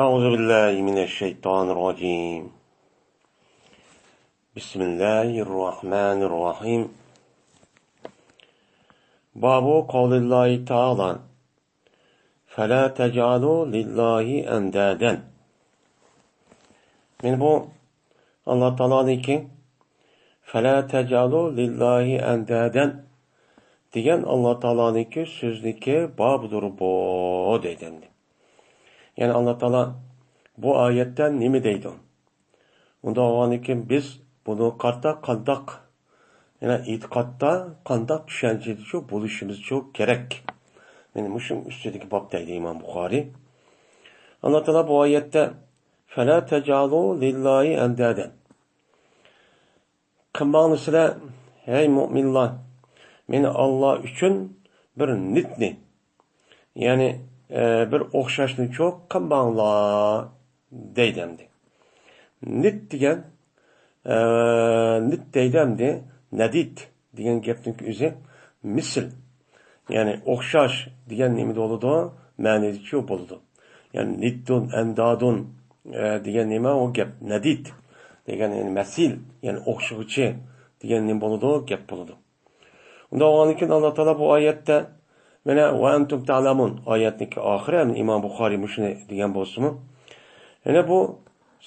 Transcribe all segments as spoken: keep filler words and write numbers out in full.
أعوذ بالله من الشيطان الرجيم. بسم الله الرحمن الرحيم. باب قول الله تعالى: فلا تجعلوا لله أندادا. مانا بۇ ئاللا تائالانىڭكى فلا تجعلوا لله أندادا دېگەن ئاللا تائالانىڭكى سۆزىنىڭكى بابىدۇر بۇ دەيدۇ ئەمدى. يەنى ئاللا تائالا بۇ ئايەتتە نېمە دەيدۇ؟ ئۇنداق بولغاندىكىن بىز بۇنى قارىتا قانداق، يەنى ئېتىقادتا قانداق چۈشەنچىدىچۇ بولۇشىمىزچۇ كېرەك؟ مانا مۇشۇ ئۈستىدىكى باب دەيدۇ ئىمام بۇخارىي. ئاللا تائالا بۇ ئايەتتە فلا تجعلوا لله أندادا. قىلماڭلار سىلەر، ھەي مۆمىنلار، مانا ئاللا ئۈچۈن بىر نىدنى، يەنى، ئە، بىر ئوخشاشنى چوق قىلماڭلار دەيدۇ ئەمدى. نىد دېگەن، ئە، نىد دەيدۇ ئەمدى، نەدىد دېگەن گەپنىڭ ئۆزى مىسىل. يەنى ئوخشاش دېگەن نېمە بولىدۇ؟ مەنىدىچۇ بولىدۇ. يەنى نىددۇن، ئەندادۇن، ئە، دېگەن نېمە ئۇ گەپ؟ نەدىد دېگەن، يەنى مەسىل، يەنى ئوخشىغۇچى دېگەن نېمە بولىدۇ؟ گەپ بولىدۇ. ئۇنداق بولغاندىن كېيىن ئاللا تائالا بۇ ئايەتتە، مانا، ۋە ئەنتۇم تەلەمۇن ئايەتنىڭكى ئاخىرى، يەنى ئىمام بۇخارىي مۇشۇنى دېگەن بولسىمۇ، يەنە بۇ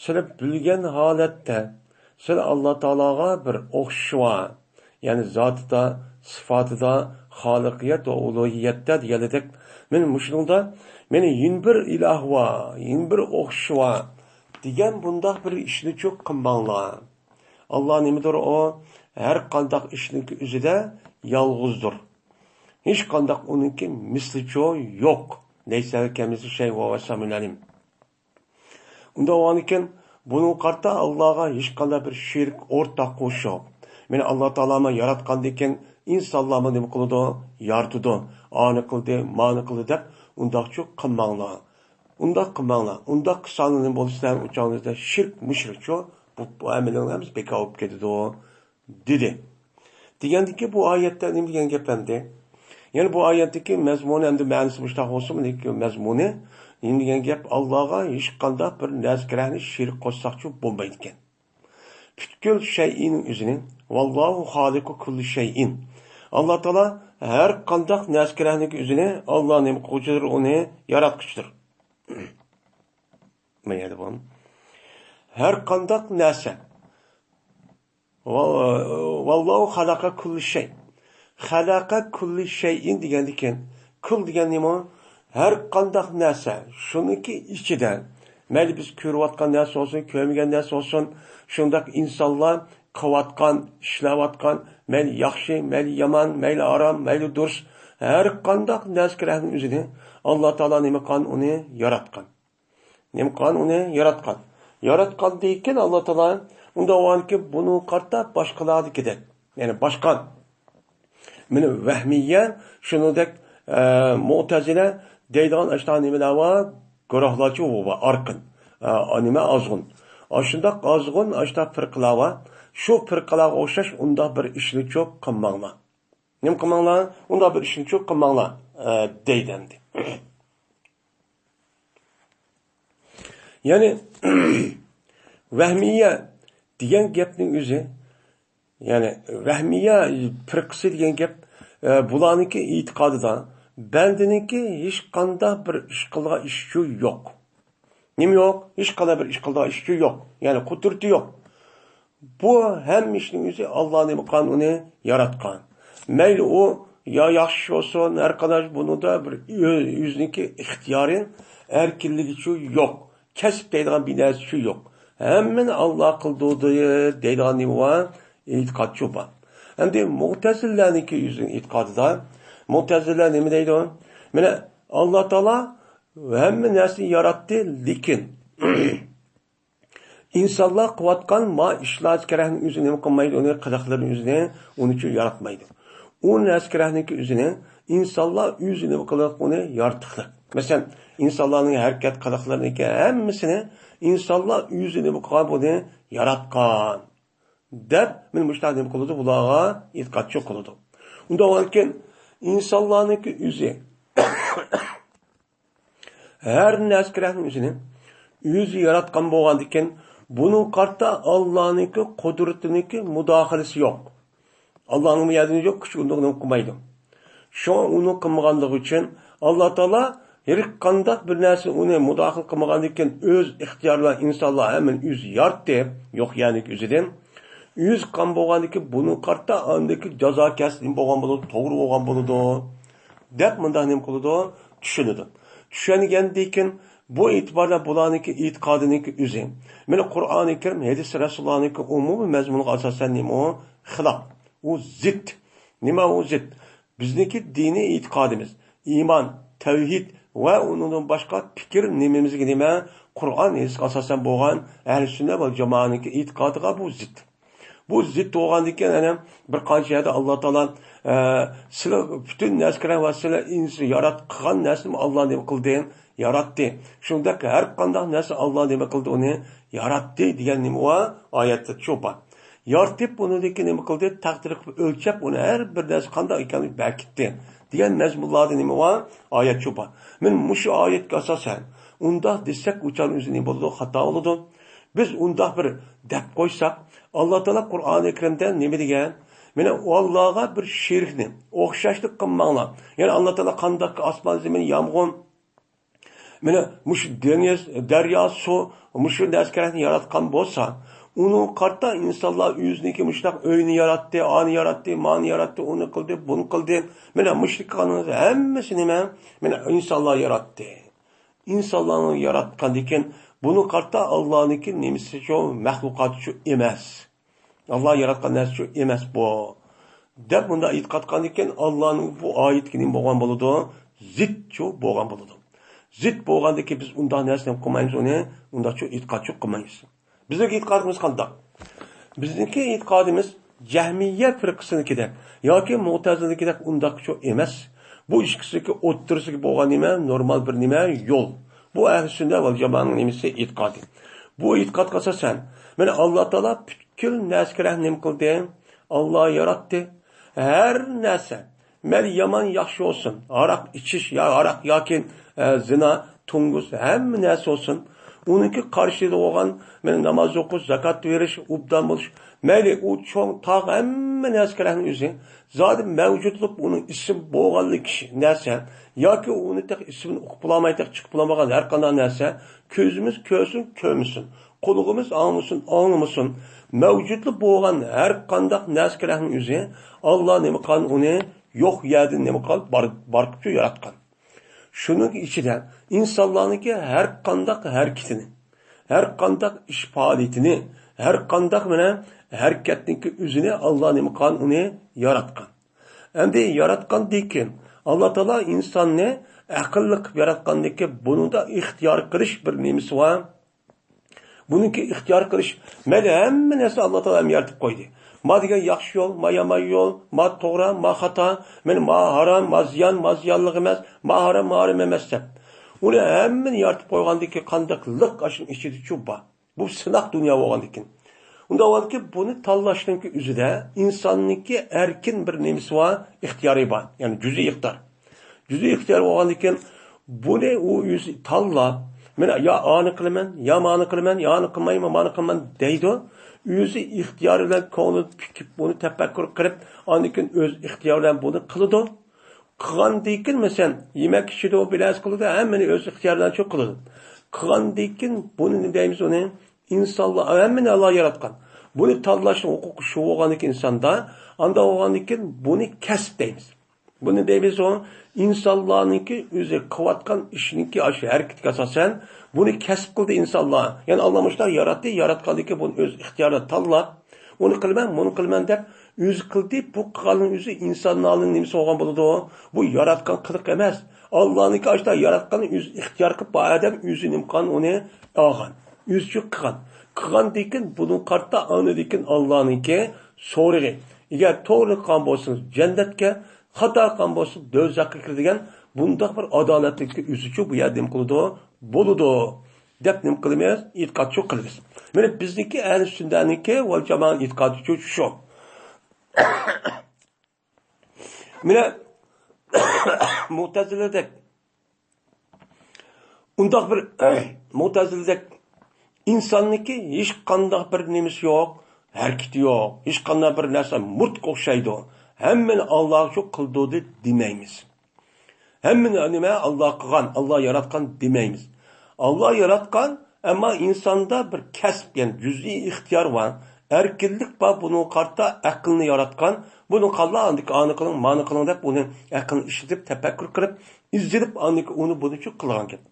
سىلەر بىلگەن ھالەتتە، سىلەر ئاللا تائالاغا بىر ئوخشىشىۋا، يەنى زاتىدا، سىپاتىدا، خالىقىيەت ۋە ئۇلۇھىيەتتە دېگەنلىدەك، مانا مۇشۇنىڭدا، مانا يەنە بىر ئىلاھ ۋار، يەنە بىر ئوخشىشى ۋار دېگەن بۇنداق بىر ئىشنى چوق قىلماڭلار. ئاللا نېمىدۇر ئۇ؟ ھەر قانداق ئىشنىڭكى ئۆزىدە يالغۇزدۇر. ھېچقانداق ئۇنىڭكى مىسلىچۇ يوق. لەيسە كەمىسلىھى شەي ۋە ھۇۋەس سەمىئۇل ئەلىم. ئۇنداق بولغاندىكىن، بۇنىڭغا قارىتا ئاللاغا ھېچقانداق بىر شېرىك، ئورتاق قوشۇش يوق. مانا ئاللا تائالا ياراتقاندىكىن، ئىنسانلارمۇ نېمە قىلىدۇ؟ يارىتىدۇ. ئانى قىلدى، مانى قىلدى دەپ ئۇنداقچۇ قىلماڭلار. ئۇنداق قىلماڭلار. ئۇنداق قىلساڭلار نېمە بولىدۇ؟ سىلەرنىڭ ئۇچاڭلىزدا شىرك، مۇشرىكچۇ، بۇ، بۇ ئەمىلىڭلار ھەممىسى بىكار بولۇپ كېتىدۇ، دېدى. دېگەندىكى بۇ ئايەتتە نېمە دېگەن گەپ ئەمدى؟ يەنى بۇ ئايەتتىكى مەزمۇنى ئەمدى مەنىسى مۇشۇنداق بولسىمۇ، لېكىن مەزمۇنى نېمە دېگەن گەپ؟ ئاللاغا ھېچقانداق بىر نەرسە-كېرەكنى شېرىك قوشساقچۇ بولمايدىكەن. پۈتكۈل شەيئىنىڭ ئۆزىنى، ۋاللاھۇ خالىقۇ كۇللى شەيئىن. ئاللا تائالا ھەر قانداق نەرسە-كېرەكنىڭ ئۆزىنى، ئاللا نېمە قىلغۇچىدۇر، ئۇنى ياراتقۇچىدۇر. ما يەردە بۇ؟ ھەر قانداق نەرسە. ۋا-، ۋاللاھۇ خەلەقە كۇللى شەي. خەلەقە كۇللى شەيئىن دېگەندىكىن، كۇل دېگەن نېمە؟ ھەر قانداق نەرسە، شۇنىڭكى ئىچىدە، مەيلى بىز كۆرۈۋاتقان نەرسە بولسۇن، كۆرمىگەن نەرسە بولسۇن، شۇنداق ئىنسانلار قىلىۋاتقان، ئىشلەۋاتقان، مەيلى ياخشى، مەيلى يامان، مەيلى ھارام، مەيلى دۇرۇس، ھەر قانداق نەرسە-كېرەكنىڭ ئۆزىنى ئاللا تائالا نېمە قىلغان؟ ئۇنى ياراتقان. نېمە قىلغان؟ ئۇنى ياراتقان. ياراتقاندىن كېيىن ئاللا تائالا ئۇنداق بولغاندىكىن، بۇنىڭغا قارىتا باشقىلاردىكىدەك، يەنى باشقا، مانا ۋەھمىيە، شۇنىڭدەك، ئە، مۇئتەزىلە دەيدىغان ئاشۇنداق نېمىلەر بار، گۇرۇھلارچۇ بار، ئارقىن، ئە، نېمە، ئازغۇن. ئاشۇنداق ئازغۇن، ئاشۇنداق پىرقىلار بار. شۇ پىرقىلارغا ئوخشاش ئۇنداق بىر ئىشنىچۇ قىلماڭلار. نېمە قىلماڭلار؟ ئۇنداق بىر ئىشنىچۇ قىلماڭلار، ئە، دەيدۇ ئەمدى. يەنى، ۋەھمىيە دېگەن گەپنىڭ ئۆزى، يەنى، ۋەھمىيە پىرقىسى دېگەن گەپ، ئە، بۇلارنىڭكى ئېتىقادىدا بەندىنىڭكى ھېچقانداق بىر ئىش قىلىدىغان ئىشىچۇ يوق. نېمە يوق؟ ھېچقانداق بىر ئىش قىلىدىغان ئىشىچۇ يوق. يەنى قۇدرىتى يوق. بۇ ھەممە ئىشنىڭ ئۆزى ئاللا نېمە قىلغان؟ ئۇنى ياراتقان. مەيلى ئۇ يا ياخشى ئىش بولسۇن، ھەر قانداق بۇنىڭدا بىر ئۆ-، ئۆزىنىڭكى ئىختىيارى، ئەركىنلىكىچۇ يوق. كەسىپ دەيدىغان بىر نەرسىچۇ يوق. ھەممىنى ئاللا قىلدۇردى دەيدىغان نېمە بار؟ ئېتىقادچۇ بار. ئەمدى مۇئتەزىلىلەرنىڭكى ئۆزىنىڭ ئېتىقادىدا، مۇئتەزىلىلەر نېمە دەيدۇ؟ مانا، ئاللا تائالا ھەممە نەرسىنى ياراتتى، لېكىن ئىنسانلار قىلىۋاتقان ما ئىشلار كېرەكنىڭ ئۆزىنى نېمە قىلمايدۇ، ئۇنى قىلىقلىرىنىڭ ئۆزىنى ئۇنىڭ ئۈچۈن ياراتمايدۇ. ئۇ نەرسە كېرەكنىڭكى ئۆزىنى ئىنسانلار ئۆزى نېمە قىلىپ ئۇنى يارىتىقلىق. مەسىلەن، ئىنسانلارنىڭ ھەرىكەت قىلىقلىرىنىڭكى ھەممىسىنى ئىنسانلار ئۆزى نېمە قىلغان، بۇنى ياراتقان دەپ، مانا مۇشۇنداق نېمە قىلىدۇ، بۇلارغا ئېتىقادچۇ قىلىدۇ. ئۇنداق بولغاندىكىن ئىنسانلارنىڭكى ئۆزى ھەر نەرسە كېرەكنىڭ ئۆزىنى ئۆزى ياراتقان بولغاندىكىن، بۇنىڭ قارتا ئاللانىڭكى قۇدرىتىنىڭكى مۇداخىلىسى يوق. ئاللانىڭ بۇ يەردىن يوق، كۈچى ئۇنى قىلمايدۇ. شۇڭا ئۇنى قىلمىغانلىقى ئۈچۈن، ئاللا تائالا ھېچقانداق بىر نەرسە ئۇنى مۇداخىلە قىلمىغاندىكىن، ئۆز ئىختىيارى بىلەن ئىنسانلار ھەممىنى ئۆزى ياراتتى، يوق يەرنىڭ ئۆزىدىن. ئۆزى قىلغان بولغاندىكىن، بۇنىڭ قارتا ئاندىكى جازا كەسلى بولغان بولىدۇ، توغرا بولغان بولىدۇ، دەپ مۇنداق نېمە قىلىدۇ؟ چۈشىنىدۇ. چۈشەنگەندىن كېيىن، بۇ ئېتىباردا بۇلارنىڭكى ئېتىقادىنىڭكى ئۆزى، مانا، قۇرئانى كەرىم، ھەدىس رەسۇلۇللانىڭكى ئومۇمىي مەزمۇنىغا ئاساسەن نېمە ئۇ؟ خىلاپ. ئۇ زىت. نېمە ئۇ زىت؟ بىزنىڭكى دىنىي ئېتىقادىمىز، ئىمان، تەۋھىد ۋە ئۇنىڭدىن باشقا پىكىر نېمىمىزگە نېمە؟ قۇرئان، ھەدىسكە ئاساسەن بولغان ئەھلى سۈننە ۋە جامائەنىڭكى ئېتىقادىغا بۇ زىت. بۇ زىت بولغاندىكىن، يەنە بىر قانچە يەردە ئاللا تائالا، ئە، سىلەر پۈتۈن نەرسىگە ۋە سىلەر ئىنس-، يارات-، قىلغان نەرسىنى ئاللا نېمە قىلدى؟ ياراتتى. شۇنداق ھەر قانداق نەرسە ئاللا نېمە قىلدى، ئۇنى ياراتتى دېگەن نېمە بار؟ ئايەتتە شۇ بار. يارىتىپ، ئۇنىڭدىكى نېمە قىلدى؟ تەقدىر قىلىپ ئۆلچەپ، ئۇنى ھەر بىر نەرسە قانداق ئىكەنلىكىنى بەركىتتى دېگەن مەزمۇنلاردا نېمە بار؟ ئايەت شۇ بار. مانا مۇشۇ ئايەتكە ئاساسەن، ئۇنداق دېسەك، ئۇ چاغنىڭ ئۆزى نېمە بولىدۇ؟ خاتا بولىدۇ. بىز ئۇنداق بىر دەپ قويساق، ئاللا تائالا قۇرئانى كەرىمدە نېمە دېگەن؟ مانا ئاللاغا بىر شېرىكنى، ئوخشاشلىق قىلماڭلار. يەنى ئاللا تائالا قانداق ئاسمان، زېمىن، يامغۇر، مانا مۇشۇ دېڭىز، دەريا، سۇ، مۇشۇ نەرسىلەرنى ياراتقان بولسا، ئۇنىڭ قارتا ئىنسانلار ئۆزىنىڭكى مۇشۇنداق ئۆينى ياراتتى، ئانى ياراتتى، مانى ياراتتى، ئۇنى قىلدى، بۇنى قىلدى. مانا مۇشۇ قىلغانلىرىڭىز ھەممىسى نېمە؟ مانا ئىنسانلار ياراتتى. ئىنسانلارنى ياراتقاندىكىن، بۇنىڭ قارتا ئاللانىڭكى نېمىسىچۇ، مەخلۇقاتىچۇ ئەمەس. ئاللا ياراتقان نەرسىچۇ ئەمەس بۇ، دەپ مۇنداق ئېتىقاد قىلغاندىكىن، ئاللانىڭ بۇ ئايىتىگە نېمە بولغان بولىدۇ؟ زىتچۇ بولغان بولىدۇ. زىت بولغاندىكىن، بىز ئۇنداق نەرسىنى قىلمايمىز، ئۇنى ئۇنداقچۇ ئېتىقادچۇ قىلمايمىز. بىزنىڭكى ئېتىقادىمىز قانداق؟ بىزنىڭكى ئېتىقادىمىز جەھمىيە فىرقىسىنىڭكىدەك ياكى مۇتەزىلىنىڭكىدەك ئۇنداقچۇ ئەمەس. بۇ ئىككىسىنىڭكى ئوتتۇرىسىدىكى بولغان نېمە؟ نورمال بىر نېمە؟ يول. بۇ ئەھلى سۈننە ۋەل جامائەنىڭ نېمىسى؟ ئېتىقادى. بۇ ئېتىقادقا ئاساسەن، مانا ئاللا تائالا پۈتكۈل نەرسىگە نېمە قىلدى؟ ئاللا ياراتتى. ھەر نەرسە، مەيلى يامان ياخشى بولسۇن، ھاراق ئىچىش يا ھاراق ياكى، ئە، زىنا، توڭگۇز، ھەممە نەرسە بولسۇن، ئۇنىڭكى قارشىدا بولغان، مانا ناماز ئوقۇش، زاكات بېرىش، ئوبدان بولۇش، مەيلى ئۇ چوڭ، تاغ، ھەممە نەرسىگە رەھمەت ئۆزى. زادى مەۋجۇتلۇق ئۇنىڭ ئىسمى بولغانلىكى نەرسە ياكى ئۇنى تېخى ئىسمىنى ئۇقۇپ بولالماي، تېخى چىقىپ بولالمىغان ھەر قانداق نەرسە، كۆزىمىز كۆرسۇن، كۆرمىسۇن، قۇلىقىمىز ئاڭلىسۇن، ئاڭلىمىسۇن، مەۋجۇتلا بولغان ھەر قانداق نەرسىگە رەھمەت ئۆزى. ئاللا نېمە قىلغان ئۇنى؟ يوق يەردىن نېمە قىلغان؟ بار-، بارقىپچۇ ياراتقان. شۇنىڭ ئىچىدە ئىنسانلارنىڭكى ھەر قانداق ھەرىكىتىنى، ھەر قانداق ئىش پائالىيىتىنى، ھەر قانداق مانا ھەرىكەتنىڭكى ئۆزىنى ئاللا نېمە قىلغان؟ ئۇنى ياراتقان. ئەمدى ياراتقاندىن كېيىن، ئاللا تائالا ئىنساننى ئەقىللىق قىلىپ ياراتقاندىن كېيىن، بۇنىڭدا ئىختىيار قىلىش بىر نېمىسى بار. بۇنىڭكى ئىختىيار قىلىش، مەيلى ھەممە نەرسە ئاللا تائالا ھەم يارىتىپ قويدى. ما دېگەن ياخشى يول، ما يامان يول، ما توغرا، ما خاتا، مانا ما ھارام، ما زىيان، ما زىيانلىق ئەمەس، ما ھارام، ما ھارام ئەمەس دەپ. ئۇنى ھەممىنى يارىتىپ قويغاندىن كېيىن، قانداق لىق ئاشۇنىڭ ئىچىدىچۇ بار. بۇ سىناق دۇنيا بولغاندىكىن. ئۇنداق بولغاندىكىن، بۇنى تاللاشنىڭكى ئۆزىدە ئىنساننىڭكى ئەركىن بىر نېمىسى بار، ئىختىيارى بار. يەنى جۈزئىي ئىختىيار. جۈزئىي ئىختىيار بولغاندىكىن، بۇنى ئۇ ئۆزى تاللاپ، مەن يا ئانى قىلىمەن، يا مانى قىلىمەن، يا ئانى قىلمايمەن، مانى قىلىمەن دەيدۇ. ئۆزى ئىختىيارى بىلەن كۆڭلىدە پۈكۈپ، بۇنى تەپەككۇر قىلىپ، ئاندىن كېيىن ئۆز ئىختىيارى بىلەن بۇنى قىلىدۇ. قىلغاندىن كېيىن، مەسىلەن، يېمەك ئىچىدۇ، بىر نەرسە قىلىدۇ، ھەممىنى ئۆز ئىختىيارى بىلەن شۇ قىلىدۇ. قىلغاندىن كېيىن بۇنى نېمە دەيمىز ئۇنى؟ ئىنسانلار، ھەممىنى ئاللا ياراتقان. بۇنى تاللاشنىڭ ھوقۇقى شۇ بولغاندىكىن ئىنساندا، ئاندا بولغاندىن كېيىن بۇنى كەسىپ دەيمىز. بۇنى دەيمىز ئۇ، ئىنسانلارنىڭكى ئۆزى قىلىۋاتقان ئىشىنىڭكى ئاشۇ ھەرىكىتىگە ئاساسەن، بۇنى كەسىپ قىلدى ئىنسانلار. يەنى ئاللا مۇشۇنداق ياراتتى، ياراتقاندىن كېيىن بۇنى ئۆز ئىختىيارىدا تاللاپ، ئۇنى قىلىمەن، مۇنى قىلىمەن دەپ ئۆزى قىلدى. بۇ قىلغاننىڭ ئۆزى ئىنسانلارنىڭ نېمىسى بولغان بولىدۇ؟ بۇ ياراتقان قىلىق ئەمەس. ئاللانىڭكى ئاشۇنداق ياراتقاننى ئۆزى ئىختىيار قىلىپ، بۇ ئادەم ئۆزى نېمە قىلغان ئۇنى ئالغان. ئۆزىچە قىلغان. قىلغاندىن كېيىن بۇنىڭ قارتا ئاندىن كېيىن ئاللانىڭكى سورىقى. ئەگەر توغرا قىلغان بولسىڭىز جەننەتكە، خاتا قىلغان بولسىڭىز دوزاخقا كىرىدىغان بۇنداق بىر ئادالەتلىككە ئۆزىچە بۇ يەردە نېمە قىلىدۇ؟ بولىدۇ. دەپ نېمە قىلىمىز؟ ئېتىقادچۇ قىلىمىز. مانا بىزنىڭكى ئەھلى سۈننەنىڭكى ۋەل جامائەنىڭ ئېتىقادىچۇ شۇ. مانا مۇتەزىلىدەك ئۇنداق بىر مۇتەزىلىدەك ئىنساننىڭكى ھېچقانداق بىر نېمىسى يوق، ھەرىكىتى يوق، ھېچقانداق بىر نەرسە مۇرتقا ئوخشايدۇ. ھەممىنى ئاللا شۇ قىلدۇردى دېمەيمىز. ھەممىنى نېمە ئاللا قىلغان، ئاللا ياراتقان دېمەيمىز. ئاللا ياراتقان، ئەمما ئىنساندا بىر كەسىپ، يەنى جۈزئىي ئىختىيار بار، ئەركىنلىك بار، بۇنىڭغا قارىتا ئەقىلنى ياراتقان، بۇنى قاللا ئاندىكى ئانى قىلىڭ، مانى قىلىڭ دەپ ئۇنى ئەقىلنى ئىشلىتىپ، تەپەككۇر قىلىپ، ئىزدىنىپ، ئاندىكى ئۇنى بۇنى شۇ قىلغان گەپ.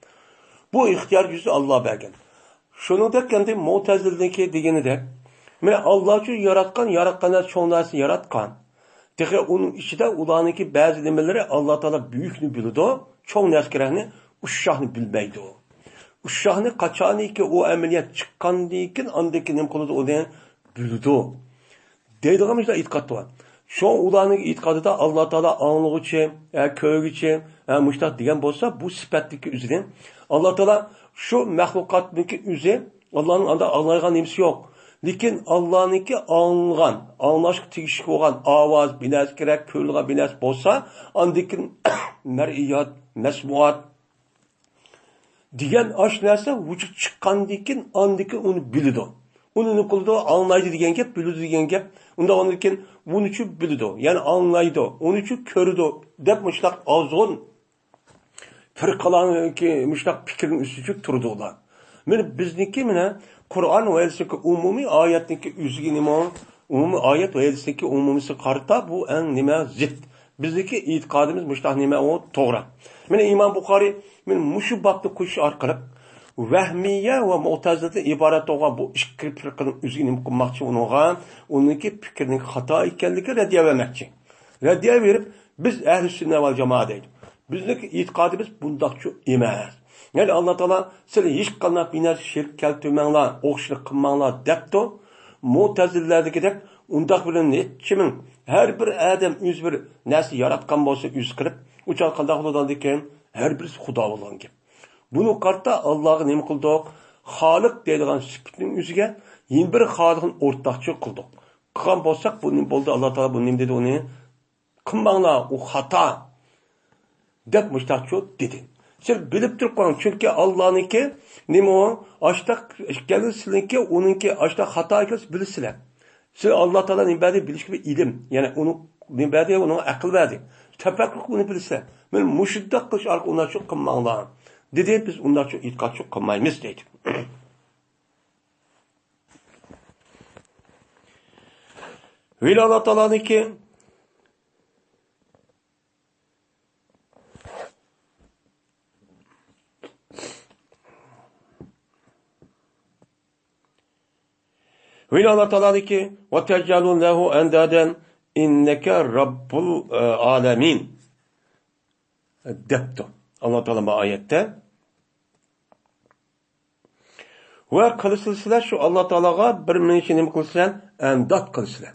بۇ ئىختىيار جۈزى ئاللا بەرگەن. شۇنىڭدەك ئەمدى مۇتەزىلىنىڭكى دېگىنىدەك، مانا ئاللا شۇ ياراتقان، ياراتقان نەرسە، چوڭ نەرسە ياراتقان. تېخى ئۇنىڭ ئىچىدە ئۇلارنىڭكى بەزى نېمىلىرى، ئاللا تائالا بۈيۈكنى بىلىدۇ، چوڭ نەرسە كېرەكنى، ئۇششاقنى بىلمەيدۇ. ئۇششاقنى قاچانكى ئۇ ئەمەلىيەت چىققاندىن كېيىن، ئاندىن كېيىن نېمە قىلىدۇ، ئۇنى بىلىدۇ دەيدىغان مۇشۇنداق ئېتىقاد بار. شۇڭا ئۇلارنىڭ ئېتىقادىدا ئاللا تائالا ئاڭلىغۇچى، ھە، كۆرگۈچى، ھە، مۇشۇنداق دېگەن بولسا، بۇ سۈپەتتىكى ئۆزىنى ئاللا تائالا شۇ مەخلۇقاتنىڭكى ئۆزى، ئاللانىڭ ئاندا ئاڭلايدىغان نېمىسى يوق. لېكىن ئاللانىڭكى ئاڭلىغان، ئاڭلاشقا تېگىشلىك بولغان ئاۋاز، بىر نەرسە كېرەك، كۆرۈلىدىغان بىر نەرسە بولسا، ئاندىن كېيىن مەرئىيات، مەسمۇئات، دېگەن ئاشۇ نەرسە ۋۇجۇد چىققاندىن كېيىن ئاندىن كېيىن ئۇنى بىلىدۇ. ئۇنى نېمە قىلىدۇ؟ ئاڭلايدۇ دېگەن گەپ، بىلىدۇ دېگەن گەپ. ئۇنداق ئاندىن كېيىن ئۇنىچۇ بىلىدۇ، يەنى ئاڭلايدۇ، ئۇنىچۇ كۆرىدۇ دەپ مۇشۇنداق ئازغۇن پىرقىلارنىڭكى مۇشۇنداق پىكرىنىڭ ئۈستىچۇ تۇرىدۇ ئۇلار. مانا بىزنىڭكى مانا قۇرئان ۋە ھەدىسنىڭكى ئومۇمىي ئايەتنىڭكى ئۆزىگە نېمە ئومۇمىي ئايەت ۋە ھەدىسنىڭكى ئومۇمىيسىگە قارىتا بۇ ئەڭ نېمە زىت. بىزنىڭكى ئېتىقادىمىز مۇشۇنداق نېمە ئۇ توغرا. مانا ئىمام بۇخارىي مانا مۇشۇ بابنى قوشۇش ئارقىلىق ۋەھمىيە ۋە مۇتەزىلىدىن ئىبارەت بولغان بۇ ئىككى پىرقىنىڭ ئۆزىگە نېمە قىلماقچى ئۇنىڭغا، ئۇنىڭكى پىكرىنىڭ خاتا ئىكەنلىكىگە رەددىيە بەرمەكچى. رەددىيە بېرىپ، بىز ئەھلى سۈننە ۋەل جامائە دەيدۇ. بىزنىڭكى ئېتىقادىمىز بۇنداقچۇ ئەمەس. يەنى ئاللا تائالا سىلەر ھېچقانداق بىر نەرسە شېرىك كەلتۈرمەڭلار، ئوخشىلىق قىلماڭلار دەپتۇ. مۇتەزىلىلەردىكىدەك ئۇنداق بىلەن نەچچە مىڭ، ھەر بىر ئادەم ئۆزى بىر نەرسە ياراتقان بولسا ئۆزى قىلىپ، ئۇ چاغ قانداق بولىدىكەن؟ ھەر بىرسى خۇدا بولغان گەپ. بۇنى قارىتا ئاللاغا نېمە قىلدۇق؟ خالىق دەيدىغان سۈپىتىنىڭ ئۆزىگە يەنە بىر خالىقنى ئورتاقچى قىلدۇق. قىلغان بولساق، بۇ نېمە بولدى؟ ئاللا تائالا بۇ نېمە دېدى ئۇنى؟ قىلماڭلار، ئۇ خاتا، دەپ مۇشتاقچۇ دېدى. سىز بىلىپ تۇرۇپ قويۇڭ، چۈنكى ئاللانىڭكى نېمە ئۇ؟ ئاشتاق ئىكەنلىكى سىلىنكى، ئۇنىڭكى ئاشتاق خاتا ئىكەنلىكى بىلىسىلەر. سىز ئاللا تائالا نېمە بەردى؟ بىلىشكە بىر ئىلىم. يەنى ئۇنى نېمە بەردى؟ ئۇنىڭغا ئەقىل بەردى. تەپەككۇر قىلىپ ئۇنى بىلىسىلەر. مانا مۇشۇنداق قىلىش ئارقىلىق ئۇنداقچۇ قىلماڭلار، دېدى. بىز ئۇنداقچۇ ئېتىقادچۇ قىلمايمىز، دەيدۇ. ھېلى ئاللا تائالانىڭكى ھېلى ئاللا تائالانىڭكى، «وتجعلون له أندادا إنك رب العالمين» دەپتۇ. ئاللا تائالا بۇ ئايەتتە. ۋە قىلىسىلەر شۇ ئاللا تائالاغا بىر مۇنچە نېمە قىلىسىلەر؟ ئەنداد قىلىسىلەر.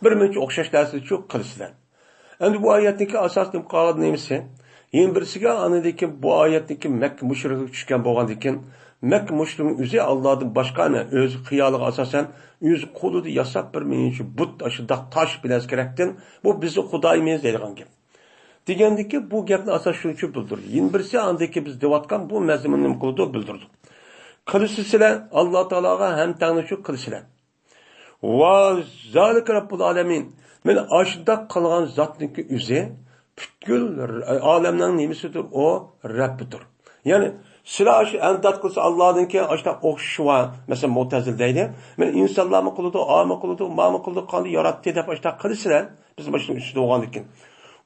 بىر مۇنچە ئوخشاش نەرسىنى شۇ قىلىسىلەر. ئەمدى بۇ ئايەتنىڭكى ئاساس نېمە قالغان نېمىسى؟ يەنە بىرسىگە ئاندىن كېيىن بۇ ئايەتنىڭكى مەككە مۇشرىكىغا چۈشكەن بولغاندىن كېيىن، مەككە مۇشرىكىنىڭ ئۆزى ئاللادىن باشقا ئەمەس، ئۆز خىيالىغا ئاساسەن، ئۆز قولىدا ياساپ بىر مۇنچە بۇت، ئاشۇنداق تاش بىلەن كېرەكتىن، بۇ بىزنىڭ خۇدايىمىز دەيدىغان گەپ. دېگەندىكى، بۇ گەپنى ئاساس شۇنىڭ ئۈچۈن بىلدۈردى. يەنە بىرسى ئاندىكى بىز دەۋاتقان بۇ مەزمۇننى نېمە قىلىدۇ، بىلدۈردى. قىلىسىلەر ئاللا تائالاغا ھەمتەڭلىشىپ قىلىسىلەر. ۋە زالىكە رەببۇل ئالەمىن. مانا ئاشۇنداق قىلغان زاتنىڭكى ئۆزى پۈتكۈل ئالەمنىڭ نېمىسىدۇر؟ ئۇ رەببىدۇر. يەنى سىلەر ئاشۇ ئەنداد قىلسا ئاللانىڭكى ئاشۇنداق ئوخشىشى بار. مەسىلەن، مۇتەزىل دەيدۇ. مانا ئىنسانلارمۇ قىلىدۇ، ئامۇ قىلىدۇ، مامۇ قىلىدۇ، قانداق ياراتتى دەپ ئاشۇنداق قىلىسىلەر. بىز مانا شۇنىڭ ئۈستىدە بولغاندىكىن.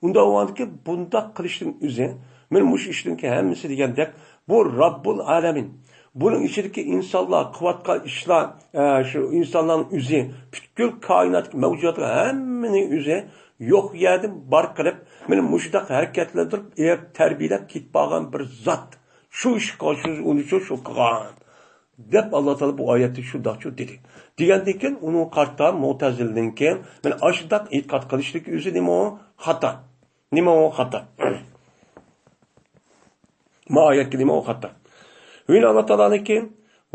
ئۇنداق بولغاندىكىن بۇنداق قىلىشنىڭ ئۆزى، مانا مۇشۇ ئىشنىڭكى ھەممىسى دېگەندەك، بۇ رەببۇل ئالەمىن. بۇنىڭ ئىچىدىكى ئىنسانلار قىلىۋاتقان ئىشلار، ئە، شۇ ئىنسانلارنىڭ ئۆزى، پۈتكۈل كائىناتتىكى مەۋجۇداتلار ھەممىنى ئۆزى يوق يەردىن بار قىلىپ، مانا مۇشۇنداق ھەرىكەتلەندۈرۈپ، ئېلىپ تەربىيەلەپ كېتىپ بارغان بىر زات. شۇ ئىشقا شۇ، ئۇنى شۇ، شۇ قىلغان. دەپ ئاللا تائالا بۇ ئايەتتە شۇنداقچۇ دېدى. دېگەندىن كېيىن ئۇنىڭغا قارىتا مۇتەزىلىنىڭكى، مانا ئاشۇنداق ئېتىقاد قىلىشلىك ئۆزى نېمە ئۇ؟ خاتا. نېمە ئۇ خاتا؟ ما ئايەتكە نېمە ئۇ خاتا؟ ۋىنى ئاللا تائالانىڭكى،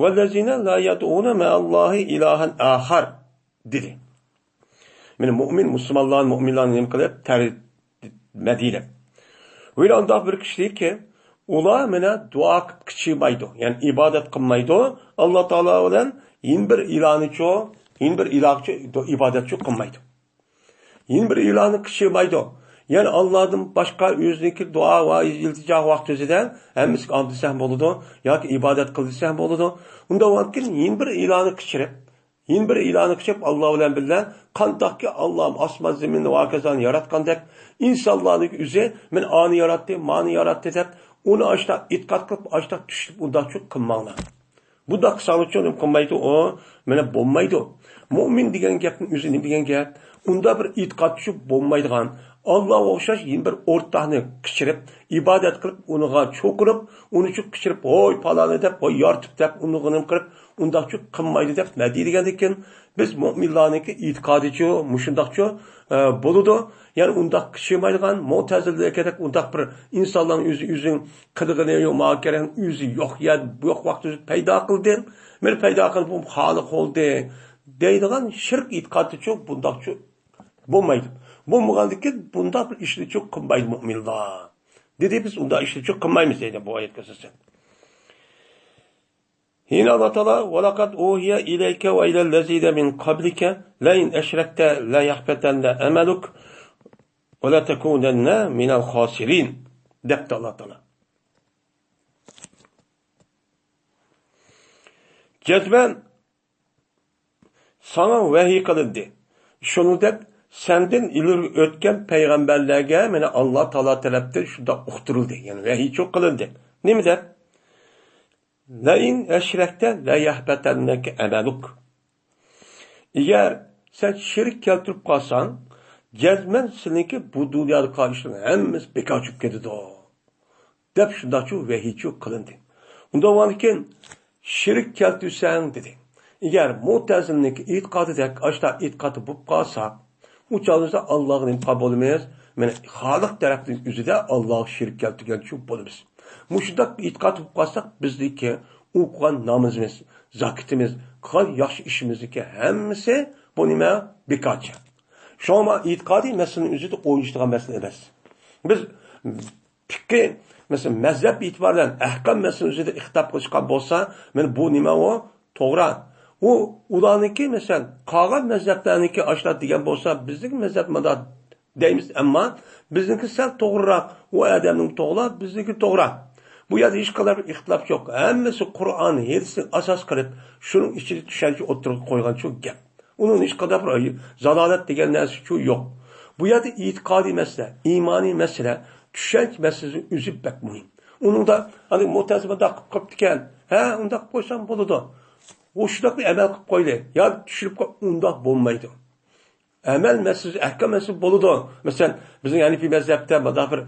«والذين لا يدعون مع الله إلها آخر» دېدى. مانا مۇئمىن، مۇسۇلمانلارنى، مۇئمىنلارنى نېمە قىلىپ؟ تەر-، مەدھىيلەپ. ۋىنى ئانداق بىر كىشىدىكى، ئۇلار مانا دۇئا قىلىپ قىچىمايدۇ، يەنى ئىبادەت قىلمايدۇ. ئاللا تائالا بىلەن يەنە بىر ئىلاھنىچۇ، يەنە بىر ئىلاھچۇ ئىبادەتچۇ قىلمايدۇ. يەنە بىر ئىلاھنى قىچىمايدۇ. يەنى ئاللادىن باشقا ئۆزىنىڭكى دۇئا ۋە ئىلتىجا ۋاقتىدا ھەممىسىگە ئام دېسەم بولىدۇ ياكى ئىبادەت قىل دېسەم بولىدۇ. ئۇنداق ۋاقىتتا يەنە بىر ئىلاھنى قىچىرىپ، يەنە بىر ئىلاھنى قىچىرىپ، ئاللا بىلەن بىللە، قانداقكى ئاللام ئاسمان زېمىننى ۋە ھاكازانى ياراتقاندەك، ئىنسانلارنى ئۆزى مەن ئانى ياراتتى، مانى ياراتتى دەپ، ئۇنى ئاشتا ئېتىقاد قىلىپ، ئاشتا چۈشىنىپ، ئۇنداقچۇ قىلماڭلار. بۇنداق قىلساڭلارچۇ نېمە قىلمايدۇ ئۇ؟ مانا بولمايدۇ. مۇئمىن دېگەن گەپنىڭ ئۆزى نېمە دېگەن گەپ؟ ئۇنداق بىر ئېتىقادچۇ بولمايدىغان، ئاللاغا ئوخشاش يەنە بىر ئورتاقنى قىچىرىپ، ئىبادەت قىلىپ، ئۇنىڭغا چوقۇنۇپ، ئۇنىچۇ قىچىرىپ، ھوي پالانى دەپ، ھوي يارىتىپ دەپ، ئۇنىڭغا نېمە قىلىپ، ئۇنداقچۇ قىلمايدۇ دەپ مەدھىيە دېگەندىكىن، بىز مۇئمىنلارنىڭكى ئېتىقادىچۇ مۇشۇنداقچۇ، ئە، بولىدۇ. يەنى ئۇنداق قىچىمايدىغان، مۇتەزىلىلەرگىدەك ئۇنداق بىر ئىنسانلارنىڭ ئۆزى ئۆزىنىڭ قىلغىنى يوق، ماڭا كېرەك ئۆزى يوق، يەر يوق ۋاقتى ئۆزى پەيدا قىلدى، مېنى پەيدا قىلىپ بۇ خالىق بولدى دەيدىغان شىرك ئېتىقادىچۇ بۇنداقچۇ بولمايدۇ. بولمىغاندىكىن بۇنداق بىر ئىشنىچۇ قىلمايدۇ مۇئمىنلار. دېدى، بىز ئۇنداق ئىشنىچۇ قىلمايمىز دەيدۇ بۇ ئايەتكە ئاساسەن. يەنە ئاللا تائالا، ولقد أوحي إليك وإلى الذين من قبلك لئن أشركت ليحبطن عملك ولتكونن من الخاسرين دەپتۇ ئاللا تائالا. جەزمەن ساڭا ۋەھىي قىلىندى. شۇنىڭدەك سەندىن ئىلگىرى ئۆتكەن پەيغەمبەرلەرگە مانا ئاللا تائالا تەرەپتىن شۇنداق ئۇقتۇرۇلدى، يەنى ۋەھىيچۇ قىلىندى. نېمە دەپ؟ لئن أشركت ليحبطن عملك. ئەگەر سەن شېرىك كەلتۈرۈپ قالساڭ، جەزمەن سېنىڭكى بۇ دۇنيادا قىلغان ئىشلىرىڭ ھەممىسى بىكار چۈشۈپ كېتىدۇ، دەپ شۇنداقچۇ ۋەھىيچۇ قىلىندى. ئۇنداق بولغاندىكىن شېرىك كەلتۈرسەڭ دېدى. ئەگەر مۇتەزىلىنىڭكى ئېتىقادىدەك ئاشتا ئېتىقادى بولۇپ قالسا، ئۇ چاغدا ئاللاغا نېمە قىلغان بولىمىز؟ مانا خالىق تەرەپنىڭ ئۆزىدە ئاللاغا شېرىك كەلتۈرگەنچۇ بولىمىز. مۇشۇنداق ئېتىقاد بولۇپ قالساق، بىزنىڭكى ئوقۇغان نامىزىمىز، زاكىتىمىز، قىلغان ياخشى ئىشىمىزنىڭكى ھەممىسى بۇ نېمە؟ بىكارچە. شۇڭا ئېتىقادىي مەسىلىنىڭ ئۆزىدە ئويلىشىدىغان مەسىلە ئەمەس. بىز پىققى، مەسىلەن، مەزھەپ ئېتىبارى بىلەن ئەھكام مەسىلىسىدە ئىختىلاپ قىلىشقان بولسا، مانا بۇ نېمە ئۇ؟ توغرا. ئۇ ئۇلارنىڭكى، مەسىلەن، قالغان مەزھەپلەرنىڭكى ئاشۇنداق دېگەن بولسا، بىزنىڭ مەزھەپ مۇنداق دەيمىز، ئەمما بىزنىڭكى سەل توغرىراق، ئۇ ئادەمنىڭ توغرا، بىزنىڭكى توغرا. بۇ يەردە ھېچقانداق بىر ئىختىلاپ يوق. ھەممىسى قۇرئان، ھەدىسنى ئاساس قىلىپ، شۇنىڭ ئىچىدە چۈشەنچە ئوتتۇرىغا قويغان شۇ گەپ. ئۇنىڭ ھېچقانداق بىر زالالەت دېگەن نەرسىچۇ يوق. بۇ يەردە ئېتىقادىي مەسىلە، ئىمانىي مەسىلە، چۈشەنچە مەسىلىسى ئۆزى بەك مۇھىم. ئۇنىڭدا، ئانا مۇتەزىلە مۇنداق قىلىپ قويۇپتىكەن، ھە، ئۇنداق قىلىپ قويسام بولىدۇ. ئۇ شۇنداقلا ئەمەل قىلىپ قويلى، يا چۈشۈرۈپ قوي، ئۇنداق بولمايدۇ. ئەمەل مەسىلىسى، ئەھكام مەسىلىسى بولىدۇ. مەسىلەن، بىزنىڭ ھەنىفىي مەزھەپتە مۇنداق بىر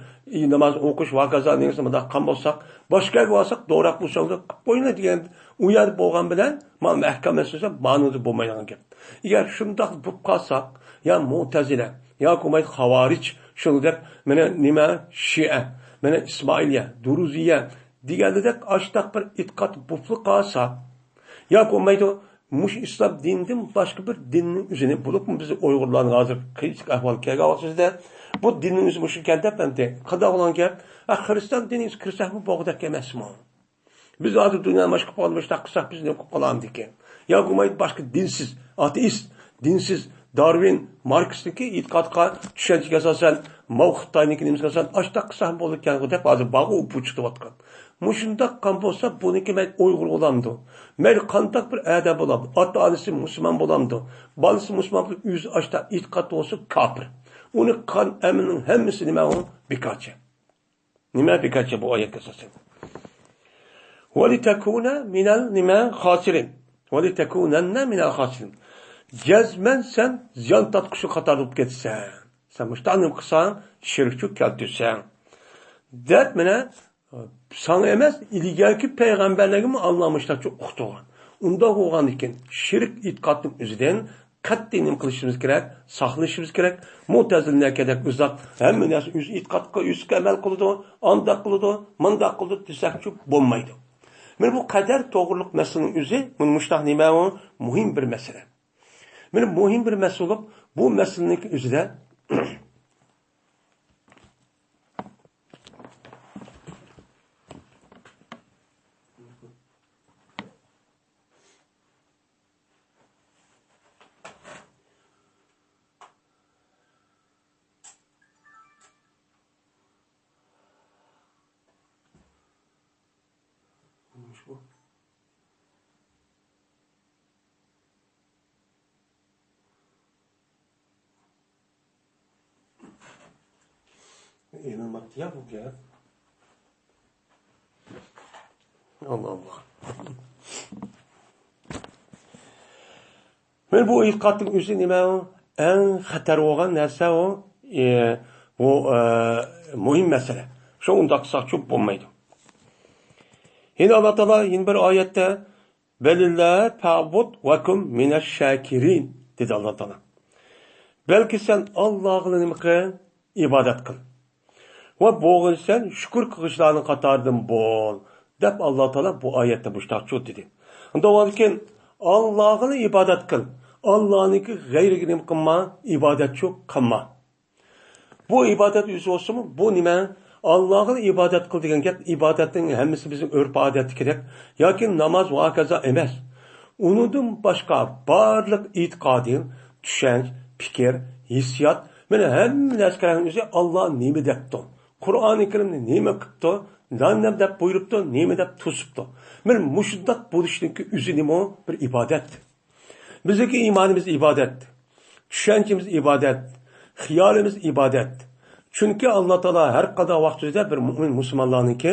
ناماز ئوقۇش ۋە ھاكازا نېمىسى مۇنداق قىلغان بولساق، باشقا يەرگە بارساق، دوراپ بولساڭلار قىلىپ قويۇڭلار دېگەن ئۇ يەردە بولغان بىلەن، مانا ئەھكام مەسىلىسى مانىدا بولمايدىغان گەپ. ئەگەر شۇنداق بولۇپ قالساق، يا مۇتەزىلە، يا بولمايدۇ خاۋارىج، شۇنىڭدەك مانا نېمە شىئە، مانا ئىسمائىلىيە، دۇرۇزىيە دېگەندەك ئاشۇنداق بىر ئېتىقاد بولۇپلا قالسا، يا بولمايدۇ مۇشۇ ئىسلام دىنىدىن باشقا بىر دىننىڭ ئۆزىنى، بولۇپمۇ بىز ئۇيغۇرلارنىڭ ھازىر قىيىنچىلىق ئەھۋالغا كەلگەن ۋاقتىمىزدا، بۇ دىننىڭ ئۆزى مۇشۇ ئىكەن دەپ ئەمدى قانداق بولغان گەپ؟ ئە، خىرىستىان دىنىغا كىرسەكمۇ بولغۇدەك ئەمەسمۇ؟ بىز ھازىر دۇنيانى ماش قىلىپ قالغان، مۇشۇنداق قىلساق بىز نېمە قىلىپ قالامدىكىن؟ يا بولمايدۇ باشقا دىنسىز، ئاتېئىست، دىنسىز، دارۋىن، ماركسنىڭكى ئېتىقادىغا، چۈشەنچىگە ئاساسەن، ماۋ خىتاينىڭكى نېمىسىگە ئاساسەن، ئاشۇنداق قىلساقمۇ بولىدىكەنغۇ دەپ ھازىر بارغۇ ئۇ پۇ چىقىۋاتقان. مۇشۇنداق قىلغان بولسا، بۇنىڭكى مەيلى ئۇيغۇر بولامدۇ؟ مەيلى قانداق بىر ئادەم بولامدۇ؟ ئاتا-ئانىسى مۇسۇلمان بولامدۇ؟ بالىسى مۇسۇلمان بولۇپ، ئۆزى ئاشتا ئېتىقاد بولسا كاپىر. ئۇنى قىلغان ئەمىلنىڭ ھەممىسى نېمە ئۇ؟ بىكارچە. نېمە بىكارچە بۇ ئايەتكە ئاساسەن؟ ولتكون من ال نېمە؟ خاسرين. ولتكونن من الخاسرين. جەزمەن سەن زىيان تارتقۇچى قاتارىدا بولۇپ كېتىسەن. سەن مۇشۇنداق نېمە قىلساڭ، شىركچۇ كەلتۈرسەڭ. دەپ مانا ساڭا ئەمەس، ئىلگەركى پەيغەمبەرلەرگىمۇ ئاللا مۇشۇنداقچە ئۇقتۇرغان. ئۇنداق بولغاندىكىن، شىرك ئېتىقادنىڭ ئۆزىدىن قەتئىي نېمە قىلىشىمىز كېرەك؟ ساقلىنىشىمىز كېرەك. مۇتەزىلىلەرگىدەك ئۇزاق ھەممە نەرسە ئۆز ئېتىقادىغا، ئۆزىگە ئەمەل قىلىدۇ، ئانداق قىلىدۇ، مانداق قىلىدۇ دېسەكچۇ بولمايدۇ. مانا بۇ قەدەر توغرىلىق مەسىلىنىڭ ئۆزى، مۇ-، مۇشۇنداق نېمە ئۇ؟ مۇھىم بىر مەسىلە. مانا مۇھىم بىر مەسىلە بولۇپ، بۇ مەسىلىنىڭ ئۆزىدە، ئېلىنماپتۇ يا بۇ گەپ. ئاللا، ئاللا. مانا بۇ ئېتىقادنىڭ ئۆزى نېمە ئۇ؟ ئەڭ خەتەر بولغان نەرسە ئۇ. ئى، بۇ، ئى، مۇھىم مەسىلە. شۇ ئۇنداق قىلساق چوپ بولمايدۇ. يەنە ئاللا تائالا يەنە بىر ئايەتتە، بەلىللا پەبۇد ۋەكۇن مىنەش شاكىرىن، دېدى ئاللا تائالا. بەلكى سەن ئاللاغىلا نېمە قىل؟ ئىبادەت قىل. ۋە بولغىنى سەن شۈكۈر قىلغۇچىلارنىڭ قاتارىدىن بول، دەپ ئاللا تائالا بۇ ئايەتتە مۇشتاق چوت دېدى. ئۇنداق بولغاندىكىن، ئاللاغىلا ئىبادەت قىل، ئاللانىڭكى غەيرىگە نېمە قىلما، ئىبادەتچۇ قىلما. بۇ ئىبادەت ئۆزى بولسىمۇ، بۇ نېمە؟ ئاللاغىلا ئىبادەت قىل دېگەن گەپ، ئىبادەتنىڭ ھەممىسى بىزنىڭ ئۆرپ-ئادەتتىكىدەك ياكى ناماز ۋە ھاكازا ئەمەس. ئۇنىڭدىن باشقا بارلىق ئېتىقادى، چۈشەنچە، پىكىر، ھېسسىيات، مانا ھەممە نەرسىلەرنىڭ ئۆزى ئاللا نېمە دەپتۇ؟ قۇرئانى كەرىمدە نېمە قىپتۇ؟ نېمە دەپ بۇيرۇپتۇ؟ نېمە دەپ توسۇپتۇ؟ مانا مۇشۇنداق بولۇشنىڭكى ئۆزى نېمە؟ بىر ئىبادەت. بىزنىڭكى ئىمانىمىز ئىبادەت، چۈشەنچىمىز ئىبادەت، خىيالىمىز ئىبادەت. چۈنكى ئاللا تائالا ھەر قانداق ۋاقىتتا بىر مۇئمىن مۇسۇلمانلارنىڭكى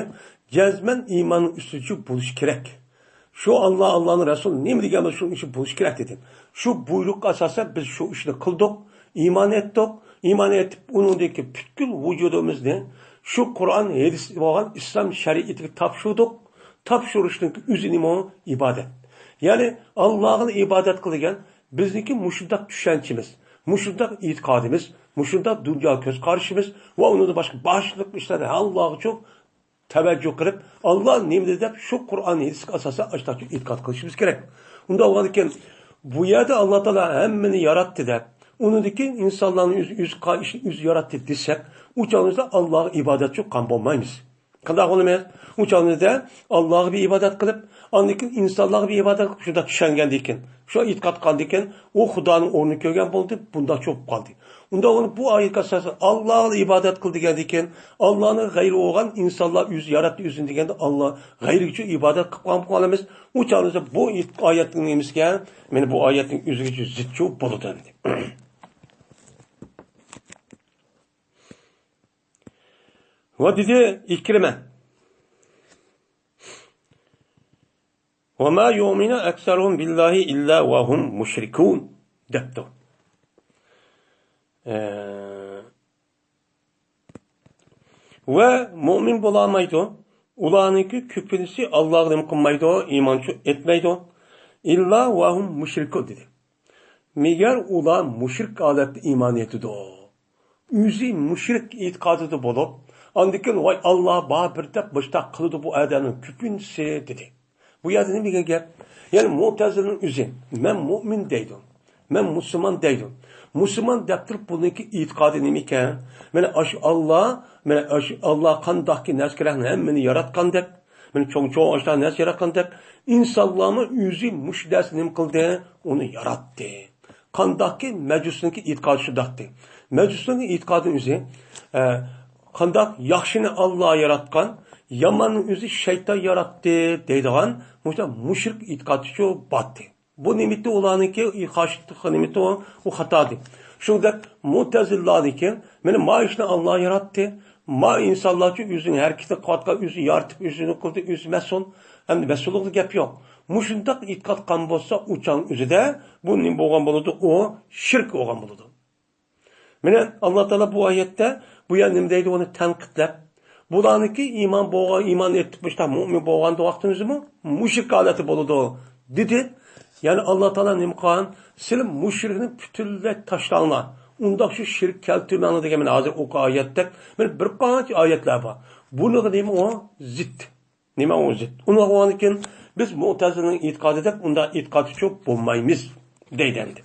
جەزمەن ئىماننىڭ ئۈستىدە بولۇشى كېرەك. شۇ ئاللا، ئاللانىڭ رەسۇلى نېمە دېگەن بولسا، شۇنىڭ ئۈچۈن بولۇشى كېرەك دېدى. شۇ بۇيرۇققا ئاساسەن بىز شۇ ئىشنى قىلدۇق، ئىمان ئەتتۇق. ئىمان ئېتىپ، ئۇنىڭدىكى پۈتكۈل ۋۇجۇدىمىزنى شۇ قۇرئان، ھەدىس بولغان ئىسلام شەرىئىتىگە تاپشۇردۇق. تاپشۇرۇشنىڭ ئۆزى نېمە؟ ئىبادەت. يەنى ئاللاغا ئىبادەت قىل دېگەن، بىزنىڭكى مۇشۇنداق چۈشەنچىمىز، مۇشۇنداق ئېتىقادىمىز، مۇشۇنداق دۇنيا كۆز قارىشىمىز ۋە ئۇنىڭدىن باشقا باشلىق ئىشلاردا ئاللاغىچۇ تەۋەججۇھ قىلىپ، ئاللا نېمىدە دەپ شۇ قۇرئان، ھەدىسكە ئاساسەن ئاشتاقچە ئېتىقاد قىلىشىمىز كېرەك. ئۇنداق بولغاندىكىن، بۇ يەردە ئاللا تائالا ھەممىنى ياراتتى دەپ، ئۇنىڭدىن كېيىن ئىنسانلارنى ئۆزى، ئۆزى قا-، ئىشنى ئۆزى ياراتتى دېسەك، ئۇ چاغدا ئاللاغا ئىبادەتچى قان بولمايمىز. قانداق بولىمىز؟ ئۇ چاغدا ئاللاغا بىر ئىبادەت قىلىپ، ئاندىن كېيىن ئىنسانلارغا بىر ئىبادەت قىلىپ، شۇنداق چۈشەنگەندىن كېيىن، شۇ ئېتىقاد قىلغاندىن كېيىن، ئۇ خۇدانىڭ ئورنىنى كۆرگەن بولدى، بۇنداقچە بولۇپ قالدى. ئۇنداق بولۇپ، بۇ ئايەتكە ئاساسەن، ئاللاغا ئىبادەت قىل دېگەندىن كېيىن، ئاللانىڭ غەيرى بولغان ئىنسانلار ئۆزى ياراتتى ئۆزىنى دېگەندە، ئاللا غەيرىگىچە ئىبادەت قىلىپ قالىمىز. ئۇ چاغدا بۇ ئايەتنىڭ نېمىسىگە، مانا بۇ ئايەتنىڭ ئۆزىگىچە زىتچۇ بولىدۇ ئەمدى. ۋە دېدى ئىكرىمە، «وما يؤمن أكثرهم بالله إلا وهم مشركون» دەپتۇ. ئە، ۋە مۇئمىن بولالمايدۇ. ئۇلارنىڭكى كۆپىنچىسى ئاللاغا نېمە قىلمايدۇ، ئىمانچۇ ئېتمەيدۇ. «إلا وهم مشركون» دېدى. مەگەر ئۇلار مۇشرىك ھالەتتە ئىمان ئېتىدۇ. ئۆزى مۇشرىك ئېتىقادىدا بولۇپ، ئاندىن كېيىن، «ۋاي، ئاللا بار بىر» دەپ مۇشتاق قىلىدۇ بۇ ئادەمنىڭ كۆپىنچىسى، دېدى. بۇ يەردە نېمە دېگەن گەپ؟ يەنى مۇئتەزىلىنىڭ ئۆزى، «مەن مۇئمىن» دەيدۇ، «مەن مۇسۇلمان» دەيدۇ. مۇسۇلمان دەپ تۇرۇپ، بۇنىڭكى ئېتىقادى نېمە ئىكەن؟ مانا ئاشۇ ئاللا، مانا ئاشۇ ئاللا قانداقكى نەرسىلەرنى ھەممىنى ياراتقاندەك، مانا چوڭ-چوڭ ئاشۇنداق نەرسە ياراتقاندەك، ئىنسانلارمۇ ئۆزى مۇشۇ نەرسىنى نېمە قىلدى؟ ئۇنى ياراتتى. قانداقكى مەجۇسنىڭكى ئېتىقادى شۇنداقتى. مەجۇسنىڭ ئېتىقادى ئۆزى، ئە، قانداق ياخشىنى ئاللا ياراتقان، ياماننى ئۆزى شەيتان ياراتتى دەيدىغان مۇشۇنداق مۇشرىك ئېتىقادىچۇ باتتى. بۇ نېمىتى ئۇلارنىڭكى قارشىلىقى نېمىتى ئۇ، ئۇ خاتادى. شۇنداق مۇتەزىللانىڭكى، مانا ما ئىشنى ئاللا ياراتتى، ما ئىنسانلارچۇ ئۆزىنىڭ ھەرىكىتىنى قىلىۋاتقان، ئۆزى يارىتىپ، ئۆزىنى قىلدى، ئۆزى مەسئۇل، ئەمدى مەسئۇللۇقتا گەپ يوق. مۇشۇنداق ئېتىقاد قىلغان بولسا، ئۇ چاغ ئۆزىدە بۇ نېمە بولغان بولىدۇ؟ ئۇ شىرك بولغان بولىدۇ. مانا ئاللا تائالا بۇ ئايەتتە، بۇ يەر نېمە دەيدۇ، ئۇنى تەنقىدلەپ، بۇلارنىڭكى ئىمان بولغان، ئىمان ئېيتىپ، مۇشۇنداق مۆمىن بولغان ۋاقتىمىزمۇ مۇشرىك ھالەتتە بولىدۇ، دېدى. يەنى ئاللا تائالا نېمە قىلغان؟ سىلى مۇشرىكنى پۈتۈنلەي تاشلاڭلار، ئۇنداق شۇ شىرك كەلتۈرمەڭلار دېگەن، مانا ھازىر ئوقۇغان ئايەتتەك، مانا بىر قانچە ئايەتلەر بار. بۇنىڭغا نېمە ئۇ؟ زىت. نېمە ئۇ زىت؟ ئۇنى ئوقۇغاندىن كېيىن، بىز مۇتەزىلىنىڭ ئېتىقادى دەپ، ئۇنداق ئېتىقادچۇ بولمايمىز، دەيدۇ ئەمدى.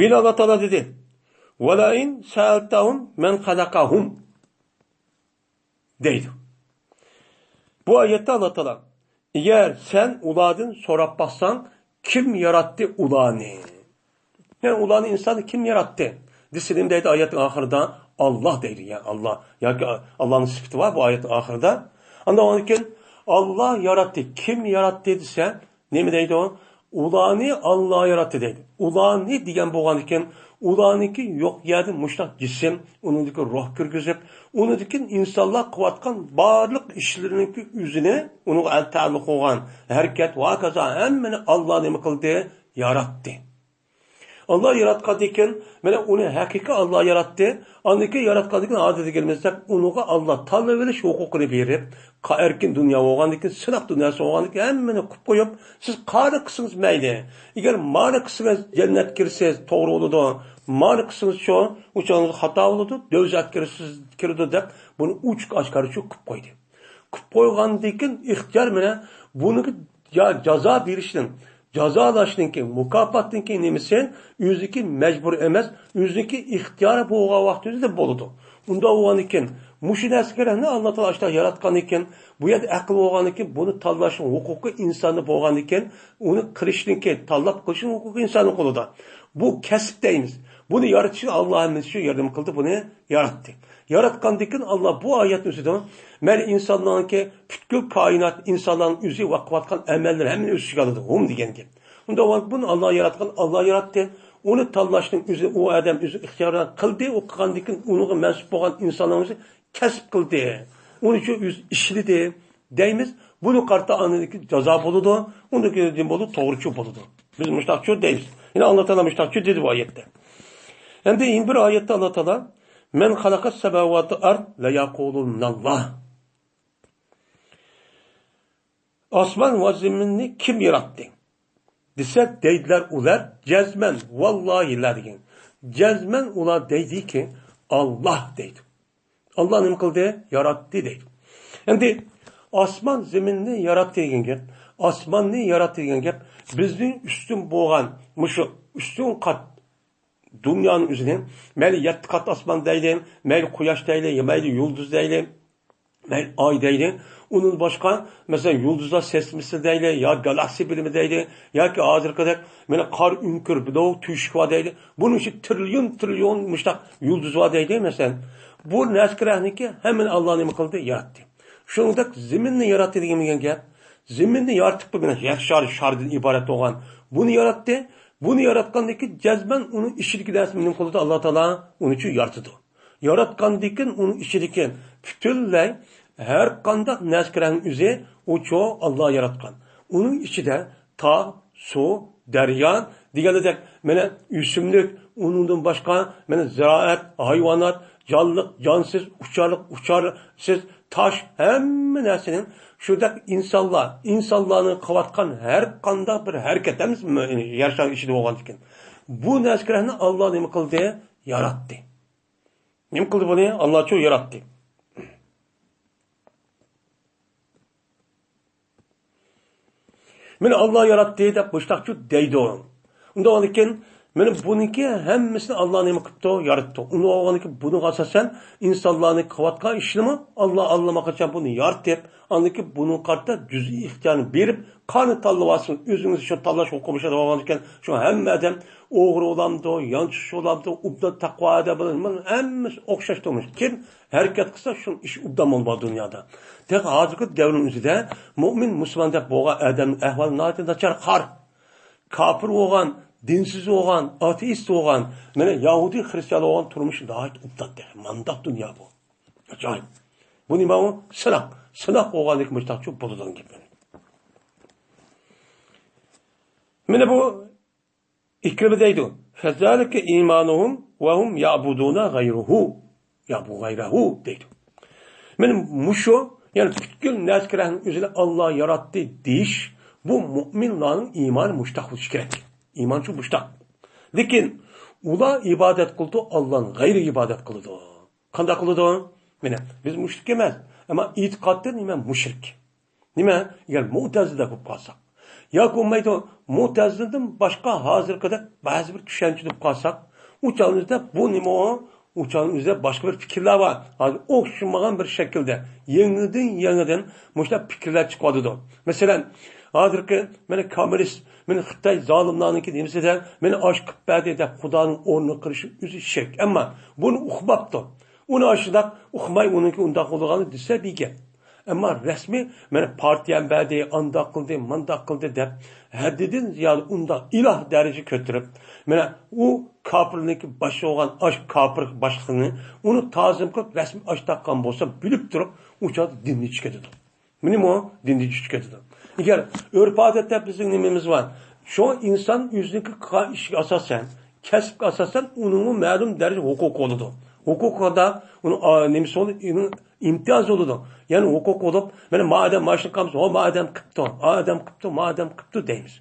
يەنە ئاللا تائالا دېدى، «ولئن سألتهم من خلقهم» دەيدۇ. بۇ ئايەتتە ئاللا تائالا، «ئەگەر سەن ئۇلاردىن سوراپ باقساڭ، كىم ياراتتى ئۇلارنى؟» يەنى ئۇلارنى، ئىنساننى كىم ياراتتى دېسە، نېمە دەيدۇ ئايەتنىڭ ئاخىرىدا؟ ئاللا دەيدۇ، يا ئاللا. ياكى ئاللانىڭ سۈپىتى بار بۇ ئايەتنىڭ ئاخىرىدا. ئاندىن كېيىن، ئاللا ياراتتى. كىم ياراتتى دېسە، نېمە دەيدۇ؟ ئۇلارنى ئاللا ياراتتى دەيدۇ. ئۇلارنى دېگەن بولغاندىكىن، ئۇلارنىڭكى يوق يەردىن مۇشۇنداق جىسىم، ئۇنىڭدىكى روھ كىرگۈزۈپ، ئۇنىڭدىكى ئىنسانلار قىلىۋاتقان بارلىق ئىشلىرىنىڭكى ئۆزىنى، ئۇنىڭغا تەئەللۇق بولغان ھەرىكەت ۋە ھاكازا ھەممىنى ئاللا نېمە قىلدى؟ ياراتتى. ئاللا ياراتقاندىن كېيىن، مانا ئۇنى ھەقىقىي ئاللا ياراتتى. ئاندىن كېيىن ياراتقاندىن كېيىن ھازىر دېگىنىمىزدەك ئۇنىڭغا ئاللا تاللىۋېلىش ھوقۇقىنى بېرىپ، قا-، ئەركىن دۇنيا بولغاندىن كېيىن، سىناق دۇنياسى بولغاندىن كېيىن ھەممىنى قىلىپ قويۇپ، سىز قانى قىلسىڭىز مەيلى. ئەگەر مانى قىلسىڭىز جەننەتكە كىرىسىز، توغرا بولىدۇ. مانى قىلسىڭىز شۇ، ئۇ چاغىڭىز خاتا بولىدۇ، دوزاخقا كىرىسىز، كىرىدۇ دەپ بۇنى ئوچۇق ئاشكارا شۇ قىلىپ قويدى. قىلىپ قويغاندىن كېيىن ئىختىيار مانا بۇنىڭغا يا جازا بېرىشنىڭ، جازالاشنىڭكى، مۇكاپاتنىڭكى نېمىسى ئۆزىنىڭكى مەجبۇر ئەمەس، ئۆزىنىڭكى ئىختىيارى بولغان ۋاقتىدا بولىدۇ. ئۇنداق بولغاندىن كېيىن مۇشۇ نەرسىگە ئاللا تائالا ئاشۇنداق ياراتقاندىن كېيىن، بۇ يەردە ئەقىل بولغاندىن كېيىن، بۇنى تاللاشنىڭ ھوقۇقى ئىنساندا بولغاندىن كېيىن، ئۇنى قىلىشنىڭكى، تاللاپ قىلىشنىڭ ھوقۇقى ئىنساننىڭ قولىدا. بۇ كەسىپ دەيمىز. بۇنى يارىتىشنى ئاللا ھەممىسى شۇ ياردەم قىلدى، بۇنى ياراتتى. ياراتقاندىن كېيىن ئاللا بۇ ئايەتنى ئۆزىدە، مەيلى ئىنسانلارنىڭكى پۈتكۈل كائىنات، ئىنسانلارنىڭ ئۆزى ۋە قىلىۋاتقان ئەمەللىرى ھەممىنى ئۆز ئىچىگە ئالىدۇ. ھۇم دېگەن گەپ. ئۇنداق بولغاندا بۇنى ئاللا ياراتقان، ئاللا ياراتتى. ئۇنى تاللاشنىڭ ئۆزى ئۇ ئادەم ئۆزى ئىختىيارى بىلەن قىلدى. ئۇ قىلغاندىن كېيىن ئۇنىڭغا مەنسۇپ بولغان ئىنسانلارنىڭ ئۆزى كەسىپ قىلدى. ئۇنىڭ ئۈچۈن ئۆزى ئىشلىدى دەيمىز. بۇنى قارىتا ئاندىن كېيىن جازا بولىدۇ. ئۇندىن كېيىن نېمە بولىدۇ؟ توغرىچۇ بولىدۇ. بىز مۇشتاقچۇ دەيمىز. يەنە ئاللا تائالا مۇشتاقچۇ دېدى بۇ ئايەتتە. ئەمدى يەنە بىر ئايەتتە ئاللا تائالا، مەن خەلەقەس سەماۋاتى ۋەل ئەرد لەيەقۇلۇننەللا. ئاسمان ۋە زېمىننى كىم ياراتتى دېسە، دەيدىلەر ئۇلار، جەزمەن، ۋاللاھىلا دېگەن. جەزمەن ئۇلار دەيدىكى، ئاللا دەيدۇ. ئاللا نېمە قىلدى؟ ياراتتى دەيدۇ. ئەمدى ئاسمان زېمىننى ياراتتى دېگەن گەپ، ئاسماننى ياراتتى دېگەن گەپ بىزدىن ئۈستۈن بولغان مۇشۇ ئۈستۈن قات دۇنيانىڭ ئۆزىنى، مەيلى يەتتە قات ئاسمان دەيلى، مەيلى قۇياش دەيلى، يا مەيلى يۇلدۇز دەيلى، مەيلى ئاي دەيلى. ئۇنىڭ باشقا، مەسىلەن، يۇلدۇزلار سىستېمىسى دەيلى، يا گالاكسىيە بىلىمى دەيلى، ياكى ھازىرقىدەك مانا قارا ئۆڭكۈر، بىلوگ تۆشۈك بار دەيلى. بۇنىڭ ئىچىدە تىرىليون، تىرىليون مۇشتاق يۇلدۇز بار دەيلى، مەسىلەن. بۇ نەرسىلەرنىڭكى ھەممىنى ئاللا نېمە قىلدى؟ ياراتتى. شۇنىڭدەك زېمىننى ياراتتى دېگەن گەپ. زېمىننى يارىتىپلا، مانا يەر شارى، شاردىن ئىبارەت بولغان. بۇنى ياراتتى. بۇنى ياراتقاندىن كېيىن جەزمەن ئۇنىڭ ئىچىدىكى نەرسىنى نېمە قىلىدۇ؟ ئاللا تائالا ئۇنى شۇ يارىتىدۇ. ياراتقاندىن كېيىن ئۇنىڭ ئىچىدىكى پۈتۈنلەي ھەر قانداق نەرسىلەرنىڭ ئۆزى ئۇ شۇ ئاللا ياراتقان. ئۇنىڭ ئىچىدە تاغ، سۇ، دەريا دېگەندەك، مانا ئۆسۈملۈك، ئۇنىڭدىن باشقا، مانا زىرائەت، ھايۋانات، جانلىق، جانسىز، ئۇچارلىق، ئۇچارسىز، تاش، ھەممە نەرسىنىڭ، شۇنداق ئىنسانلار، ئىنسانلارنىڭ قىلىۋاتقان ھەر قانداق بىر ھەرىكەت، ھەممىسى يەر شارى ئىچىدە بولغاندىكىن، بۇ نەرسىلەرنى ئاللا نېمە قىلدى؟ ياراتتى. نېمە قىلدى بۇنى؟ ئاللاچۇ ياراتتى. مېنى ئاللا ياراتتى دەپ مۇشتاقچۇ دەيدۇ. ئۇنداق بولغاندىكىن، مانا بۇنىڭكى ھەممىسىنى ئاللا نېمە قىپتۇ؟ ياراتتى. ئۇنداق بولغاندىكىن بۇنىڭغا ئاساسەن ئىنسانلارنىڭ قىلىۋاتقان ئىشىنىمۇ ئاللا ئاللىماقاچان بۇنى يارىتىپ، ئاندىن كېيىن بۇنىڭغا قارىتا جۈزئىي ئىختىيارنى بېرىپ، قانى تاللىۋالسىڭىز، ئۆزىڭىز شۇ تاللاش ھوقۇقى بولغاندىكىن، شۇ ھەممە ئادەم ئوغرى بولامدۇ، يانچۇقچى بولامدۇ، ئوبدان تەقۋا ئادەم بولامدۇ، ھەممىسى ئوخشاش تۇرمۇش. كىم ھەرىكەت قىلسا، شۇ ئىش ئوبدان بولىدۇ دۇنيادا. تېخى ھازىرقى دەۋرنىڭ ئۆزىدە مۇئمىن، مۇسۇلمان دەپ بولغان ئادەمنىڭ ئەھۋالى ناھايىتى ناچار، قار. كاپىر بولغان، دىنسىز بولغان، ئاتېئىست بولغان، مانا يەھۇدىي، خرىستىيان بولغان تۇرمۇشى ناھايىتى ئوبدان تېخى. مانداق دۇنيا بۇ. ئاجايىپ. بۇ نېمە ئۇ؟ سىناق. سىناق بولغاندىكىن مۇشتاقچۇ بولىدىغان گەپ. مانا بۇ ئىكرىمە دەيدۇ، فَذَلِكَ إِيمَانُهُمْ وَهُمْ يَعْبُدُونَ غَيْرَهُ، يَعْبُدُونَ غَيْرَهُ دەيدۇ. مانا مۇشۇ، يەنى پۈتكۈل نەرسىلەرنىڭ ئۆزىنى ئاللا ياراتتى دېيىش، بۇ مۇئمىنلارنىڭ ئىمانى مۇشتاق بولۇشى كېرەك. ئىمان شۇ مۇشتاق. لېكىن ئۇلار ئىبادەت قىلىدۇ، ئاللانىڭ غەيرىگە ئىبادەت قىلىدۇ. قانداق قىلىدۇ؟ مانا بىز مۇشرىك ئەمەس، ئەمما ئېتىقادتا نېمە؟ مۇشرىك. نېمە؟ ئەگەر مۇئتەزىلە بولۇپ قالساق. ياكى بولمايدۇ، مۇئتەزىلىدىن باشقا ھازىرقىدەك بەزى بىر چۈشەنچىدە بولۇپ قالساق، ئۇ چاغنىڭ ئۆزىدە بۇ نېمە ئۇ؟ ئۇ چاغنىڭ ئۆزىدە باشقا بىر پىكىرلەر بار. ھازىر ئوخشىمىغان بىر شەكىلدە يېڭىدىن يېڭىدىن مۇشۇنداق پىكىرلەر چىقىۋاتىدۇ. مەسىلەن، ھازىرقى مانا كوممۇنىست، مانا خىتاي زالىملارنىڭكى نېمىسىدە مانا ئاشۇ قىلىپ بەردى دەپ خۇدانىڭ ئورنىغا قىلىشى ئۆزى شەك. ئەمما بۇنى ئۇقماپتۇ. ئۇنى ئاشۇنداق ئۇقماي، ئۇنىڭكى ئۇنداق بولغاننى دېسە بىگەپ. ئەمما رەسمىي، مانا، پارتىيەم بەردى، ئانداق قىلدى، مانداق قىلدى دەپ، ھەددىدىن زىيادە ئۇنداق ئىلاھ دەرىجىگە كۆتۈرۈپ، مانا، ئۇ كاپىرنىڭكى باشلىقى بولغان ئاش كاپىر باشلىقىنى، ئۇنى تازىم قىلىپ، رەسمىي ئاش تاققان بولسا، بىلىپ تۇرۇپ، ئۇ چاغدا دىندىن چىقىدۇ. مېنىمۇ دىندىن چىقىپ كېتىدۇ. ئەگەر ئۆرپ-ئادەتتە بىزنىڭ نېمىمىز بار؟ شۇ ئىنسان ئۆزىنىڭكى قىلغان ئىشىگە ئاساسەن، كەسىپكە ئاساسەن ئۇنىڭمۇ مەلۇم دەرىجە ھوقۇقى بولىدۇ. ھوقۇقىدا ئۇنىڭ، ئا، نېمىسى بولىدۇ؟ ئۇنىڭ ئىمتىيازى بولىدۇ. يەنى ھوقۇق بولۇپ، مانا ما ئادەم ماشىنا قىلمىسا، ھو، ما ئادەم قىپتۇ، ئا ئادەم قىپتۇ، ما ئادەم قىپتۇ دەيمىز.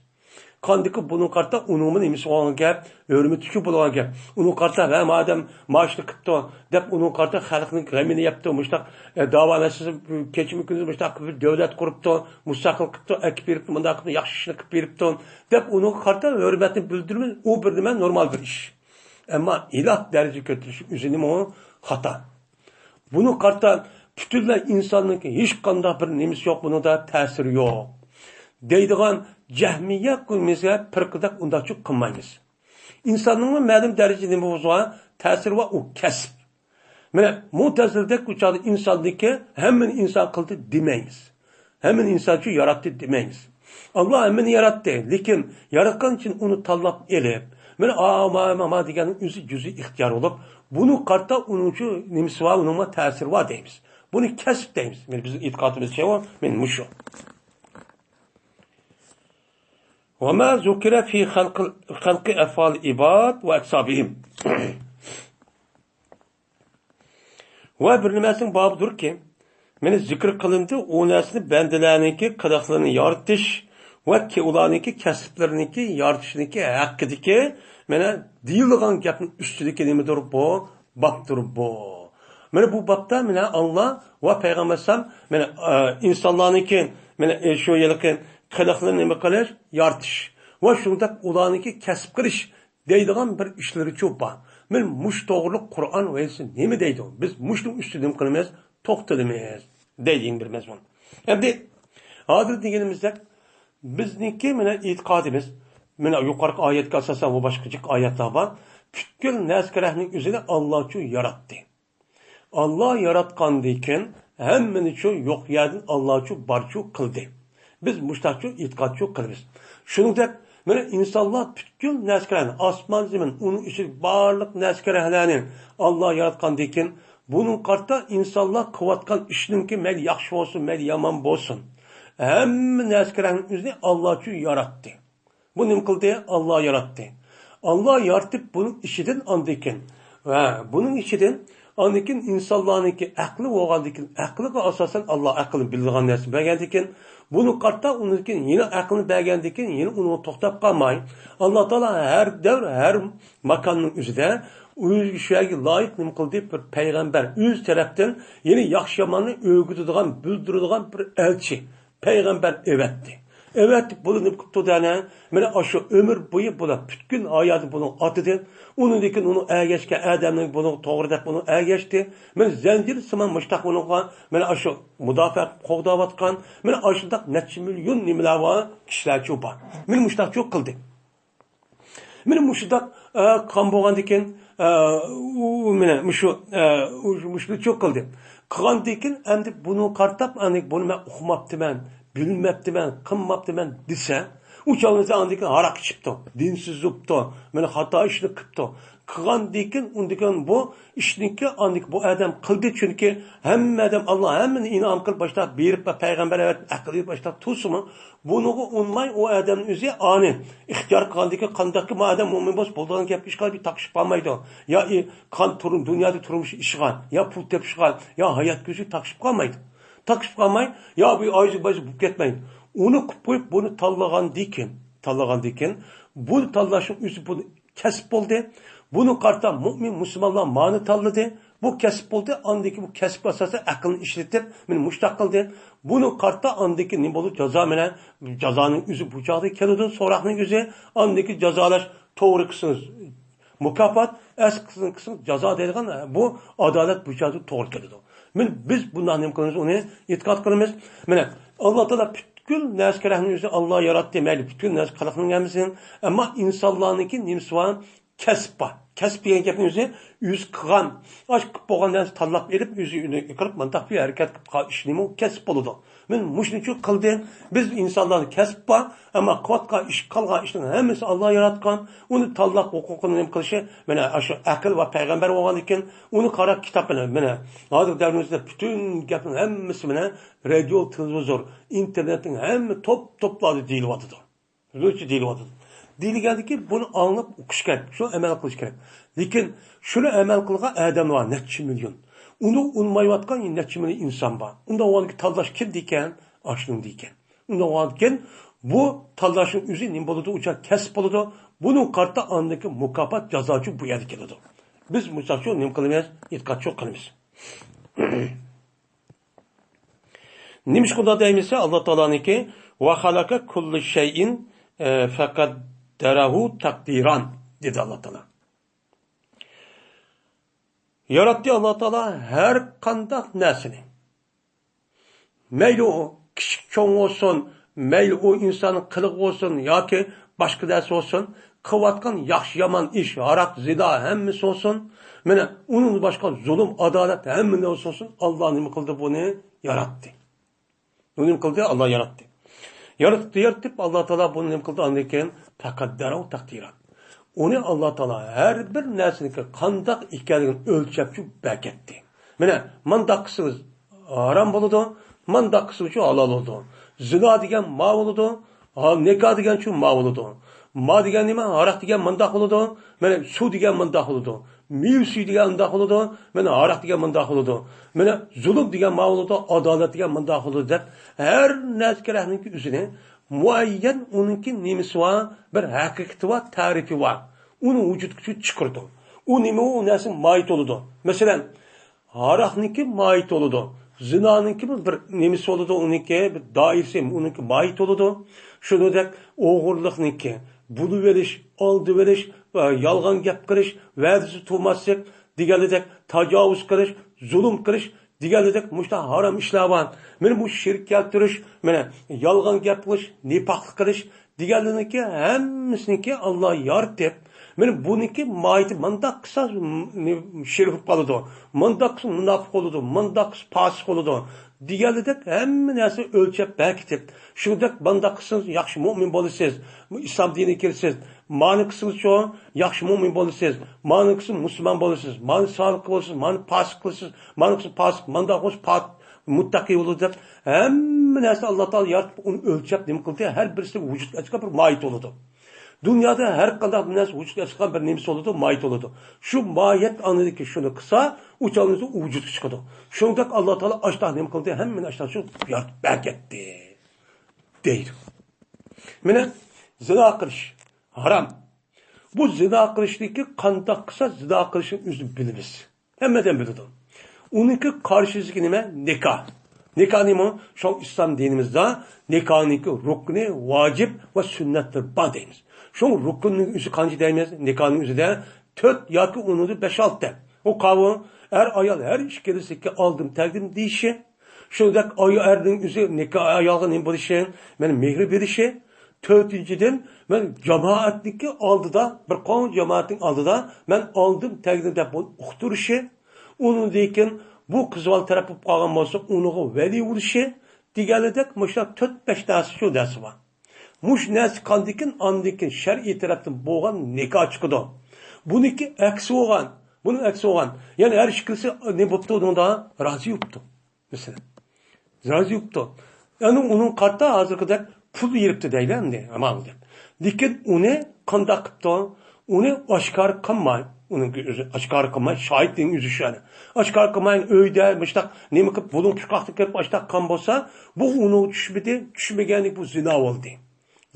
قاندىكى بۇنىڭغا قارىتا ئۇنىڭمۇ نېمىسى بولغان گەپ، ھۆرمىتى شۇ بولغان گەپ. ئۇنىڭغا قارىتا، ھە، مادەم ماشىنا قىپتۇ دەپ، ئۇنىڭغا قارىتا خەلقنىڭ غېمىنى يەپتۇ، مۇشتاق، ئە، داۋا مەسىلىسى، كېچىمۇ كۈندۈز مۇشتاق بىر دۆلەت قۇرۇپتۇ، مۇستەقىل قىپتۇ، ئەكىپ بېرىپتۇ، مۇنداق قىپتۇ، ياخشى ئىشنى قىپ بېرىپتۇ دەپ، ئۇنىڭغا قارىتا ھۆرمەتنى بىلدۈرمەي، ئۇ بىر نېمە نورمال بىر ئىش. ئەمما ئىلاھ دەرىجىگە كۆتۈرۈش ئۆزىنىمۇ خاتا. بۇنى قارىتا پۈتۈنلەي ئىنساننىڭكى ھېچقانداق بىر نېمىسى يوق، بۇنىڭدا تەسىرى يوق دەيدىغان جەھمىيە قىلمىسا پىرقىدەك ئۇنداقچۇ قىلمايمىز. ئىنساننىڭمۇ مەلۇم دەرىجىدە نېمە بولسا تەسىرى بار، ئۇ كەسىپ. مانا مۇتەزىلىدەك ئۇ چاغدا ئىنساندىكى ھەممىنى ئىنسان قىلدى دېمەيمىز. ھەممىنى ئىنسانچۇ ياراتتى دېمەيمىز. ئاللا ھەممىنى ياراتتى، لېكىن ياراتقان ئىچىدىن ئۇنى تاللاپ ئېلىپ، مانا ئا، ما، ما، ما دېگەننىڭ ئۆزى جۈزئىي ئىختىيار بولۇپ، بۇنى قارىتا ئۇنىڭچۇ نېمىسى بار، ئۇنىڭمۇ تەسىرى بار دەيمىز. بۇنى كەسىپ دەيمىز. مانا بىزنىڭ ئېتىقادىمىزچە ئۇ، مانا مۇشۇ. وما ذكر في خلق، خلق أفعال العباد وأكسابهم. ۋە بىر نېمىسىنىڭ بابىدۇركى، مانا زىكىر قىلىندى، ئۇ نەرسىنى بەندىلەرنىڭكى قىلىقلىرىنى يارىتىش ۋە كى-، ئۇلارنىڭكى كەسىپلىرىنىڭكى يارىتىشنىڭكى ھەققىدىكى، مانا دېيىلىدىغان گەپنىڭ ئۈستىدىكى نېمىدۇر بۇ؟ بابتۇر بۇ. مانا بۇ بابتا، مانا، ئاللا ۋە پەيغەمبەر ئەلەيھىسسالام، مانا، ئە، ئىنسانلارنىڭكى، مانا، ئە، شۇ ھېلىقى قىلىقلىرىنى نېمە قىلىش؟ يارىتىش. ۋە شۇنداق ئۇلارنىڭكى كەسىپ قىلىش دەيدىغان بىر ئىشلىرىچۇ بار. مانا مۇشۇ توغرىلىق قۇرئان ۋە ھەدىس نېمە دەيدۇ؟ بىز مۇشۇنىڭ ئۈستىدە نېمە قىلىمىز؟ توختىلىمىز دەيدىغان بىر مەزمۇن. ئەمدى ھازىر دېگىنىمىزدەك، بىزنىڭكى مانا ئېتىقادىمىز، مانا يۇقىرىقى ئايەتكە ئاساسەن ۋە باشقا جىق ئايەتلەر بار. پۈتكۈل نەرسە-كەرەكنىڭ ئۆزىنى ئاللاچۇ ياراتتى. ئاللا ياراتقاندىن كېيىن ھەممىنىچۇ يوق يەردىن ئاللاچۇ بارچۇ قىلدى. بىز مۇشتاقچۇ ئېتىقادچۇ قىلىمىز. شۇنىڭدەك، مانا ئىنسانلار پۈتكۈل نەرسە-كەرەكلەرنى، ئاسمان، زېمىن، ئۇنىڭ ئىچىدىكى بارلىق نەرسە-كەرەكلەرنى ئاللا ياراتقاندىن كېيىن، بۇنىڭغا قارىتا ئىنسانلار قىلىۋاتقان ئىشنىڭكى مەيلى ياخشى بولسۇن، مەيلى يامان بولسۇن، ھەممە نەرسە-كەرەكنىڭ ئۆزىنى ئاللاچۇ ياراتتى. بۇ نېمە قىلدى؟ ئاللا ياراتتى. ئاللا يارىتىپ، بۇنىڭ ئىچىدىن ئاندىن كېيىن، ۋە بۇنىڭ ئىچىدىن ئاندىن كېيىن ئىنسانلارنىڭكى ئەقلى بولغاندىن كېيىن، ئەقلىگە ئاساسەن ئاللا ئەقىلنى بىلىدىغان نەرسە بەرگەندىن كېيىن، بۇنى قارىتا ئۇنىڭدىن كېيىن يەنە ئەقىلنى بەرگەندىن كېيىن، يەنە ئۇنىڭغا توختاپ قالماي، ئاللا تائالا ھەر دەۋر، ھەر ماكاننىڭ ئۆزىدە ئۆزىگە شۇ يەرگە لايىق نېمە قىلدى؟ بىر پەيغەمبەر، ئۆز تەرەپتىن يەنە ياخشى-ياماننى ئۆگىتىدىغان، بىلدۈرىدىغان بىر ئەلچى. پەيغەمبەر ئەۋەتتى. ئەۋەتتى، بۇلار نېمە قىپتۇ دەنە؟ مانا ئاشۇ ئۆمۈر بويى بۇلار پۈتكۈل ھاياتى بۇنىڭ ئاتىدى. ئۇنىڭدىن كېيىن ئۇنىڭ ئەگەشكەن ئادەملىرى بۇنىڭغا توغرا دەپ ئۇنىڭ ئەگەشتى. مانا زەنجىر سىمان مۇشتاق بۇنىڭغا، مانا ئاشۇ مۇداپىئە قوغداۋاتقان، مانا ئاشۇنداق نەچچە مىليون نېمىلەر بار، كىشىلەرچۇ بار. مانا مۇشتاقچۇ قىلدى. مانا مۇشۇنداق، ئە، قىلغان بولغاندىكىن، ئە، ئۇ، مانا مۇشۇ، ئە، ئۇ، مۇشۇنى چوق قىلدى. قىلغاندىكىن ئەمدى بۇنى قارىتاپ، ئەمدى بۇنى مەن ئۇقماپتىمەن، بىلمەپتىمەن، قىلماپتىمەن دېسە، ئۇ چاغدا ئاندىكىن ھاراق ئىچىپتۇ، دىنسىز بوپتۇ، مانا خاتا ئىشنى قىپتۇ. قىلغاندىكىن، ئۇندىكىن بۇ ئىشنىڭكى، ئاندىكى بۇ ئادەم قىلدى، چۈنكى ھەممە ئادەم، ئاللا ھەممىنى ئىنئام قىلىپ باشلاپ بېرىپ، پەيغەمبەر ئەۋەتىپ، ئەقىل بېرىپ باشلاپ تۇرسىمۇ، بۇنىڭغا ئۇنىماي، ئۇ ئادەمنىڭ ئۆزى ئانى ئىختىيار قىلغاندىكىن، قانداقكى ما ئادەم مۇئمىن بولسا بولىدىغان گەپ ئىشقا بىر تاقىشىپ قالمايدۇ. يا ئى-، قان تۇرۇم-، دۇنيادا تۇرمۇش ئىشىغا، يا پۇل تېپىشقا، يا ھايات كۆزى تاقىشىپ قالمايدۇ. تاقىشىپ قالماي، يا بۇ ئايزى بايزى بولۇپ كەتمەيدۇ. ئۇنى قىلىپ قويۇپ، بۇنى تاللىغاندىكىن، تاللىغاندىكىن، بۇنى تاللاشنىڭ ئۆزى بۇنى كەسىپ بولدى. بۇنى قارىتا مۇئمىن مۇسۇلمانلار مانى تاللىدى. بۇ كەسىپ بولدى. ئاندىن كېيىن بۇ كەسىپ ئاساسىدا ئەقلىنى ئىشلىتىپ، مېنى مۇشتاق قىلدى. بۇنى قارىتا ئاندىن كېيىن نېمە بولدى؟ جازا مەنە، جازانىڭ ئۆزى بۇ چاغدا كېلىدۇ، سوراقنىڭ ئۆزى. ئاندىن كېيىن جازالاش توغرا قىلسىڭىز مۇكاپات، ئەس قىلسىڭىز جازا دەيدىغان بۇ ئادالەت بۇ چاغدا توغرا كېلىدۇ. مېنى بىز بۇنداق نېمە قىلىمىز؟ ئۇنى ئېتىقاد قىلىمىز. مانا، ئاللا تائالا پۈتكۈل نەرسە كېرەكنى ئۆزى ئاللا ياراتتى. مەيلى، پۈتكۈل نەرسە خەلقنىڭ ھەممىسىنى. ئەمما ئىنسانلارنىڭكى نېمىسى بار؟ كەسىپ بار. كەسىپ دېگەن گەپنىڭ ئۆزى، ئۆزى قىلغان، ئاشۇ قىلىپ بولغان نەرسىنى تاللاپ ئېلىپ، ئۆزى ئۆيىنى قىلىپ، مۇنداق بىر ھەرىكەت قىلىپ قالغان ئىش نېمە ئۇ؟ كەسىپ بولىدۇ. مەن مۇشۇنى ئۈچۈن قىلدىم. بىز ئىنسانلاردا كەسىپ بار، ئەمما قىلىۋاتقان ئىش، قىلغان ئىشنىڭ ھەممىسى ئاللا ياراتقان. ئۇنى تاللاپ ھوقۇقىنى نېمە قىلىشى، مانا ئاشۇ ئەقىل ۋە پەيغەمبەر بولغاندىكىن، ئۇنى قاراپ كىتاب بىلەن، مانا ھازىر دەۋرىمىزدە پۈتۈن گەپنىڭ ھەممىسى مانا رادىيو، تېلېۋىزور، ئىنتېرنېتنىڭ ھەممە توپ-توپلاردا دېيىلىۋاتىدۇ. نېمە ئۈچۈن دېيىلىۋاتىدۇ؟ دېيىلگەندىكىن بۇنى ئاڭلاپ ئوقۇش كېرەك، شۇ ئەمەل قىلىش كېرەك. لېكىن شۇنى ئەمەل قىلغان ئادەم بار، نەچچە مىليون. ئۇنى ئۇنىمايۋاتقان نەچچە مىليون ئىنسان بار. ئۇنداق بولغاندىكىن تاللاش كىمدىكەن؟ ئاشۇنىڭدىكەن. ئۇنداق بولغاندىكىن بۇ تاللاشنىڭ ئۆزى نېمە بولىدۇ؟ ئۇ چاغ كەسىپ بولىدۇ. بۇنىڭغا قارىتا ئاندىن كېيىن مۇكاپات، جازاچۇ بۇ يەردە كېلىدۇ. بىز مىسال ئۈچۈن نېمە قىلىمىز؟ ئېتىقادچۇ قىلىمىز. نېمىشقا ئۇنداق دەيمىز دېسە، ئاللا تائالانىڭكى «ۋە خەلەقە كۇللە شەيئىن، ئە، فەقەددەرەھۇ تەقدىران» دېدى ئاللا تائالا. ياراتتى ئاللا تائالا ھەر قانداق نەرسىنى. مەيلى ئۇ كىچىك چوڭ بولسۇن، مەيلى ئۇ ئىنساننىڭ قىلىقى بولسۇن ياكى باشقا نەرسە بولسۇن، قىلىۋاتقان ياخشى يامان ئىش، ھاراق، زىنا ھەممىسى بولسۇن، مانا ئۇنىڭدىن باشقا زۇلۇم، ئادالەت ھەممە نەرسە بولسۇن، ئاللا نېمە قىلدى؟ بۇنى ياراتتى. بۇنى نېمە قىلدى؟ ئاللا ياراتتى. يارىتىپ، يارىتىپ، ئاللا تائالا بۇنى نېمە قىلدى؟ ئاندىن كېيىن «پەقەددەرەھۇ تەقدىرا». ئۇنى ئاللا تائالا ھەر بىر نەرسىنىڭكى قانداق ئىكەنلىكىنى ئۆلچەپچۇ بەركەتتى. مانا مانداق قىلسىڭىز ھارام بولىدۇ، مانداق قىلسىڭىزچۇ ھالال بولىدۇ. زىنا دېگەن ما بولىدۇ، ھا، نىكاھ دېگەنچۇ ما بولىدۇ. ما دېگەن نېمە؟ ھاراق دېگەن مانداق بولىدۇ، مانا سۇ دېگەن مانداق بولىدۇ. مېۋە سۈيى دېگەن مۇنداق بولىدۇ، مانا ھاراق دېگەن مۇنداق بولىدۇ. مانا زۇلۇم دېگەن مانا بولىدۇ، ئادالەت دېگەن مۇنداق بولىدۇ دەپ، ھەر نەرسە كېرەكنىڭكى ئۆزىنى مۇئەييەن ئۇنىڭكى نېمىسى بار، بىر ھەقىقىتى بار، تەرىپى بار. ئۇنى ۋۇجۇدقا چىقىرىدۇ. ئۇ نېمە؟ ئۇ نەرسە ماھىيىتى بولىدۇ. مەسىلەن، ھاراقنىڭكى ماھىيىتى بولىدۇ. زىنانىڭكى بىر نېمىسى بولىدۇ، ئۇنىڭكى بىر دائىرىسى، ئۇنىڭكى ماھىيىتى بولىدۇ. شۇنىڭدەك ئوغرىلىقنىڭكى، بۇلىۋېلىش، ئالدىۋېلىش، يالغان گەپ قىلىش، ۋەدىسى تۇرماسلىق، دېگەنلىدەك تاجاۋۇز قىلىش، زۇلۇم قىلىش، دېگەنلىدەك مۇشۇنداق ھارام ئىشلار بار. مانا بۇ شېرىك كەلتۈرۈش، مانا يالغان گەپ قىلىش، نىپاقلىق قىلىش، دېگەنلىرىنىڭكى ھەممىسىنىڭكى ئاللا يارىتىپ، مانا بۇنىڭكى ماھىيىتى مانداق قىلسا، م-، شېرىك بولۇپ قالىدۇ، مانداق قىلسا مۇناپىق بولىدۇ، مانداق قىلسا پاسىق بولىدۇ، دېگەنلىدەك ھەممە نەرسىنى ئۆلچەپ بەركىتىپ، شۇنداق مانداق قىلسىڭىز ياخشى مۆمىن بولىسىز، ئىسلام دىنىگە كىرىسىز، مانى قىلسىڭىزچۇ ياخشى مۆمىن بولىسىز، مانى قىلسىڭىز مۇسۇلمان بولىسىز، مانى سادىق بولىسىز، مانى پاسىق قىلىسىز، مانى قىلسىڭىز پاسىق، مانداق قىلسىڭىز پاك، مۇتتەقى بولىدۇ دەپ، ھەممە نەرسىنى ئاللا تائالا يارىتىپ، ئۇنى ئۆلچەپ نېمە قىلدى؟ ھەر بىرسى ۋۇجۇدقا چىققان بىر ماھىيىتى بولىدۇ. دۇنيادا ھەر قانداق بىر نەرسە ۋۇجۇدقا چىققان بىر نېمىسى بولىدۇ، ماھىيىتى بولىدۇ. شۇ ماھىيەت ئاندىكى شۇنى قىلسا، ئۇ چاغدا ۋۇجۇدقا چىقىدۇ. شۇنداق ئاللا تائالا ئاشتاق نېمە قىلدى؟ ھەممىنى ئاشتاق شۇ يارىتىپ بەركەتتى دەيدۇ. مانا زىنا قىلىش ھارام. بۇ زىنا قىلىشنىڭكى قانداق قىلسا زىنا قىلىشنى ئۆزى بىلىمىز. ھەممە ئادەم بىلىدۇ. ئۇنىڭكى قارشىسىدىكى نېمە؟ نىكاھ. نىكاھ نېمە؟ شۇ ئىسلام دىنىمىزدا نىكاھنىڭكى رۇكنى، ۋاجىپ ۋە سۈننەتلىرى بار دەيمىز. شۇ رۇكننىڭ ئۆزى قانچە دەيمىز؟ نىكاھنىڭ ئۆزىدە تۆت ياكى ئۇنىڭدا بەش-ئالتە. ئۇ قاۋۇ ئەر-ئايال ھەر ئىككىلىسىگە ئالدىم تەقدىم دېيىشى. شۇنداق ئاي-، ئەرنىڭ ئۆزى نىكاھ ئايالغا نېمە بولۇشى؟ مانا مېھرى بېرىشى. تۆتىنچىدىن، مەن جامائەتنىڭكى ئالدىدا، بىر قوم جامائەتنىڭ ئالدىدا مەن ئالدىم تەگدىم دەپ ئۇقتۇرۇشى، ئۇنىڭدىن كېيىن بۇ قىز بالا تەرەپ بولۇپ قالغان بولسا، ئۇنىڭغا ۋەلىي بولۇشى دېگەنلىدەك مۇشۇنداق تۆت-بەش نەرسە، شۇ نەرسە بار. مۇشۇ نەرسە قاندىكىن، ئاندىن كېيىن شەرئىي تەرەپتىن بولغان نىكاھ چىقىدۇ. بۇنىڭكى ئەكسى بولغان، بۇنىڭ ئەكسى بولغان. يەنى ھەر ئىككىلىسى نېمە بوپتۇ، ئۇنىڭدا رازى بوپتۇ. مەسىلەن، رازى بوپتۇ. يەنى ئۇنىڭ قارىتا ھازىرقىدەك پۇل بېرىپتۇ دەيلى ئەمدى، ئامال دەپ. لېكىن ئۇنى قانداق قىپتۇ؟ ئۇنى ئاشكارا قىلماي، ئۇنىڭ ئۆزى ئاشكارا قىلماي، شاھىتنىڭ ئۆزى شۇ يەنى. ئاشكارا قىلماي، ئۆيدە مۇشتاق نېمە قىلىپ، بۇلۇڭ پۇچقاقتا كىرىپ ئاشتاق قىلغان بولسا، بۇ ئۇنىڭغا چۈشمىدى، چۈشمىگەنلىك بۇ زىنا بولدى.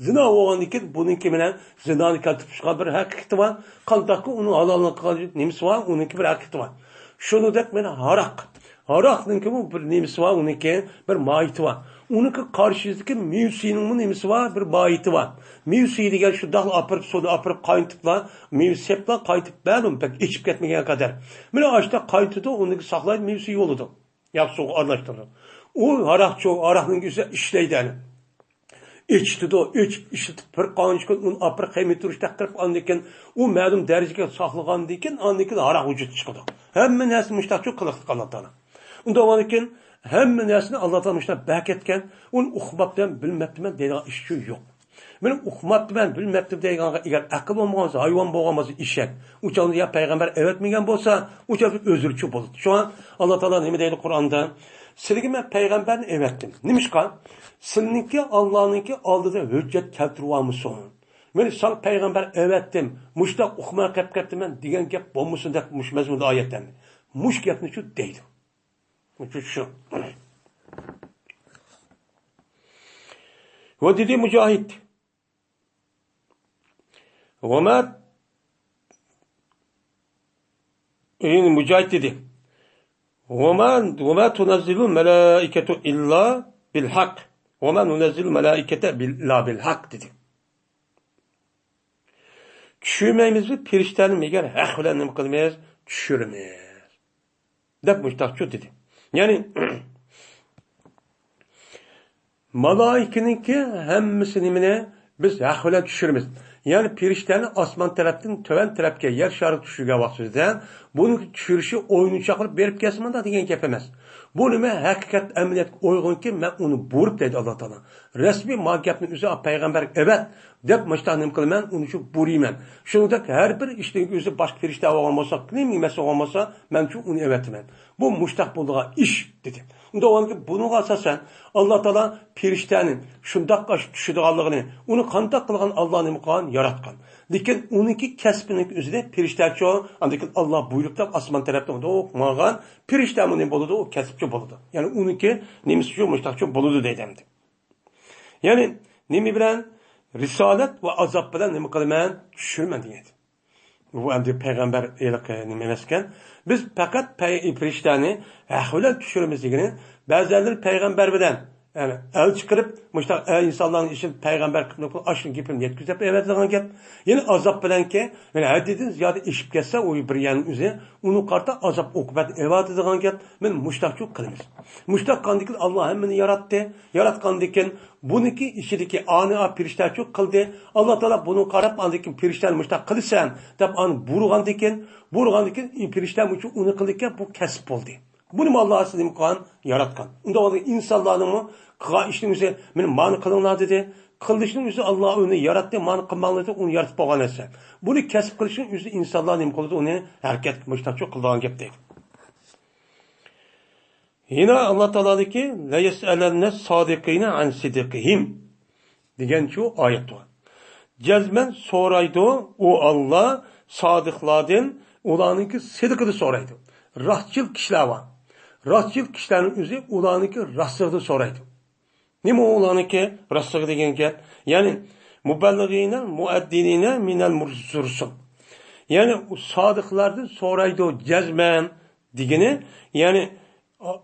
زىنا بولغاندىن كېيىن بۇنىڭكى بىلەن زىنانى كەلتۈرۈپ چىققان بىر ھەقىقىتى بار. قانداقكى ئۇنىڭ ھالاللىقىغا نېمىسى بار، ئۇنىڭكى بىر ھەقىقىتى بار. شۇنىڭدەك مانا ھاراق. ھاراقنىڭكىمۇ بىر نېمىسى بار، ئۇنىڭكى بىر ماھىيىتى بار. ئۇنىڭكى قارشىسىدىكى مېۋە سۈيىنىڭمۇ نېمىسى بار، بىر ماھىيىتى بار. مېۋە سۈيى دېگەن شۇنداقلا ئاپىرىپ، سۇنى ئاپىرىپ قاينىتىپلا، مېۋە سېپلا قاينىتىپ مەلۇم، بەك ئېچىپ كەتمىگەن قەدەر. مانا ئاشۇنداق قاينىتىدۇ، ئۇنىڭكى ساقلايدۇ، مېۋە سۈيى بولىدۇ. ياق، سۇغا ئارىلاشتۇرىدۇ. ئۇ ھاراقچۇ، ھاراقنىڭ ئۆزى ئىشلەيدۇ ئەنە. ئېچىتىدۇ، ئېچىپ ئىشلىتىپ بىر قانچە كۈن ئۇنى ئاپىرىپ قىمىي تۇرۇش تەقدىرىپ، ئاندىن كېيىن ئۇ مەلۇم دەرىجىگە ساقلىغاندىن كېيىن، ئاندىن كېيىن ھاراق ۋۇجۇدقا چىقىدۇ. ھەممە نەرسە مۇشتاقچۇ قىلىقلىق ئاللا تائالا. ئۇنداق بولغاندىن كېيىن ھەممە نەرسىنى ئاللا تائالا مۇشتاق بەركەتكەن، ئۇنى ئۇقماپتىمەن، بىلمەپتىمەن دەيدىغان ئىش ئۈچۈن يوق. مېنىڭ ئۇقماپتىمەن، بىلمەپتىمەن دەيدىغانغا ئەگەر ئەقىل بولمىغان بولسا، ھايۋان بولغان بولسا، ئېشەك، ئۇ چاغدا يا پەيغەمبەر ئەۋەتمىگەن بولسا، ئۇ چاغدا ئۆزرىچۇ بولىدۇ. شۇڭا ئاللا تائالا نېمە دەيدۇ قۇرئاندا؟ سىلىگە مەن پەيغەمبەرنى ئەۋەتتىم. نېمىشقا؟ سىلىنىڭكى ئاللانىڭكى ئالدىدا ھۆججەت كەلتۈرۈۋالمىسۇن. مەن ساڭا پەيغەمبەر ئەۋەتتىم، مۇشتاق ئۇقماي قېلىپ قاپتىمەن دېگەن گەپ بولمىسۇن دەپ مۇشۇ مەزمۇندا ئايەتلەرنى. مۇشۇ گەپنىچۇ دەيدۇ. شۇ، شۇ. ۋە دېدى مۇجاھىد. ۋە مە، يەنى مۇجاھىد دېدى. ۋە مە، ۋە مە تۇنەززىلۇل مەلائىكەتۇ ئىللا بىل ھەق. ۋە مە نۇنەززىلۇل مەلائىكەتە بىل، ئىللا بىل ھەق دېدى. چۈشۈرمەيمىز بىز پىرىشتەنى مەگەر ھەق بىلەن نېمە قىلىمىز؟ چۈشۈرىمىز. دەپ مۇشتاقچۇ دېدى. يەنى، مالائىكىنىڭكى ھەممىسى نېمىنى بىز ھەق بىلەن چۈشۈرىمىز. يەنى پىرىشتەنى ئاسمان تەرەپتىن تۆۋەن تەرەپكە يەر شارىغا چۈشۈرگەن ۋاقتىمىزدا، بۇنىڭ چۈشۈرۈشى ئويۇنچاقلىق بېرىپ كەلسە مانا دېگەن گەپ ئەمەس. بۇ نېمە؟ ھەقىقەت ئەمەلىيەتكە ئويغۇنكى مەن ئۇنى بۇيرۇپ دەيدۇ ئاللا تائالا. رەسمىي ما گەپنى ئۆزى پەيغەمبەرگە ئەۋەت دەپ مۇشتاق نېمە قىلىمەن، ئۇنى شۇ بۇيرۇيمەن. شۇنىڭدەك ھەر بىر ئىشنىڭ ئۆزى باشقا پىرىشتە بولغان بولسا، نېمە ئەمەس بولغان بولسا، مەن شۇ ئۇنى ئەۋەتىمەن. بۇ مۇشتاق بولىدىغان ئىش، دېدى. ئۇنداق بولغاندىكىن بۇنىڭغا ئاساسەن، ئاللا تائالا پىرىشتەنى شۇنداق ئاش-، چۈشىدىغانلىقىنى، ئۇنى قانداق قىلغان ئاللا نېمە قىلغان، ياراتقان. لېكىن ئۇنىڭكى كەسپىنىڭ ئۆزىنى پىرىشتەچۇ، ئاندىن كېيىن ئاللا بۇيرۇپ دەپ ئاسمان تەرەپتىن ماڭغان پىرىشتەمۇ نېمە بولىدۇ، ئۇ كەسىپچۇ بولىدۇ. يەنى ئۇنىڭكى نېمىسىچۇ مۇشتاقچۇ بولىدۇ دەيدۇ ئەمدى. يەنى نېمە بىلەن؟ رىسالەت ۋە ئازاب بىلەن نېمە قىلىمەن؟ چۈشۈرىمەن دېگەن. بۇ ئەمدى پەيغەمبەر ھېلىقى نېمە ئەمەسكەن. بىز پەقەت پەي-، پىرىشتەنى ھەق بىلەن چۈشۈرىمىز دېگىنى، بەزەنلەر پەيغەمبەر بىلەن، يەنى ئەلچى قىلىپ، مۇشۇنداق ئەي ئىنسانلارنىڭ ئىچىدىن پەيغەمبەر قىلىپ، ئاشۇ گېپىمنى يەتكۈز دەپ ئەۋەتىدىغان گەپ. يەنى ئازاب بىلەنكى، يەنى ھەددىدىن زىيادە ئېشىپ كەتسە، ئۇ بىر يەرنىڭ ئۆزى، ئۇنىڭ قارىتا ئازاب ئوقۇبەتنى ئەۋەتىدىغان گەپ. مەن مۇشتاقچۇ قىلىمىز. مۇشتاق قاندىكىن ئاللا ھەممىنى ياراتتى. ياراتقاندىكىن بۇنىڭكى ئىچىدىكى ئانى پىرىشتەچۇ قىلدى. ئاللا تائالا بۇنىڭغا قاراپ، ئاندىن كېيىن پىرىشتەنى مۇشتاق قىلىسەن دەپ ئانى بۇيرۇغاندىكىن، بۇيرۇغاندىكىن پىرىشتە ئۇنى قىلدىكەن، بۇ كەسىپ بولدى. بۇنىمۇ ئاللا ئاساسىي نېمە قىلغان؟ ياراتقان. ئۇنداق بولغاندا ئىنسانلارنىڭمۇ قىلغان ئىشىنىڭ ئۆزى، مېنى مانا قىلىڭلار دېدى. قىلىشنىڭ ئۆزى ئاللا ئۇنى ياراتتى، مانا قىلماڭلار دېدى، ئۇنى يارىتىپ بولغان نەرسە. بۇنى كەسىپ قىلىشنىڭ ئۆزى ئىنسانلار نېمە قىلىدۇ، ئۇنى ھەرىكەتكە مۇشتاقچۇ قىلىدىغان گەپ دەيدۇ. يەنە ئاللا تائالانىڭكى، لەيەسئەلەننە سادىقىنە ئەن سىدىقىھىم دېگەنچۇ ئايەت بار. جەزمەن سورايدۇ ئۇ ئاللا سادىقلاردىن، ئۇلارنىڭكى سىدىقىنى سورايدۇ. راستچىل كىشىلەر بار. راستچىل كىشىلەرنىڭ ئۆزى ئۇلارنىڭكى راستلىقىنى سورايدۇ. نېمە ئۇلارنىڭكى راستلىقى دېگەن گەپ؟ يەنى، مۇبەللىغىنە مۇئەددىنىنە مىنەل مۇرسۇل. يەنى، ئۇ سادىقلاردىن سورايدۇ جەزمەن دېگىنى، يەنى، ئا-،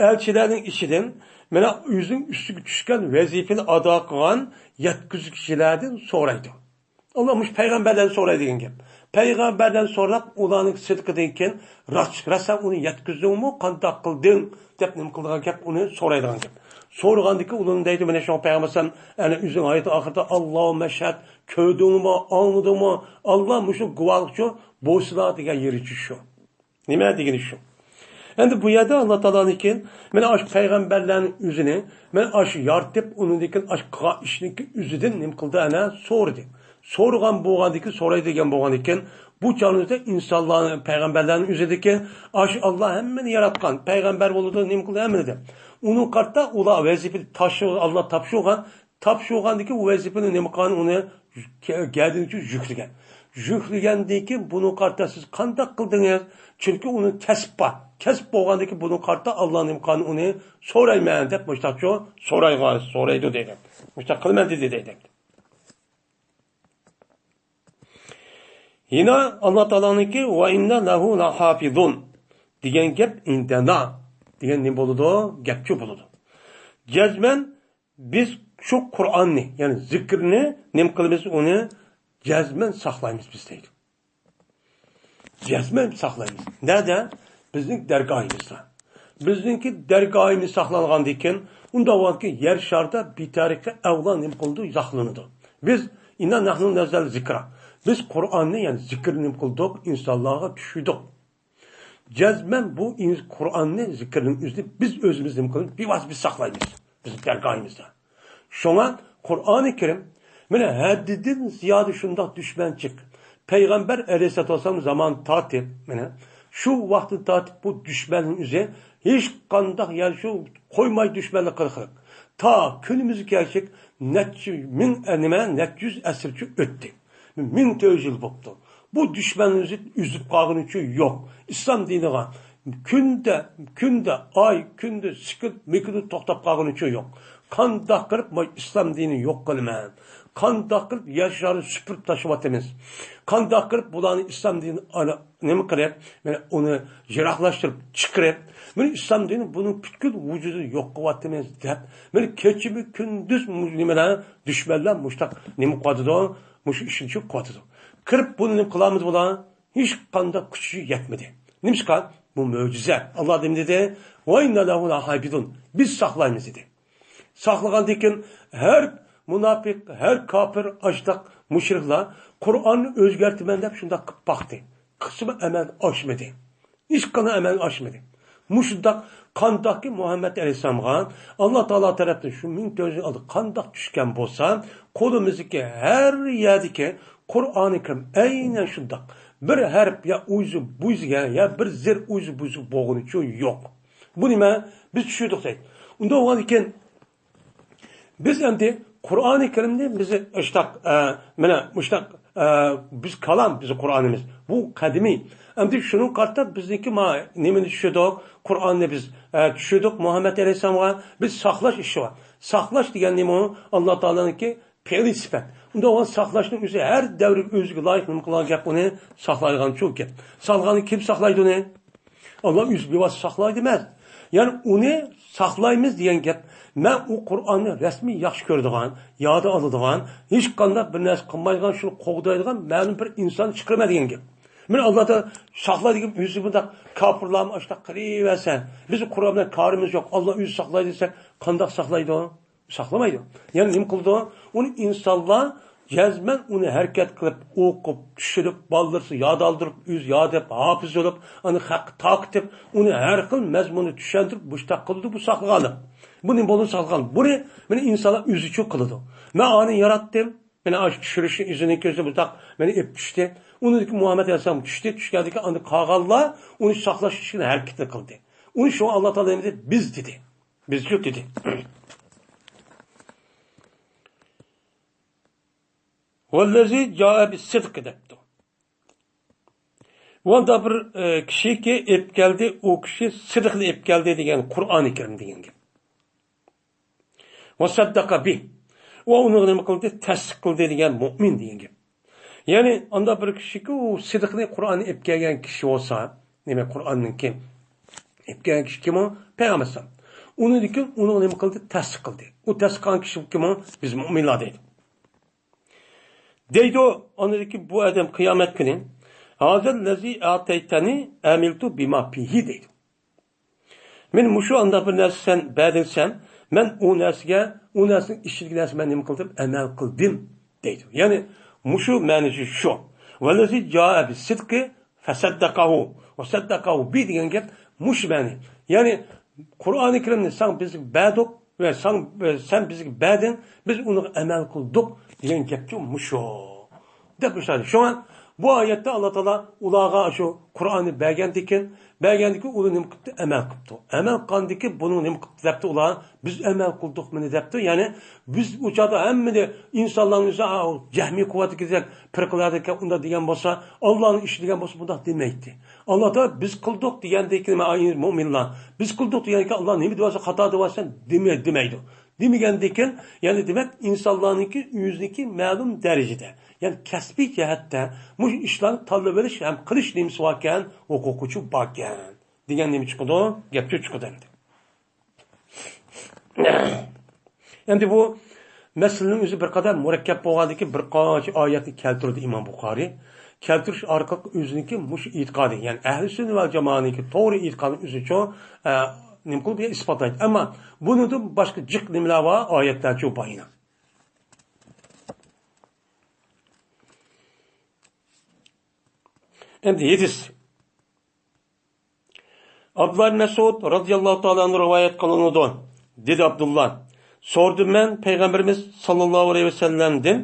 ئەلچىلەرنىڭ ئىچىدىن مانا ئۆزىنىڭ ئۈستىگە چۈشكەن ۋەزىپىنى ئادا قىلغان يەتكۈزگۈچىلەردىن سورايدۇ. ئاللا مۇشۇ پەيغەمبەرلەردىن سورايدۇ دېگەن گەپ. پەيغەمبەرلەردىن سوراپ، ئۇلارنىڭ سىدقىدىن كېيىن راست، راست سەن ئۇنى يەتكۈزدۈڭمۇ، قانداق قىلدىڭ دەپ نېمە قىلىدىغان گەپ، ئۇنى سورايدىغان گەپ. سورىغاندىكى ئۇلارنى دەيدۇ، مانا شۇڭا پەيغەمبەر ئەلەيھىسسالام ئەنە ئۆزىنىڭ ھاياتى ئاخىرىدا، ئاللاھۇممە شەھەد، كۆردۈڭمۇ، ئاڭلىدىڭمۇ؟ ئاللا مۇشۇ گۇۋاھلىقچۇ بولسىلا دېگەن يېرىچۇ شۇ. نېمە دېگىنى شۇ. ئەمدى بۇ يەردە ئاللا تائالانىڭكى، مانا ئاشۇ پەيغەمبەرلەرنىڭ ئۆزىنى، مانا ئاشۇ يارىتىپ، ئۇنىڭدىن كېيىن ئاشۇ قىلغان ئىشنىڭكى ئۆزىدىن نېمە قىلدى؟ ئەنە سورىدى. سورىغان بولغاندىكىن، سورايدۇ دېگەن بولغاندىكىن، بۇ چاغنىڭدا ئىنسانلارنى، پەيغەمبەرلەرنىڭ ئۆزىدىكى، ئاشۇ ئاللا ھەممىنى ياراتقان، پەيغەمبەر بولىدۇ، نېمە قىلدى؟ ھەممىنى دېدى. ئۇنىڭ قارىتا ئۇلار ۋەزىپىنى تاپشۇرغان، ئاللا تاپشۇرغان، تاپشۇرغاندىكى ئۇ ۋەزىپىنى نېمە قىلغان، ئۇنى گەدىنىچە يۈكلىگەن. يۈكلىگەندىن كېيىن بۇنىڭغا قارىتا سىز قانداق قىلدىڭىز؟ چۈنكى ئۇنىڭ كەسپى بار. كەسىپ بولغاندىن كېيىن بۇنىڭغا قارىتا ئاللا نېمە قىلغان، ئۇنى سورايمەن دەپ مۇشتاقچۇ سورايغان، سورايدۇ دېگەن. مۇشتاق قىلىمەن دېدى دەيدۇ. يەنە ئاللا تائالانىڭكى، ۋە ئىننە لەھۇ لەھافىزۇن دېگەن گەپ ئىندەنا دېگەن نېمە بولىدۇ؟ گەپچۇ بولىدۇ. جەزمەن بىز شۇ قۇرئاننى، يەنى زىكىرنى نېمە قىلىمىز؟ ئۇنى جەزمەن ساقلايمىز بىز دەيدۇ. جەزمەن ساقلايمىز. نەدە؟ بىزنىڭ دەرگاھىمىزدا. بىزنىڭكى دەرگاھىمىز ساقلانغاندىن كېيىن، ئۇنداق بولغاندىكىن يەر شاردا بىتەرىقى ئەۋلا نېمە قىلىدۇ؟ ساقلىنىدۇ. بىز، ئىننا نەھنۇ نەززەل زىكرا. بىز قۇرئاننى، يەنى زىكىرنى نېمە قىلدۇق؟ ئىنسانلارغا چۈشۈردۇق. جەزمەن بۇ ئىن-، قۇرئاننى، زىكىرنىڭ ئۆزىنى بىز ئۆزىمىز نېمە قىلىمىز؟ بىۋاسىتە بىز ساقلايمىز. بىزنىڭ دەرگاھىمىزدا. شۇڭا قۇرئانى كەرىم، مانا، ھەددىدىن زىيادە شۇنداق دۈشمەنچىلىك. پەيغەمبەر ئەلەيھىسسالاتۇ ۋەسسالام زامان تارتىپ، مانا، شۇ ۋاقىتتىن تارتىپ بۇ دۈشمەننىڭ ئۆزى ھېچقانداق، يەنى شۇ قويماي دۈشمەنلىك قىلىپ، تا كۈنىمىزگە كەلگۈچە نەچچە مىڭ، ئە، نېمە، نەچچە يۈز ئەسىرچە ئۆتتى. مىڭ تۆت يۈز يىل بوپتۇ. بۇ دۈشمەننى ئۈزۈپ، ئۈزۈپ قالغىنىچۇ يوق. ئىسلام دىنىغا كۈندە، كۈندە، ئاي، كۈندە، سېكۇنت، مىكرو توختاپ قالغىنىچۇ يوق. قانداق قىلىپ ماي ئىسلام دىنىنى يوق قىلىمەن؟ قانداق قىلىپ يەر شارىنى سۈپۈرۈپ تاشلىۋاتىمىز؟ قانداق قىلىپ بۇلارنى ئىسلام دىنى ئانا-، نېمە قىلىپ، مانا ئۇنى يىراقلاشتۇرۇپ چىقىرىپ، مانا ئىسلام دىنى بۇنىڭ پۈتكۈل ۋۇجۇدىنى يوق قىلىۋاتىمىز دەپ، مانا كېچىمۇ كۈندۈز مۇ-، نېمىلەر، دۈشمەنلەر مۇشتاق نېمە قىلىۋاتىدۇ؟ مۇشۇ ئىشنى چۈشۈپ قىلىۋاتىدۇ. كىرىپ بۇنى نېمە قىلالمىدى بۇلار؟ ھېچقانداق كۈچى يەتمىدى. نېمىشقا؟ بۇ مۆجىزە. ئاللا نېمە دېدى؟ «ۋە ئىننا لەھۇ لەھافىزۇن.» بىز ساقلايمىز دېدى. ساقلىغاندىن كېيىن ھەر مۇناپىق، ھەر كاپىر، ئاشتاق مۇشرىكلار قۇرئاننى ئۆزگەرتىمەن دەپ شۇنداق قىلىپ باقتى. قىلسىمۇ ئەمەلگە ئاشمىدى. ھېچقانداق ئەمەلگە ئاشمىدى. مۇشۇنداق قانداقكى مۇھەممەد ئەلەيھىسسالامغا ئاللا تائالا تەرەپتىن شۇ مىڭ تۆت يۈز يىل ئالدى قانداق چۈشكەن بولسا، قولىمىزدىكى ھەر يەردىكى قۇرئانى كەرىم ئەينەن شۇنداق. بىر ھەرپ يا ئۇيزۇ بۇيزىگە يا بىر زىر ئۇيزۇ بۇيزۇ بولغىنىچۇ يوق. بۇنى مەن، بىز چۈشۈردۇق دەيدۇ. ئۇنداق بولغاندىكىن بىز ئەمدى قۇرئانى كەرىمنى بىز ئىشتاق، ئە، مانا مۇشتاق، ئە، بىز كالام، بىز قۇرئانىمىز. بۇ قەدىمىي. ئەمدى شۇنىڭ قارىتا بىزنىڭكى ما نېمىنى چۈشۈردۇق؟ قۇرئاننى بىز، ئە، چۈشۈردۇق مۇھەممەد ئەلەيھىسسالامغا. بىز ساقلاش ئىشى بار. ساقلاش دېگەن نېمە ئۇ؟ ئاللا تائالانىڭكى پېئلى سۈپەت. ئۇنداق بولغان ساقلاشنىڭ ئۆزى ھەر دەۋرگە ئۆزىگە لايىق نېمە قىلغان گەپ ئۇنى ساقلايدىغان شۇ گەپ. ساقلىغاننى كىم ساقلايدۇ ئۇنى؟ ئاللا ئۆزى بىۋاسىتە ساقلايدۇ ئەمەس. يەنى ئۇنى ساقلايمىز دېگەن گەپ، مەن ئۇ قۇرئاننى رەسمىي ياخشى كۆرىدىغان، ياد ئالىدىغان، ھېچقانداق بىر نەرسە قىلمايدىغان، شۇنى قوغدايدىغان مەلۇم بىر ئىنساننى چىقىرىمەن دېگەن گەپ. مانا ئاللا تائالا ساقلا دېگەن ئۆزى بۇنداق كاپىرلارمۇ ئاشۇنداق قىلىۋەرسە، بىز قۇرئان بىلەن كارىمىز يوق، ئاللا ئۆزى ساقلايدۇ دېسە، قانداق ساقلايدۇ؟ ساقلىمايدۇ. يەنى نېمە قىلىدۇ؟ ئۇنى ئىنسانلار جەزمەن ئۇنى ھەرىكەت قىلىپ، ئوقۇپ، چۈشۈرۈپ، بالىلىرىسىغا ياد ئالدۇرۇپ، ئۆزى ياد دەپ، ھاپىز بولۇپ، ئۇنى خەققە تارقىتىپ، ئۇنى ھەر خىل مەزمۇننى چۈشەندۈرۈپ، مۇشتاق قىلىدۇ، بۇ ساقلىغانلىق. بۇ نېمە بولدى ساقلىغان؟ بۇنى، مانا ئىنسانلار ئۆزىچۇ قىلىدۇ. مەن ئانى ياراتتىم، مانا ئاشۇ چۈشۈرۈشنى ئىزىنى كۆزى بۇنداق، مانا ئېلىپ چۈشتى. ئۇنىڭدىن كېيىن مۇھەممەد ئەلەيھىسسالام چۈشتى، چۈشكەندىن كېيىن ئاندىن قالغانلار ئۇنى ساقلاش ئۈچۈن ھەرىكەتنى قىلدى. ئۇنى شۇڭا ئاللا تائالا نېمە دېدى؟ بىز دېدى. بىزچۇ دېدى. ۋەللەزى جائە بىسسىدقى دەپتۇ. ۋاندا بىر، ئە، كىشىكى ئېلىپ كەلدى، ئۇ كىشى سىدىقنى ئېلىپ كەلدى دېگەن قۇرئانى كەرىم دېگەن گەپ. ۋەسەددەقە بىھ. ۋە ئۇنى نېمە قىلدى؟ تەسدىق قىلدى دېگەن مۇئمىن دېگەن گەپ. يەنى ئاندا بىر كىشىكى ئۇ سىدىقنى قۇرئاننى ئېلىپ كەلگەن كىشى بولسا، نېمە قۇرئاننىڭكى ئېلىپ كەلگەن كىشى كىم ئۇ؟ پەيغەمبەر ئەلەيھىسسالام. ئۇنىڭدىن كېيىن ئۇنىڭ نېمە قىلدى؟ تەسدىق قىلدى. ئۇ تەسدىق قىلغان كىشى كىم ئۇ؟ بىز مۇئمىنلار دەيدۇ. دەيدۇ، ئاندىن كېيىن بۇ ئادەم قىيامەت كۈنى، ھازا لەزى ئاتەيتەنى ئەمىلتۇ بىما فىھى دەيدۇ. مېنى مۇشۇ ئانداق بىر نەرسە سەن بەردىڭسەن، مەن ئۇ نەرسىگە، ئۇ نەرسىنىڭ ئىچىدىكى نەرسە مەن نېمە قىلدىم؟ ئەمەل قىلدىم دەيدۇ. يەنى مۇشۇ مەنىسى شۇ. ۋەللەزى جائە بىسسىدقى فەسەددەقەھۇ ۋەسەددەقەھۇ بى دېگەن گەپ مۇشۇ مەنى. يەنى قۇرئانى كەرىمنى ساڭا بىز بەردۇق ۋە ساڭ، سەن بىزگە بەردىڭ، بىز ئۇنىڭغا ئەمەل قىلدۇق دېگەن گەپچۇ مۇشۇ. دەپ مۇشۇنداق. شۇڭا بۇ ئايەتتە ئاللا تائالا ئۇلارغا شۇ قۇرئاننى بەرگەندىكىن، بەرگەندىكىن ئۇلار نېمە قىپتۇ؟ ئەمەل قىپتۇ. ئەمەل قىلغاندىكىن بۇنىڭ نېمە قىپتۇ دەپتۇ ئۇلار؟ بىز ئەمەل قىلدۇق مېنى دەپتۇ. يەنى بىز ئۇ چاغدا ھەممىنى ئىنسانلارنى ئۆزى، ئا، ئۇ جەھمىي قۇۋۋەتتىكىدەك پىرقىلەردەك ئۇنداق دېگەن بولسا، ئاللانىڭ ئىشى دېگەن بولسا بۇنداق دېمەيتتى. ئاللا تائالا بىز قىلدۇق دېگەندىكىن، ئەي مۇئمىنلار، بىز قىلدۇق دېگەندىكىن ئاللا نېمە دېۋالسا خاتا دېۋالسا دېمەي-، دېمەيدۇ. دېمىگەندىكىن، يەنى دېمەك، ئىنسانلارنىڭكى ئۆزىنىڭكى مەلۇم دەرىجىدە، يەنى كەسپىي جەھەتتە مۇشۇ ئىشلارنى تاللىۋېلىش ھەم قىلىش نېمىسى باركەن، ھوقۇقىچۇ باركەن دېگەن نېمە چىقىدۇ؟ گەپچۇ چىقىدۇ ئەمدى. ئەمدى بۇ مەسىلىنىڭ ئۆزى بىر قەدەر مۇرەككەپ بولغاندىكىن بىر قانچە ئايەتنى كەلتۈردى ئىمام بۇخارىي. كەلتۈرۈش ئارقىلىق ئۆزىنىڭكى مۇشۇ ئېتىقادى، يەنى ئەھلى سۈننە ۋەل جامائەنىڭكى توغرا ئېتىقادى ئۆزىچۇ، ئە، نېمە قىلىپ ئىسپاتلايدۇ. ئەمما بۇنىڭدىن باشقا جىق نېمىلەر بار، ئايەتلەرچۇ بار يەنە. ئەمدى ھەدىس. ئابدۇللا ئىبن مەسئۇد رازىياللاھۇ تائالا ئەنھۇ رىۋايەت قىلىنىدۇ. دېدى ئابدۇللا، سورىدىم مەن پەيغەمبىرىمىز ساللاللاھۇ ئەلەيھى ۋەسەللەمدىن،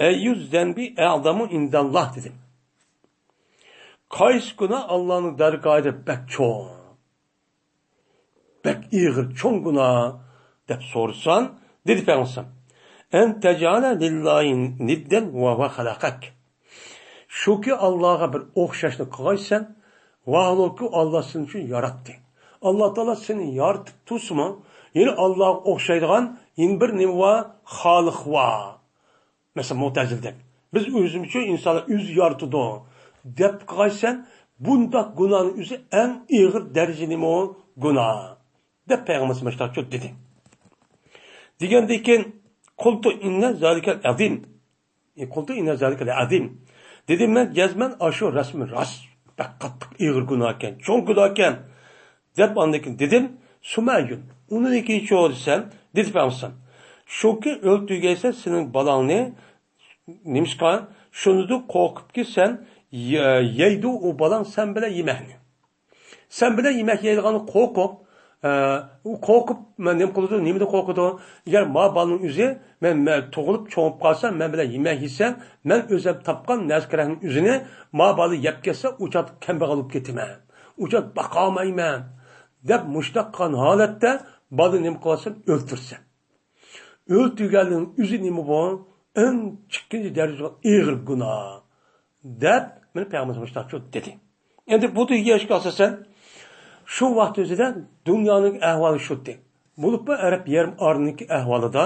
ئەييۇ زەنبى ئەزەمۇ ئىندەللاھ دېدىم. قايسى گۇناھ ئاللانىڭ دەرگاھىدا بەك چوڭ، بەك ئېغىر چوڭ گۇناھ دەپ سورىسام، دېدى پەيغەمبەر، ئەن تەجئەلە لىللاھى نىددەن ۋە ھۇۋە خەلەقەك. شۇكى، ئاللاغا بىر ئوخشاشنى قىلغايسەن، ۋاھالۇكى، ئاللا سېنى شۇ ياراتتى. ئاللا تائالا سېنى يارىتىپ تۇرسىمۇ، يەنە ئاللاغا ئوخشايدىغان يەنە بىر نېمە بار؟ خالىق بار. مەسىلەن، مۇتەزىلىدەك، بىز ئۆزىمىزچۇ، ئىنسانلار ئۆزى يارىتىدۇ دەپ قىلغايسەن، بۇنداق گۇناھنىڭ ئۆزى ئەڭ ئېغىر دەرىجە نېمە؟ گۇناھ دەپ پەيغەمبەر مۇشۇنداق دېدى. دېگەندىن كېيىن، قۇلتۇ ئىننە زالىكەل ئەزىم. قۇلتۇ ئىننە زالىكەل ئەزىم. دېدىم مەن، جەزمەن ئاشۇ رەسمى راست، بەك قاتتىق ئېغىر گۇناھ ئىكەن، چوڭ گۇناھ ئىكەن دەپ ئاندىن كېيىن دېدىم. سۇمەييۇن، ئۇنىڭدىن كېيىن چۇ دېسەم، دېدى پەيغەمبەر، شۇكى، ئۆلتۈرگەيسەن سېنىڭ بالاڭنى. نېمىشقا؟ شۇنىڭدىن قورقۇپكى سەن، يە-، يەيدۇ ئۇ بالاڭ سەن بىلەن يېمەكنى. سەن بىلەن يېمەك يەيدىغاننى قورقۇپ، ئە، ئۇ قورقۇپ، مەن نېمە قىلىدۇ، نېمىدىن قورقىدۇ؟ ئەگەر ما بالىنىڭ ئۆزى، مەن، مەن تۇغۇلۇپ چوڭىيىپ قالسا، مەن بىلەن يېمەك يېسە، مەن ئۆزۈم تاپقان نەرسە-كېرەكنىڭ ئۆزىنى ما بالا يەپ كەتسە، ئۇ چاغدا كەمبەغەل بولۇپ كېتىمەن، ئۇ چاغدا باقالمايمەن دەپ مۇشۇنداق قىلغان ھالەتتە بالىنى نېمە قىلىۋاتسام، ئۆلتۈرسەم. ئۆلتۈرگەننىڭ ئۆزى نېمە بۇ؟ ئەڭ ئىككىنچى دەرىجىلىك ئېغىر گۇناھ دەپ مانا پەيغەمبەرىمىز مۇشۇنداق دېدى. ئەمدى بۇ دېگەن ئىشكە ئاساسەن، شۇ ۋاقىت ئۆزىدە دۇنيانىڭ ئەھۋالى شۇتى. بولۇپمۇ ئەرەب يېرىم ئارىلىنىڭكى ئەھۋالىدا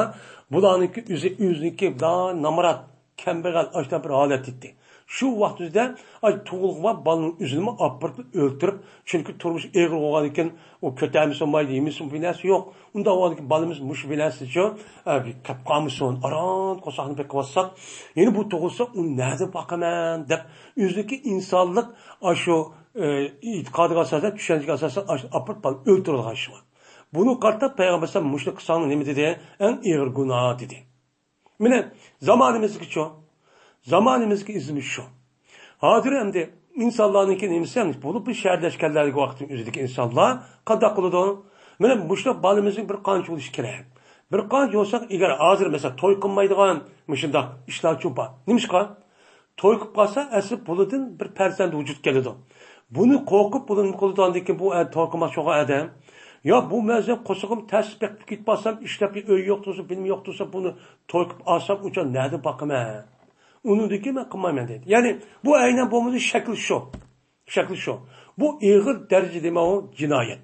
بۇلارنىڭكى ئۆزى، ئۆزىنىڭكى بۇلار نامرات، كەمبەغەل، ئاشۇنداق بىر ھالەت ئىدى. شۇ ۋاقىت ئۆزىدە، ئاي، تۇغۇلغان بالىنىڭ ئۆزىنىمۇ ئاپىرىپ ئۆلتۈرۈپ، چۈنكى تۇرمۇش ئېغىر بولغاندىكىن، ئۇ كۆتەرمىسە بولمايدۇ، يېمىسە بىر نەرسە يوق. ئۇنداق بولغاندىكىن بالىمىز مۇشۇ بىر نەرسىچۇ، ئە، بىر كەپ قالمىسۇن، ئاران قورساقنى بېقىۋاتساق، يەنە بۇ تۇغۇلسا، ئۇنى نەدىن باقىمەن دەپ، ئۆزىدىكى ئىنسانلىق ئاشۇ، ئە، ئېتىقادىغا ئاساسەن، چۈشەنچىگە ئاساسەن، ئاشۇ ئاپىرىپ بالىنى ئۆلتۈرىدىغان ئىش بار. بۇنى قارىتا پەيغەمبەر ئەلەيھىسسالام مۇشۇنى قىلساڭ نېمە دېدى؟ ئەڭ ئېغىر گۇناھ دېدى. مانا زامانىمىزدىكىچۇ؟ زامانىمىزدىكى ئىزىمىز شۇ. ھازىر ئەمدى ئىنسانلارنىڭكى نېمىسى، بولۇپ بۇ شەھەرلەشكەنلەردىكى ۋاقىتنىڭ ئۆزىدىكى ئىنسانلار قانداق قىلىدۇ؟ مانا مۇشۇنداق بالىمىزنىڭ بىر قانچە بولۇشى كېرەك. بىر قانچە بولساق، ئەگەر ھازىر مەسىلەن توي قىلمايدىغان مۇشۇنداق ئىشلارچۇ بار. نېمىشقا؟ توي قىلىپ قالسا، ئەسلى بۇلىدىن بىر پەرزەنت ۋۇجۇدقا كېلىدۇ. بۇنى قورقۇپ، بۇنى نېمە قىلىدۇ؟ ئاندىن كېيىن بۇ ئە-، توي قىلماقچى بولغان ئادەم، يا بۇ مەزەن قورسىقىم تەس بېقىپ كېتىپ قالسام، ئىشلەپ ئۆي يوق تۇرسا، بىلىم يوق تۇرسا، بۇنى توي قىلىپ ئالسام، ئۇچان نەدىن باقىمەن؟ ئۇنىڭدىن كېيىن مەن قىلمايمەن دەيدۇ. يەنى بۇ ئەينەن بولمىسا شەكلى شۇ. شەكلى شۇ. بۇ ئېغىر دەرىجىدە نېمە ئۇ؟ جىنايەت.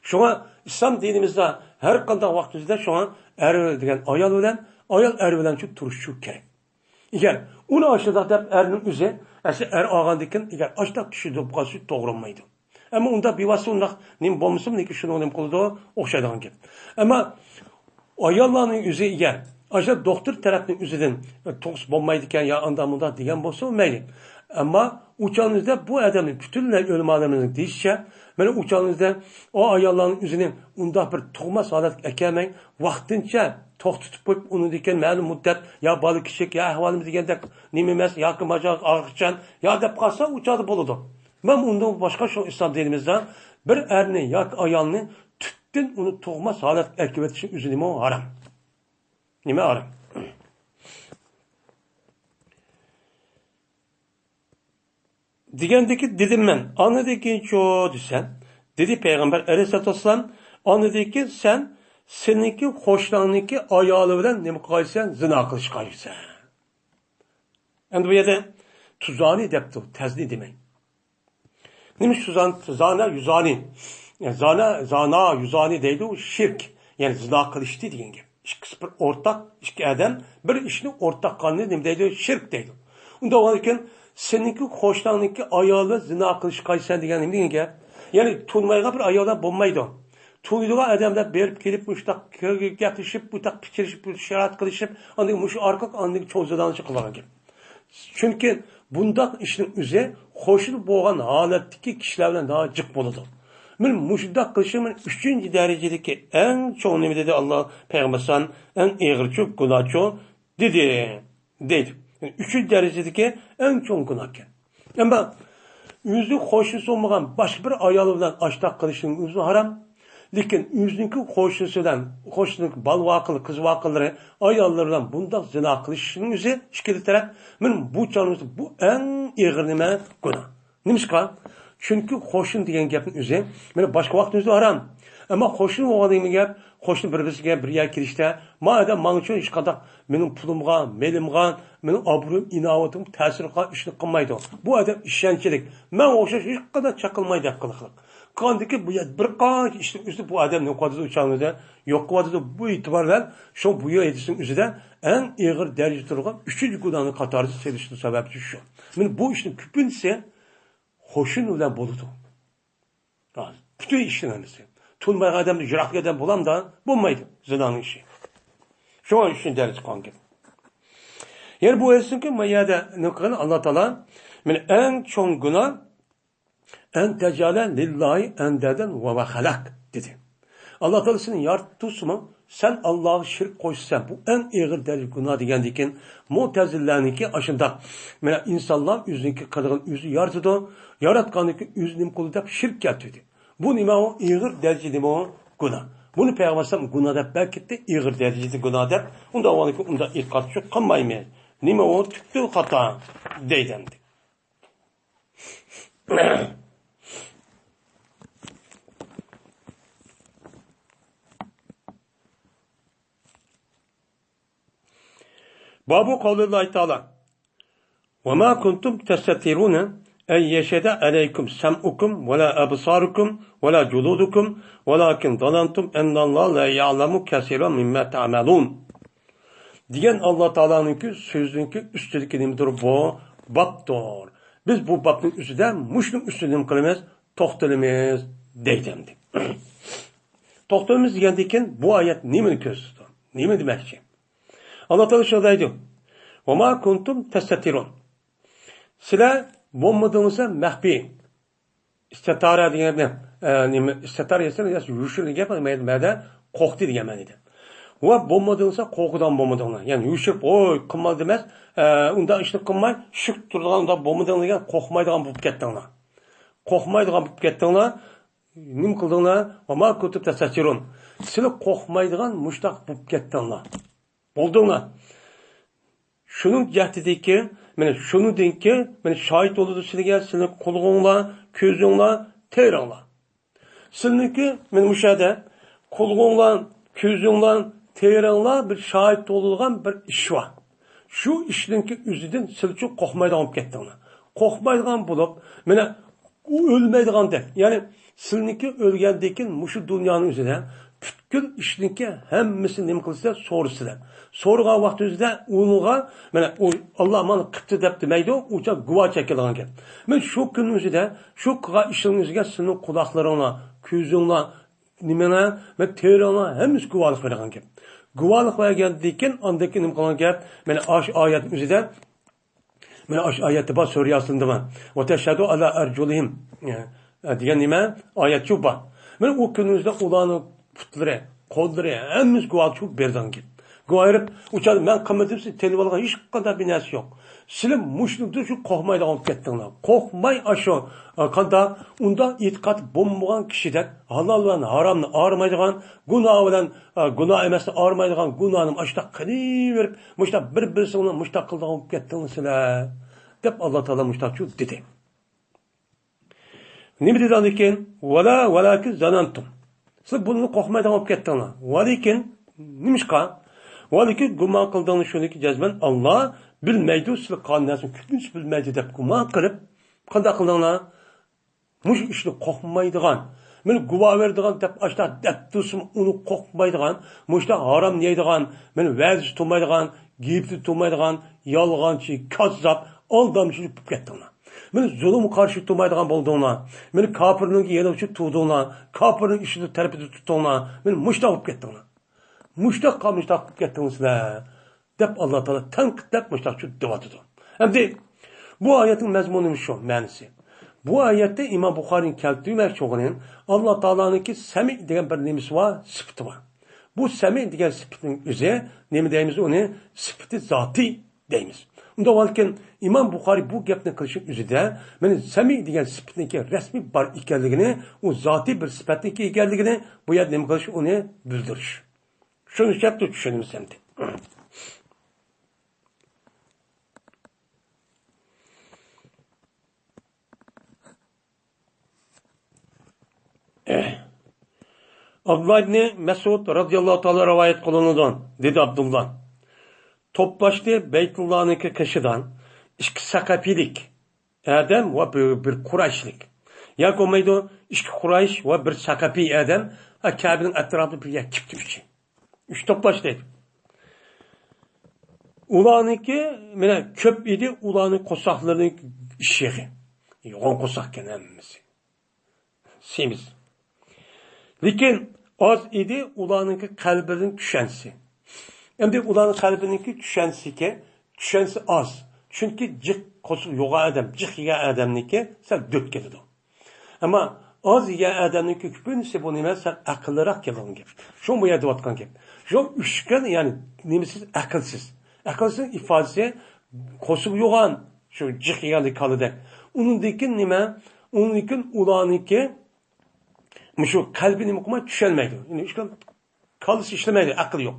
شۇڭا ئىسلام دىنىمىزدا ھەر قانداق ۋاقتىمىزدا شۇڭا ئەر دېگەن ئايال بىلەن، ئايال ئەر بىلەن شۇ تۇرۇشى كېرەك. ئەگەر ئۇنى ئاشۇنداق دەپ ئەرنىڭ ئۆزى، ئەسلى ئەر ئالغاندىن كېيىن ئەگەر ئاشۇنداق چۈشىنىپ قالسا توغرا بولمايدۇ. ئەمما ئۇنداق بىۋاسىتە ئۇنداق نېمە بولمىسىمۇ، لېكىن شۇنىڭغا نېمە قىلىدۇ؟ ئوخشايدىغان گەپ. ئەمما ئاياللارنىڭ ئۆزى ئەگەر ئاشۇ دوختۇر تەرەپنىڭ ئۆزىدىن، ئە، تۇغسا بولمايدىكەن يا ئانداق مۇنداق دېگەن بولسا مەيلى. ئەمما ئۇ چاغنىڭدا بۇ ئادەمنى پۈتۈنلەي ئۆلىمالىرىمىزنىڭ دېيىشىچە، مانا ئۇ چاغنىڭدا ئۇ ئاياللارنىڭ ئۆزىنى ئۇنداق بىر تۇغماس ھالەتكە ئەكەلمەي، ۋاقتىنچە توختىتىپ قويۇپ، ئۇنىڭدىن كېيىن مەلۇم مۇددەت يا بالا كىچىك، يا ئەھۋالىمىز دېگەندەك نېمە ئەمەس، ياكى ماجا ئاغرىقچان، يا دەپ قالسا، ئۇ چاغدا بولىدۇ. مەن ئۇندىن باشقا شۇ ئىسلام دىنىمىزدا بىر ئەرنى ياكى ئايالنى تۈپتىن ئۇنى تۇغماس ھالەتكە ئەكىۋېتىشنى ئۆزىنىمۇ ھارام. نېمە ھارام؟ دېگەندىكى دېدىم مەن، ئاندىن كېيىنچۇ دېسەم، دېدى پەيغەمبەر ئەلەيھىسسالاتۇ ۋەسسالام، ئاندىن كېيىن سەن سېنىڭكى قوشناڭنىڭكى ئايالى بىلەن نېمە قىلغايسەن؟ زىنا قىلىشقايسەن. ئەمدى بۇ يەردە تۇزانى دەپتۇ، تەزنى دېمەي. نېمە شۇ زان-، زانا، يۇزانى. زانا، زانا، يۇزانى دەيدۇ، شىرك. يەنى زىنا قىلىشتى دېگەن گەپ. ئىككىسى بىر ئورتاق، ئىككى ئادەم بىر ئىشنى ئورتاق قىلغاننى نېمە دەيدۇ؟ شىرك دەيدۇ. ئۇنداق بولغاندىكىن، سېنىڭكى قوشناڭنىڭكى ئايالى زىنا قىلىشقايسەن دېگەن نېمە دېگەن گەپ؟ يەنى تونۇمايدىغان بىر ئاياللار بولمايدۇ. تونۇيدىغان ئادەملەر بېرىپ كېلىپ، مۇشۇنداق گەپلىشىپ، بۇنداق پىچىرلىشىپ، شارائىت قىلىشىپ، ئاندىن مۇشۇ ئارقىلىق ئاندىن چوڭ زىنانى قىلىدىغان گەپ. چۈنكى بۇنداق ئىشنىڭ ئۆزى قوشنا بولغان ھالەتتىكى كىشىلەر بىلەن ناھايىتى جىق بولىدۇ. مەن مۇشۇنداق قىلىشىم مەن ئۈچىنچى دەرىجىدىكى ئەڭ چوڭ نېمە دېدى ئاللا پەيغەمبەر ئەلەيھىسسالام؟ ئەڭ ئېغىر چوڭ گۇناھ چۇ دېدى. دەيدۇ. ئۈچىنچى دەرىجىدىكى ئەڭ چوڭ گۇناھكەن. ئەمما ئۆزى قوشنىسى بولمىغان باشقا بىر ئايال بىلەن ئاشتاق قىلىشنىڭ ئۆزى ھارام. لېكىن ئۆزىنىڭكى قوشنىسى بىلەن، قوشنىسىنىڭ بالىۋاقىلى، قىزۋاقىلىرى، ئاياللىرى بىلەن بۇنداق زىنا قىلىشنىڭ ئۆزى ئىككىلا تەرەپ. مەن بۇ چاغنىڭ بۇ ئەڭ ئېغىر نېمە؟ گۇناھ. نېمىشقا؟ چۈنكى قوشنا دېگەن گەپنىڭ ئۆزى، مانا باشقا ۋاقىتنىڭ ئۆزى ھارام. ئەمما قوشنا بولغان دېگەن گەپ، قوشنا بىر-بىرسىگە بىر يەرگە كېلىشتە، ما ئادەم ماڭا ئۈچۈن ھېچقانداق مېنىڭ پۇلۇمغا، مېلىمغا، مېنىڭ ئابرۇيۇم، ئىناۋىتىم تەسىر قىلغان ئىشنى قىلمايدۇ. بۇ ئادەم ئىشەنچلىك، ماڭا ئوخشاش ھېچقانداق چاقىلمايدۇ قىلىقلىق. قاندىكى بۇ يەردە بىر قانچە ئىشنىڭ ئۈستى بۇ ئادەمنى نېمە قىلىۋاتىدۇ، ئۇ چاغنىڭ ئۆزىدە يوق قىلىۋاتىدۇ. بۇ ئېتىبار بىلەن شۇ بۇ ھەدىسنىڭ ئۆزىدە ئەڭ ئېغىر دەرىجىدە تۇرغان ئۈچىنچى گۇناھنىڭ قاتارىدا سېلىشنىڭ سەۋەبى شۇ. مانا بۇ ئىشنىڭ كۆپىنچىسى قوشنا بىلەن بولىدۇ. پۈتۈن ئىشنىڭ ھەممىسى. تونۇمايدىغان ئادەمدە يىراق ئادەم بولامدا؟ بولمايدۇ. زىنانىڭ ئىشى. شۇڭا ئۈچىنچى دەرىجە قىلغان گەپ. يەنە بۇ ھەدىستىنكى ما يەردە نېمە قىلغان؟ ئاللا تائالا، مانا ئەڭ چوڭ گۇناھ، ئەن تەجئەلە لىللاھى ئەندەدەن ۋە ھۇۋە خەلەقەك دېدى. ئاللا تائالا سېنى ياراتتى تۇرسىمۇ، سەن ئاللاغا شېرىك قوشىسەن. بۇ ئەڭ ئېغىر دەرىجە گۇناھ دېگەندىكىن، مۇتەزىلىلەرنىڭكى ئاشۇنداق، مانا ئىنسانلار ئۆزىنىڭكى قىلغىنى ئۆزى يارىتىدۇ، ياراتقاندىكى ئۆزى نېمە قىلىدۇ دەپ شېرىك كەلتۈردى. بۇ نېمە ئۇ؟ ئېغىر دەرىجىدىمۇ گۇناھ. بۇنى پەيغەمبەر ئەلەيھىسسالام گۇناھ دەپ بەركەتتى، ئېغىر دەرىجىدە گۇناھ دەپ. ئۇنداق بولغاندىكىن ئۇنداق ئېتىقاد شۇ قىلمايمىز. نېمە ئۇ؟ تۈپتىن خاتا دەيدۇ ئەمدى. بابۇ قەۋلىللاھى تائالا، ۋەما كۇنتۇم تەستەتىرۇنە ئەن يەشھەدە ئەلەيكۇم سەمئۇكۇم ۋەلا ئەبسارۇكۇم ۋەلا جۇلۇدۇكۇم ۋەلاكىن زەنەنتۇم ئەننەللاھە لا يەئلەمۇ كەسىرەن مىمما تەئمەلۇن. دېگەن ئاللا تائالانىڭكى سۆزىنىڭكى ئۈستىدىكى نېمىدۇر بۇ؟ بابتۇر. بىز بۇ بابنىڭ ئۈستىدە مۇشۇنىڭ ئۈستىدە نېمە قىلىمىز؟ توختىلىمىز دەيدۇ ئەمدى. توختىلىمىز دېگەندىن كېيىن بۇ ئايەت نېمىنى كۆرسىتىدۇ؟ نېمە دېمەكچى؟ ئاللا تائالا شۇنداق دەيدۇ، ۋەما كۇنتۇم تەستەتىرۇن. سىلەر بولمىدىڭلار مەخپىي. ئىستەتارە دېگەن گەپنى، ئە، نېمە، ئىستەتارە دېسە، يوشۇرۇن دېگەن گەپ، مەدە قورقتى دېگەن مەنىدە. ۋە بولمىدىڭلار، قورقىدىغان بولمىدىڭلار. يەنى يوشۇرۇپ، ۋوي، قىلمايدۇ ئەمەس، ئە، ئۇنداق ئىشنى قىلماي، شۈك تۇرىدىغان، ئۇنداق بولمىدىڭلار دېگەن، قورقمايدىغان بولۇپ كەتتىڭلار. قورقمايدىغان بولۇپ كەتتىڭلار. نېمە قىلدىڭلار؟ ۋەما كۇنتۇم تەستەتىرۇن. سىلەر قورقمايدىغان مۇشتاق بولۇپ كەتتىڭلار. بولدۇڭلار. شۇنىڭ جەھىتىدىكى، مانا شۇنىڭدىنكى، مانا شاھىت بولىدۇ سىلىگە، سىلىنىڭ قۇلىقىڭلار، كۆزۈڭلار، تېرىڭلار. سىلىنىڭكى، مانا مۇشۇ يەردە قۇلىقىڭلار، كۆزۈڭلار، تېرىڭلار بىر شاھىت بولىدىغان بىر ئىش بار. شۇ ئىشنىڭكى ئۆزىدىن سىلچۇ قورقمايدىغان بولۇپ كەتتىڭلار. قورقمايدىغان بولۇپ، مانا ئۇ ئۆلمەيدىغاندەك، يەنى سىلنىڭكى ئۆلگەندىن كېيىن مۇشۇ دۇنيانىڭ ئۆزىدە پۈتكۈل ئىشنىڭكى ھەممىسىنى نېمە قىلىسىلەر؟ سورىسىلەر. سورىغان ۋاقتى ئۆزىدە ئۇنىڭغا، مانا ئۇ، ئاللا مانا قىپتۇ دەپ دېمەيدۇ، ئۇچا گۇۋاھ چەكلىدىغان گەپ. مانا شۇ كۈننىڭ ئۆزىدە شۇ قىلغان ئىشىڭىزگە سىلىنىڭ قۇلاقلىرىڭلار، كۆزۈڭلار، نېمىڭلار، مانا تېرىڭلار ھەممىسى گۇۋاھلىق بېرىدىغان گەپ. گۇۋاھلىق بەرگەندىن كېيىن ئاندىن كېيىن نېمە قىلغان گەپ؟ مانا ئاشۇ ئايەتنىڭ ئۆزىدە مانا ئاشۇ ئايەتتە بار، سۈرە ياسىندىمۇ، ۋە تەشھەدۇ ئەلا ئەرجۇلىھىم، ئە، دېگەن نېمە؟ ئايەتچۇ بار. مانا ئۇ كۈنىمىزدە ئۇلارنىڭ پۇتلىرى، قوللىرى، ھەممىسى گۇۋاھچۇ بېرىدىغان گەپ. گۇۋاھ بېرىپ، ئۇ چاغدا مەن قىلمىدىم، سىز تىلىۋالغان ھېچقانداق بىر نەرسە يوق. سىلەر مۇشۇنىڭدىن شۇ قورقمايدىغان بولۇپ كەتتىڭلار. قورقماي ئاشۇ، ئە، قانداق، ئۇنداق ئېتىقاد بولمىغان كىشىدەك ھالال بىلەن ھارامنى ئايرىمايدىغان، گۇناھ بىلەن، ئە، گۇناھ ئەمەسنى ئايرىمايدىغان گۇناھنى ئاشۇنداق قىلىۋېرىپ، مۇشۇنداق بىر-بىرسىڭلار مۇشۇنداق قىلىدىغان بولۇپ كەتتىڭلار سىلەر، دەپ ئاللا تائالا مۇشۇنداقچۇ دېدى. نېمە دېدى ئاندىن كېيىن؟ ۋەلا، ۋەلاكىن زەنەنتۇم. سىز بۇنى قورقمايدىغان بولۇپ كەتتىڭلار. ۋەلىكىن، نېمىشقا؟ ۋەلىكىن گۇمان قىلدىڭلار شۇنىكى جەزمەن ئاللا بىلمەيدۇ، سىلەر قىلغان نەرسىنى كۆپىنچىسى بىلمەيدۇ دەپ گۇمان قىلىپ، قانداق قىلدىڭلار؟ مۇشۇ ئىشنى قورقمايدىغان، مانا گۇۋاھ بېرىدىغان دەپ ئاشۇنداق دەپ تۇرسىمۇ ئۇنى قورقمايدىغان، مۇشۇنداق ھارام يەيدىغان، مانا ۋەدىسى تۇرمايدىغان، گېپى تۇرمايدىغان، يالغانچى، كاززاپ، ئالدامچى بولۇپ كەتتىڭلار. مانا زۇلۇمغا قارشى تۇرمايدىغان بولدۇڭلار. مانا كاپىرنىڭ يېنىدا تۇردۇڭلار. كاپىرنىڭ ئىشىدا تەرىپىدە تۇردۇڭلار. مانا مۇشۇنداق بولۇپ كەتتىڭلار. مۇشۇنداق قالمىشتاق قىلىپ كەتتىڭىزلەر، دەپ ئاللا تائالا تەنقىدلەپ مۇشۇنداق دەۋاتىدۇ. ئەمدى بۇ ئايەتنىڭ مەزمۇنى شۇ، مەنىسى. بۇ ئايەتتە ئىمام بۇخارىنىڭ كەلتۈرمەكچى بولغىنى، ئاللا تائالانىڭكى سەمىئ دېگەن بىر نېمىسى بار، سۈپىتى بار. بۇ سەمىئ دېگەن سۈپىتىنىڭ ئۆزى، نېمە دەيمىز ئۇنى؟ سۈپىتى زاتىي دەيمىز. ئۇنداق بولغانكىن، ئىمام بۇخارىي بۇ گەپنى قىلىشنىڭ ئۆزىدە، مانا سەمىئ دېگەن سۈپىتنىڭكى رەسمىي بار ئىكەنلىكىنى، ئۇ زاتىي بىر سۈپەتنىڭكى ئىكەنلىكىنى بۇ يەردە نېمە قىلىش؟ ئۇنى بىلدۈرۈش. شۇنى شەرتتە چۈشىنىمىز ئەمدى. ئابدۇللا ئىبنى مەسئۇد رازىياللاھۇ تائالا رىۋايەت قىلىنىدۇ، دېدى ئابدۇللا. توپلاشتى بەيتۇللانىڭكى قېشىدا ئىككى سەقەپىيلىك ئادەم ۋە بىر، بىر قۇرايشلىك. ياكى بولمايدۇ، ئىككى قۇرايش ۋە بىر سەقەپىي ئادەم، ئا، كەبىنىڭ ئەتراپىدا بىر يەر كېپتۇ ئۈچى. ئۈچ توپلاش دەيدۇ. ئۇلارنىڭكى، مانا، كۆپ ئىدى، ئۇلارنىڭ قورساقلىرىنىڭ ئىششىقى. يوغان قورساقكەن ھەممىسى. سېمىز. لېكىن ئاز ئىدى، ئۇلارنىڭكى قەلبىنىڭ چۈشەنچىسى. ئەمدى ئۇلارنىڭ قەلبىنىڭكى چۈشەنچىسىكى، چۈشەنچىسى ئاز. چۈنكى جىق قورسىقى يوغان ئادەم، جىق يېگەن ئادەمنىڭكى سەل دۆت كېلىدۇ. ئەمما ئاز يېگەن ئادەمنىڭكى كۆپىنچىسى بۇ نېمە؟ سەل ئەقىللىراق كېلىدىغان گەپ. شۇ بۇ يەردە دەۋاتقان گەپ. شۇ ئۈچكەن، يەنى نېمىسىز؟ ئەقىلسىز. ئەقىلسىز ئىپادىسى قورسىقى يوغان، شۇ جىق يېگەندەك كالىدەك. ئۇنىڭدىن كېيىن نېمە؟ ئۇنىڭدىن كېيىن ئۇلارنىڭكى مۇشۇ قەلبى نېمە قىلماي چۈشەنمەيدۇ. يەنى ئۈچكەن كاللىسى ئىشلىمەيدۇ، ئەقلى يوق.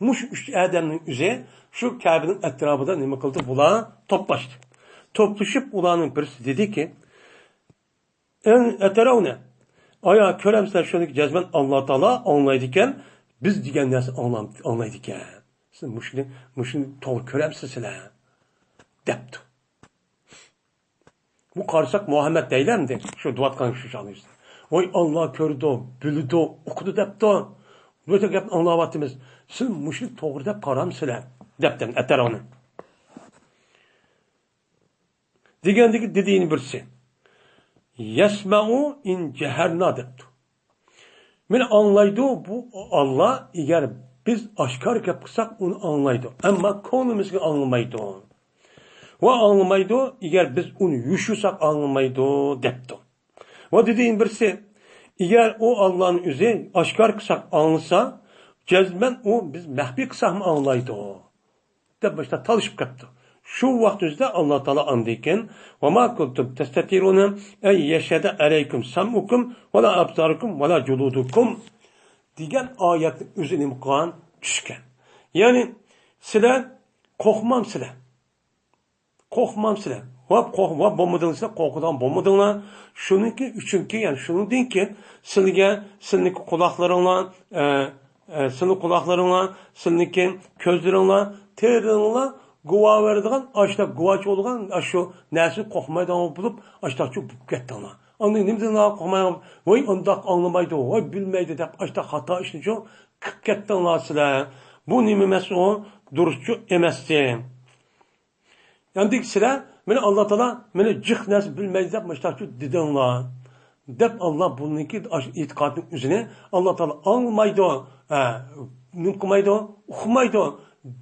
مۇشۇ ئۈچ ئادەمنىڭ ئۆزى شۇ كەبىنىڭ ئەتراپىدا نېمە قىلدى؟ بۇلار توپلاشتى. توپلىشىپ ئۇلارنىڭ بىرسى دېدىكى، ئەتەرەۋنە، ئايا، كۆرەمسىلەر، شۇنىكى جەزمەن ئاللا تائالا ئاڭلايدىكەن، بىز دېگەن نەرسە ئاڭلام-، ئاڭلايدىكەن. سىز مۇشۇنى، مۇشۇنى توغرا كۆرەمسىز سىلەر؟ دەپتۇ. بۇ قارىساق مۇھەممەد دەيلەمدى، شۇ دەۋاتقان شۇ چاغدا. ۋاي، ئاللا كۆرىدۇ، بىلىدۇ، ئۇقىدۇ دەپتۇ. بۇ يەردە گەپنى ئاڭلاۋاتىمىز. سىز مۇشۇنى توغرا دەپ قارامسىلەر؟ دەپتۇ ئەتەرەۋنى. دېگەندىكى دېدى يەنە بىرسى. يەسمەئۇ ئىن جەھەرنا دەپتۇ. مېنى ئاڭلايدۇ بۇ ئاللا، ئەگەر بىز ئاشكارا گەپ قىلساق، ئۇنى ئاڭلايدۇ. ئەمما كۆڭلىمىزگە ئاڭلىمايدۇ. ۋە ئاڭلىمايدۇ، ئەگەر بىز ئۇنى يوشۇرساق، ئاڭلىمايدۇ، دەپتۇ. ۋە دېدى يەنە بىرسى، ئەگەر ئۇ ئاللانى ئۆزى ئاشكارا قىلساق ئاڭلىسا، جەزمەن ئۇ بىز مەخپىي قىلساقمۇ ئاڭلايدۇ. دەپ مۇشۇنداق تالىشىپ قاپتۇ. شۇ ۋاقىت ئۆزىدە ئاللا تائالا ئاندىن كېيىن، «ۋە ما كۇنتۇم تەستەتىرۇنە ئەن يەشھەدە ئەلەيكۇم سەمئۇكۇم ۋە لا ئابسارۇكۇم ۋە لا جۇلۇدۇكۇم» دېگەن ئايەتنىڭ ئۆزى نېمە قىلغان؟ چۈشكەن. يەنى سىلەر قورقمامسىلەر؟ قورقمامسىلەر؟ ۋاپ، قورق-، ۋاپ بولمىدىڭلار سىلەر، قورقىدىغان بولمىدىڭلار. شۇنىڭكى ئۈچۈنكى، يەنى شۇنىڭدىن كېيىن سىلىگە، سىلىنىڭكى قۇلاقلىرىڭلار، ئە، ئە، سىلىنىڭ قۇلاقلىرىڭلار، سىلىنىڭكى كۆزلىرىڭلار، تېرىلىرىڭلار گۇۋاھ بېرىدىغان، ئاشۇنداق گۇۋاھچى بولىدىغان، ئاشۇ نەرسىنى قورقمايدىغان بولۇپ، ئاشۇنداقچە بولۇپ كەتتىڭلار. ئاندىن نېمىدىن قورقمايدىغان؟ ۋاي، ئۇنداق ئاڭلىمايدۇ، ۋاي، بىلمەيدۇ دەپ، ئاشۇنداق خاتا ئىشنىچۇ قىلىپ كەتتىڭلار سىلەر. بۇ نېمە ئەمەس ئۇ؟ دۇرۇسچۇ ئەمەستى. ئەمدى سىلەر مېنى ئاللا تائالا مېنى جىق نەرسە بىلمەيدۇ دەپ مۇشتاقچۇ دېدىڭلار، دەپ ئاللا بۇنىڭكى ئاشۇ ئېتىقادنىڭ ئۆزىنى ئاللا تائالا ئاڭلىمايدۇ، ھە، نېمە قىلمايدۇ، ئۇقمايدۇ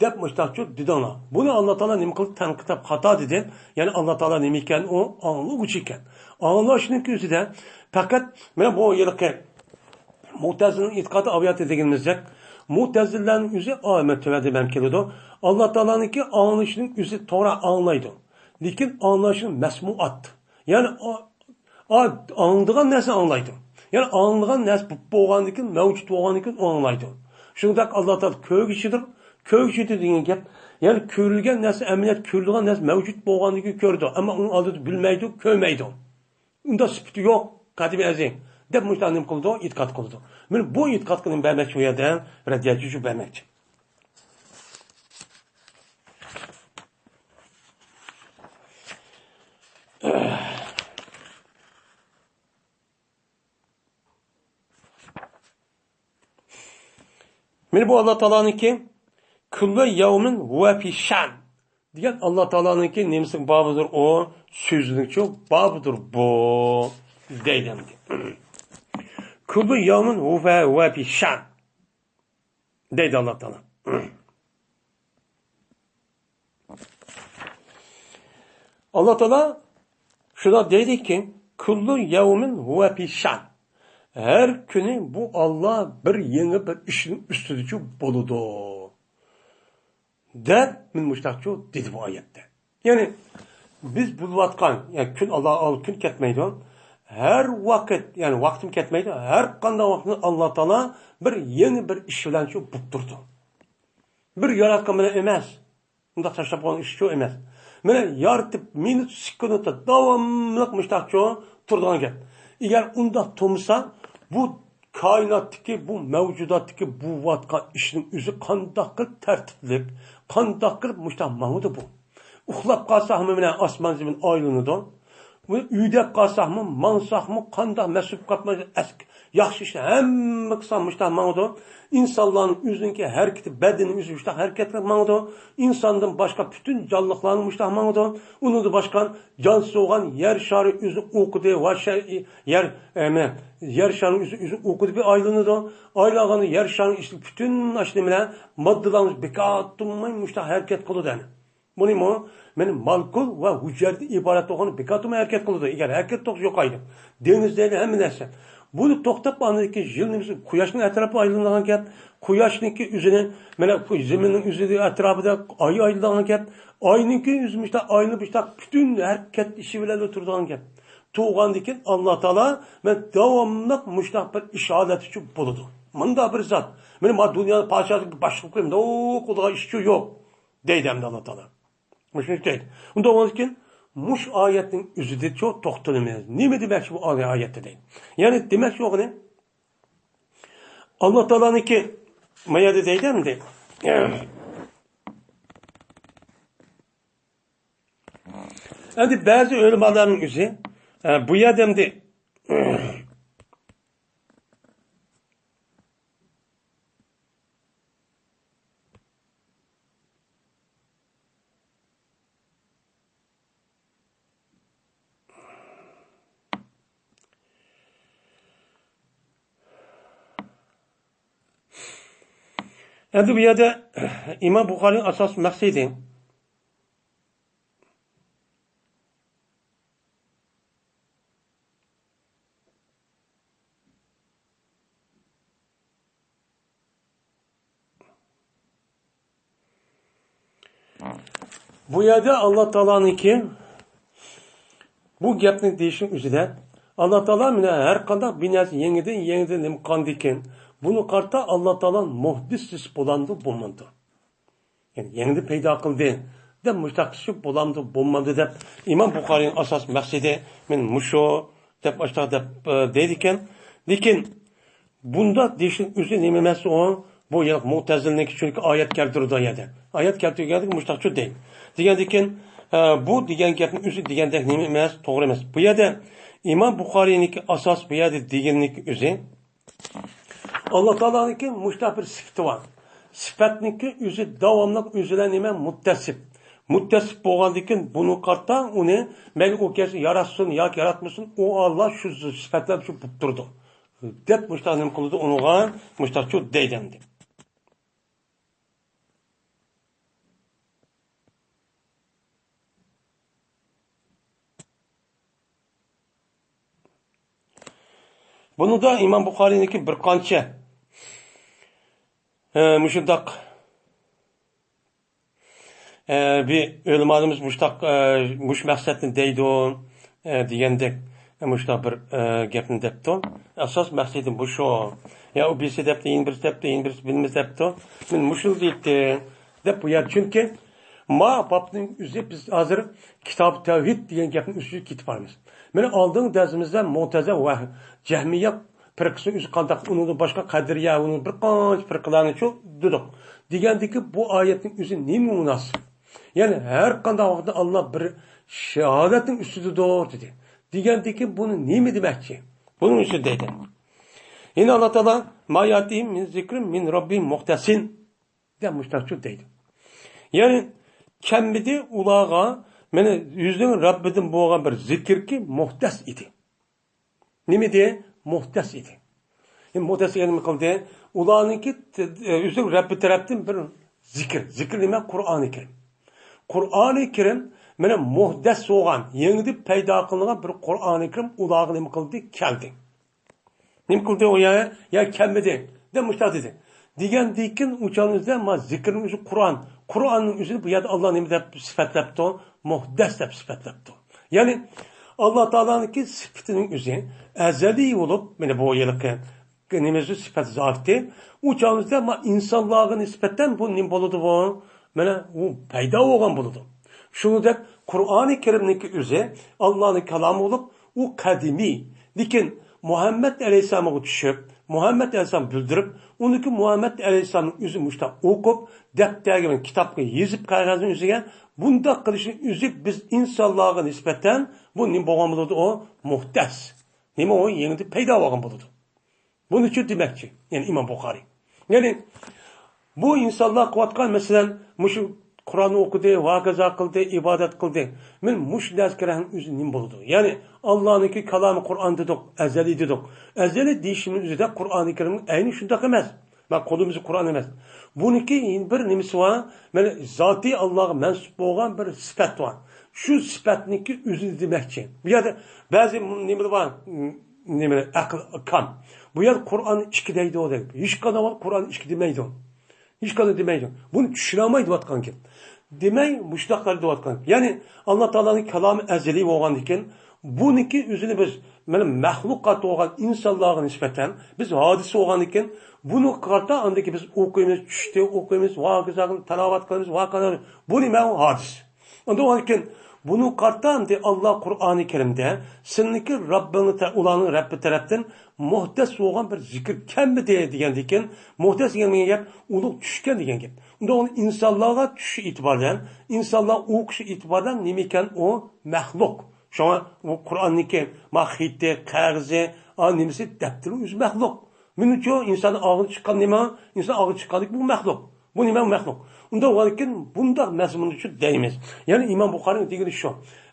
دەپ مۇشتاقچۇ دېدىڭلار. بۇنى ئاللا تائالا نېمە قىلدى؟ تەنقىد دەپ خاتا دېدى. يەنى ئاللا تائالا نېمە ئىكەن؟ ئۇ ئاڭلىغۇچى ئىكەن. ئاڭلاشنىڭكى ئۆزىدە پەقەت مانا بۇ ھېلىقى مۇتەزىلىنىڭ ئېتىقادى ئاۋۇ يەردە دېگىنىمىزدەك، مۇتەزىلىلەرنىڭ ئۆزى، ئا، مەن تۆۋەندە مەن كېلىدۇ. ئاللا تائالانىڭكى ئاڭلىشىنىڭ ئۆزى توغرا ئاڭلايدۇ. لېكىن ئاڭلاشنىڭ مەسمۇئات. يەنى ئا-، ئا-، ئاڭلىدىغان نەرسىنى ئاڭلايدۇ. يەنى ئاڭلىغان نەرسە بولغاندىن كېيىن، مەۋجۇت بولغاندىن كېيىن ئۇ ئاڭلايدۇ. شۇنداق ئاللا تائالا كۆرگۈچىدۇر، كۆرگۈچىدۇر دېگەن گەپ. يەنى كۆرۈلگەن نەرسە، ئەمەلىيەت كۆرۈلىدىغان نەرسە مەۋجۇت بولغاندىن كېيىن كۆرىدۇ. ئەمما ئۇنىڭ ئالدىدا بىلمەيدۇ، كۆرمەيدۇ. ئۇنداق سۈپىتى يوق، قەدىمىي ئەزىم، دەپ مۇشۇنداق نېمە قىلىدۇ؟ ئېتىقاد قىلىدۇ. مانا بۇ ئېتىقادقا نېمە بەرمەكچى بۇ يەردە؟ رەددىيە جۇجۇ بەرمەكچى. مانا بۇ ئاللا تائالانىڭكى كۈللى يەۋمىن ھۇۋە فى شەن دېگەن ئاللا تائالانىڭكى نېمىسىگە بابىدۇر ئۇ؟ سۆزىنىڭچۇ بابىدۇر بۇ دەيدۇ ئەمدى. كۈللى يەۋمىن ھۇۋە، ھۇۋە فى شەن دەيدۇ ئاللا تائالا. ئاللا تائالا شۇنداق دەيدۇكى، كۇللۇ يەۋمىن ھۇۋە فى شەن. ھەر كۈنى بۇ ئاللا بىر يېڭى بىر ئىشنىڭ ئۈستىدىچۇ بولىدۇ. دەپ، مەن مۇشتاقچۇ دېدى بۇ ئايەتتە. يەنى، بىز بولۇۋاتقان، يەنى كۈن ئاللا ئال كۈن كەتمەيدۇ. ھەر ۋاقىت، يەنى ۋاقتىم كەتمەيدۇ. ھەر قانداق ۋاقىتنى ئاللا تائالا بىر يېڭى بىر ئىش بىلەن شۇ بۇپ تۇرىدۇ. بىر ياراتقان بىلەن ئەمەس. ئۇنداق تاشلاپ قويغان ئىشچۇ ئەمەس. مانا يارىتىپ، مىنۇت، سېكۇنتتا داۋاملىق مۇشتاقچۇ تۇرىدىغان گەپ. ئەگەر ئۇنداق تۇرمىسا، بۇ كائىناتتىكى، بۇ مەۋجۇداتتىكى بولۇۋاتقان ئىشنىڭ ئۆزى قانداق قىلىپ تەرتىپلىك، قانداق قىلىپ مۇشتاق ماڭىدۇ بۇ؟ ئۇخلاپ قالساقمۇ مانا ئاسمان زېمىن ئايلىنىدۇ. بۇ ئۆيدەپ قالساقمۇ، ماڭساقمۇ، قانداق مەسئۇل قاتماي، ئەس-، ياخشى ئىشنى ھەممە قىلساق مۇشتاق ماڭىدۇ. ئىنسانلارنىڭ ئۆزىنىڭكى ھەرىكىتى، بەدىنى ئۆزى مۇشتاق ھەرىكەت قىلىپ ماڭىدۇ. ئىنساندىن باشقا پۈتۈن جانلىقلارنىڭ مۇشتاق ماڭىدۇ. ئۇنىڭدىن باشقا جانسىز بولغان يەر شارى ئۆزىنى ئوقىدى ۋە شەي-، يەر، ئەمە، يەر شارى ئۆزى، ئۆزى ئوقىدى بىر ئايلىنىدۇ. ئايلانغاندا يەر شارىنىڭ ئىچىدىكى پۈتۈن ئاشۇ نېمىلەر، ماددىلارنىڭ بىكار تۇرماي مۇشتاق ھەرىكەت قىلىدۇ. بۇنىمۇ مانا مالېكۇل ۋە ھۈجەيرىدىن ئىبارەت بولغان بىكار تۇرماي ھەرىكەت قىلىدۇ. ئەگەر ھەرىكەت توختىسا يوقايدۇ. دېڭىز دەيلى ھەممە نەرسە. بۇنى توختاپ ئاندىن كېيىن يىل نېمىسى قۇياشنىڭ ئەتراپىدا ئايلىنىدىغان گەپ. قۇياشنىڭكى ئۆزىنى، مانا، زېمىننىڭ ئۆزى ئەتراپىدا ئاي ئايلىنىدىغان گەپ. ئاينىڭكى ئۆزى مۇشتاق ئايلىنىپ مۇشتاق پۈتۈن ھەرىكەت ئىشى بىلەن تۇرىدىغان گەپ. تۇرغاندىن كېيىن ئاللا تائالا مانا داۋاملىق مۇشتاق بىر ئىش ھالەتتىچۇ بولىدۇ. مۇنداق بىر زات. مانا، ما دۇنيانىڭ پادىشاھلىقى باشلىق قىلىمدا قىلىدىغان ئىشچۇ يوق. دەيدۇ ئەمدى ئاللا تائالا. مۇشۇنى دەيدۇ. ئۇنداق بولغاندىكىن، مۇشۇ ئايەتنىڭ ئۆزىدىچۇ توختىلىمىز. نېمە دېمەكچى بۇ ئايەتتە دەيدۇ. يەنى دېمەكچى بولغىنى، ئاللا تائالانىڭكى ما يەردە دەيدۇ ئەمدى. ئەمدى بەزى ئۆلىمالارنىڭ ئۆزى، ئە، بۇ يەردە ئەمدى ئەمدى بۇ يەردە ئىمام بۇخارىنىڭ ئاساسىي مەقسىتى. بۇ يەردە ئاللا تائالانىڭكى بۇ گەپنى دېيىشنىڭ ئۆزىدە، ئاللا تائالا مانا ھەر قانداق بىر نەرسە يېڭىدىن، يېڭىدىن نېمە قىلغاندىكىن، بۇنى قارىتا ئاللا تائالا مۇھدىس دېسە بولامدۇ، بولمامدۇ؟ يەنى يېڭىدىن پەيدا قىلدى دەپ مۇشتاق قىلىشقا بولامدۇ، بولمامدۇ دەپ ئىمام بۇخارىنىڭ ئاساس مەقسىتى مەن مۇشۇ دەپ ئاشتاق دەپ، ئە، دەيدىكەن. لېكىن بۇنداق دېيىشنىڭ ئۆزى نېمە ئەمەس ئۇ؟ بۇ يەنە مۇتەزىلىنىڭكى، چۈنكى ئايەت كەلتۈرىدۇ يەردە. ئايەت كەلتۈرگەندىكىن مۇشتاقچۇ دەي. دېگەندىكىن، ئە، بۇ دېگەن گەپنىڭ ئۆزى دېگەندەك نېمە ئەمەس، توغرا ئەمەس. بۇ يەردە ئىمام بۇخارىنىڭكى ئاساس بۇ يەردە دېگىنىنىڭكى ئۆزى ئاللا تائالانىڭكى مۇشۇنداق بىر سۈپىتى بار. سۈپەتنىڭكى ئۆزى داۋاملىق ئۆزى بىلەن نېمە؟ مۇتتەسىپ. مۇتتەسىپ بولغاندىكىن بۇنى قارىتا ئۇنى مەيلى ئۇ كەلسە ياراتسۇن ياكى ياراتمىسۇن، ئۇ ئاللا شۇ سۈپەتلەر شۇ بولۇپ تۇرىدۇ. دەپ مۇشۇنداق نېمە قىلىدۇ ئۇنىڭغا؟ مۇشۇنداقچۇ دەيدۇ ئەمدى. بۇنىڭدا ئىمام بۇخارىينىڭكى بىر قانچە، ئە، مۇشۇنداق، ئە، بىر ئۆلىمالىرىمىز مۇشتاق، ئە، مۇشۇ مەقسەتنى دەيدۇ، ئە، دېگەندەك، ئە، مۇشۇنداق بىر، ئە، گەپنى دەپتۇ. ئاساس مەقسىتىم بۇ شۇ. يا ئۇ بىرسى دەپتۇ، يەنە بىرسى دەپتۇ، يەنە بىرسى بىلمىز دەپتۇ. مەن مۇشۇنى دەيتتىم. دەپ بۇ يەر، چۈنكى ما بابنىڭ ئۆزى بىز ھازىر كىتاب تەۋھىد دېگەن گەپنىڭ ئۈستىگە كېتىپ بارىمىز. مانا ئالدىنقى دەرسىمىزدە مۇتەزىلە ۋە جەھمىيە پىرقىسى ئۆزى قانداق، ئۇنىڭدىن باشقا قەدىرىيە، ئۇنىڭ بىر قانچە پىرقىلەرنىچۇ دېدۇق. دېگەندىكى بۇ ئايەتنىڭ ئۆزى نېمىگە مۇناسىپ؟ يەنى ھەر قانداق ۋاقىتتا ئاللا بىر شاھادەتنىڭ ئۈستىدىدۇر دېدى. دېگەندىكى بۇنى نېمە دېمەكچى؟ بۇنىڭ ئۈچۈن دەيدۇ. يەنە ئاللا تائالا، ما ياتىم مىن زىكرىم مىن رەببىم مۇھتەسىن. دەپ مۇشۇنداقچۇ دەيدۇ. يەنى كەلمىدى ئۇلارغا، مانا، ئۆزىنىڭ رەببىدىن بولغان بىر زىكىركى مۇھدەس ئىدى. نېمىدى؟ مۇھدەس ئىدى. يەنى مۇھدەس دېگەن نېمە قىلدى؟ ئۇلارنىڭكى، ئۆزىنىڭ رەببى تەرەپتىن بىر زىكىر. زىكىر نېمە؟ قۇرئانى كەرىم. قۇرئانى كەرىم مانا مۇھدەس بولغان، يېڭىدىن پەيدا قىلىنغان بىر قۇرئانى كەرىم ئۇلارغا نېمە قىلدى؟ كەلدى. نېمە قىلدى ئۇ يا؟ يا كەلمىدى دەپ مۇشۇنداق دېدى. دېگەندىن كېيىن ئۇ چاغنىڭ ئۆزىدە ما زىكىرنىڭ ئۆزى قۇرئان. قۇرئاننىڭ ئۆزىنى بۇ يەردە ئاللا نېمە دەپ سۈپەتلەپتۇ؟ مۇھدەس دەپ سۈپەتلەپتۇ. يەنى ئاللا تائالانىڭكى سۈپىتىنىڭ ئۆزى ئەزەلىي بولۇپ، مانا بۇ ھېلىقى نېمىسى سۈپەت زاتى. ئۇ چاغىمىزدا ما ئىنسانلارغا نىسبەتەن بۇ نېمە بولىدۇ بۇ؟ مانا ئۇ پەيدا بولغان بولىدۇ. شۇنىڭدەك قۇرئانى كەرىمنىڭكى ئۆزى ئاللانىڭ كالامى بولۇپ، ئۇ قەدىمىي. لېكىن مۇھەممەد ئەلەيھىسسالامغا چۈشۈپ، مۇھەممەد ئەلەيھىسسالام بىلدۈرۈپ، ئۇنىڭكى مۇھەممەد ئەلەيھىسسالامنىڭ ئۆزى مۇشۇنداق ئوقۇپ، دەپتەرگە، كىتابقا يېزىپ قەغەزنىڭ ئۆزىگە، بۇنداق قىلىشنىڭ ئۆزى بىز ئىنسانلارغا نىسبەتەن بۇ نېمە بولغان بولىدۇ؟ ئۇ مۇھدەس. نېمە ئۇ يېڭىدىن پەيدا بولغان بولىدۇ. بۇنى شۇ دېمەكچى، يەنى ئىمام بۇخارىي. يەنى بۇ ئىنسانلار قىلىۋاتقان، مەسىلەن، مۇشۇ قۇرئاننى ئوقۇدى، ۋاكازا قىلدى، ئىبادەت قىلدى. مەن مۇشۇ نەرسە كېرەكنىڭ ئۆزى نېمە بولىدۇ؟ يەنى ئاللانىڭكى كالامى قۇرئان دېدۇق، ئەزەلىي دېدۇق. ئەزەلىي دېيىشىمىز ئۆزىدە قۇرئانى كەرىمنىڭ ئەينى شۇنداق ئەمەس. ما قولىمىزدا قۇرئان ئەمەس. بۇنىڭكى بىر نېمىسى بار، مانا زاتىي ئاللاغا مەنسۇپ بولغان بىر سۈپەت بار. شۇ سۈپەتنىڭكى ئۆزىنى دېمەكچى. بۇ يەردە بەزى نېمىلەر بار، نېمە، ئەقىل كام. بۇ يەردە قۇرئان ئىككى دەيدۇ دەپ. ھېچقانداق قۇرئان ئىككى دېمەيدۇ. ھېچقانداق دېمەيدۇ. بۇنى چۈشىنەلمەيدۇ دەۋاتقان گەپ. دېمەي، مۇشۇنداق دەۋاتقان. يەنى، ئاللا تائالانىڭ كالامى ئەزەلىي بولغاندىكىن، بۇنىڭكى ئۆزىنى بىز، مانا مەخلۇقات بولغان ئىنسانلارغا نىسبەتەن، بىز ھادىسە بولغاندىكىن، بۇنىڭغا قارىتا ئاندىكى بىز ئوقۇيمىز، چۈشتە ئوقۇيمىز، ۋاكازا تىلاۋەت قىلىمىز، ۋاكازا، بۇ نېمە؟ ھادىس. ئۇنداق بولغاندىكىن، بۇنىڭغا قارىتا ئەمدى ئاللا قۇرئانى كەرىمدە، سېنىڭكى رەببىڭنى تە-، ئۇلارنىڭ رەببى تەرەپتىن مۇھدەس بولغان بىر زىكىر كەلمىدى دېگەندىكىن، مۇھدەس دېگەن گەپ ئۇلۇغ چۈشكەن دېگەن گەپ. ئۇنداق ئىنسانلارغا چۈشۈش ئېتىبارى بىلەن، ئىنسانلار ئوقۇشى ئېتىبارى بىلەن نېمە ئىكەن؟ ئۇ مەخلۇق. شۇڭا بۇ قۇرئاننىڭكى ما خېتى، قەغىزى، ئا، نېمىسى، دەپتىرى ئۆزى مەخلۇق. مېنىڭچۇ ئىنسان ئاغزىدىن چىققان نېمە؟ ئىنسان ئاغزىدىن چىققاندىكى بۇ مەخلۇق. بۇ نېمە؟ مەخلۇق. ئۇنداق بولغاندىكىن بۇنداق مەزمۇندا شۇ دەيمىز. يەنى ئىمام بۇخارىنىڭ دېگىنى شۇ.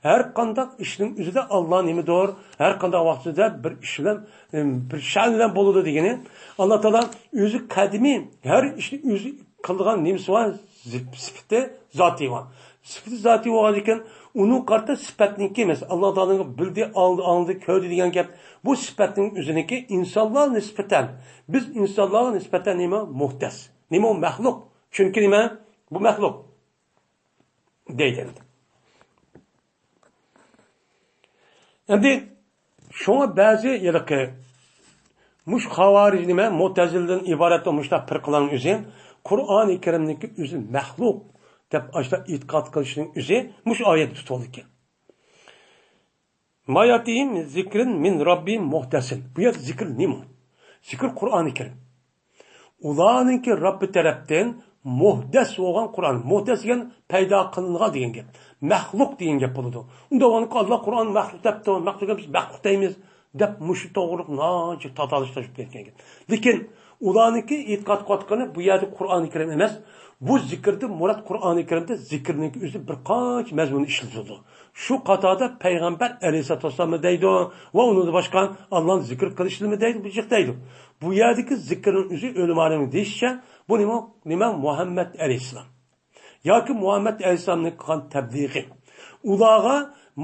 ھەر قانداق ئىشنىڭ ئۆزىدە ئاللا نېمىدۇر؟ ھەر قانداق ۋاقتىدا بىر ئىش بىلەن، ئىم، بىر شەن بىلەن بولىدۇ دېگىنى. ئاللا تائالا ئۆزى قەدىمىي، ھەر ئىشنى ئۆزى قىلىدىغان نېمىسى بار؟ زىپ-، سۈپىتى زاتى بار. سۈپىتى زاتى بولغاندىكىن، ئۇنىڭ قارىتا سۈپەتنىڭكى، مەسىلەن، ئاللا تائالانىڭ بىلدى، ئاڭلىدى، ئاڭلىدى، كۆردى دېگەن گەپ، بۇ سۈپەتنىڭ ئۆزىنىڭكى ئىنسانلارغا نىسبەتەن، بىز ئىنسانلارغا نىسبەتەن نېمە؟ مۇھدەس. نېمە ئۇ؟ مەخلۇق. چۈنكى نېمە؟ بۇ مەخلۇق. دەيدۇ ئەمدى. ئەمدى شۇڭا بەزى ھېلىقى مۇشۇ خاۋارىج نېمە؟ مۇتەزىلىدىن ئىبارەت مۇشۇنداق پىرقىلارنىڭ ئۆزى قۇرئانى كەرىمنىڭكى ئۆزى مەخلۇق دەپ ئاشۇنداق ئېتىقاد قىلىشنىڭ ئۆزى مۇشۇ ئايەتتە تۇتۇلىدىكەن. ما ياتىم زىكرىن مىن راببىم مۇھدەسىن. بۇ يەردە زىكىر نېمە؟ زىكىر قۇرئانى كەرىم. ئۇلارنىڭكى رەببى تەرەپتىن مۇھدەس بولغان قۇرئان. مۇھدەس دېگەن پەيدا قىلىنغان دېگەن گەپ. مەخلۇق دېگەن گەپ بولىدۇ. ئۇنداق بولغاندا ئاللا قۇرئان مەخلۇق دەپتۇ، مەخلۇق دېگەن بىز مەخلۇق دەيمىز دەپ مۇشۇ توغرىلىق ناھايىتى تاتالىشىپ كەتكەن گەپ. لېكىن ئۇلارنىڭكى ئېتىقاد قىلىۋاتقىنى بۇ يەردە قۇرئانى كەرىم ئەمەس. بۇ زىكىردىن مۇراد قۇرئانى كەرىمدە زىكىرنىڭكى ئۆزى بىر قانچە مەزمۇندا ئىشلىتىلىدۇ. شۇ قاتاردا پەيغەمبەر ئەلەيھىسسالاتۇ ۋەسسالاممۇ دەيدۇ ۋە ئۇنىڭدىن باشقا ئاللانى زىكىر قىلىشنىمۇ دەيدۇ، بۇ جىق دەيدۇ. بۇ يەردىكى زىكىرنىڭ ئۆزى ئۆلىمالارنىڭ دېيىشىچە، بۇ نېمە؟ نېمە؟ مۇھەممەد ئەلەيھىسسالام ياكى مۇھەممەد ئەلەيھىسسالامنىڭ قىلغان تەبلىغى. ئۇلارغا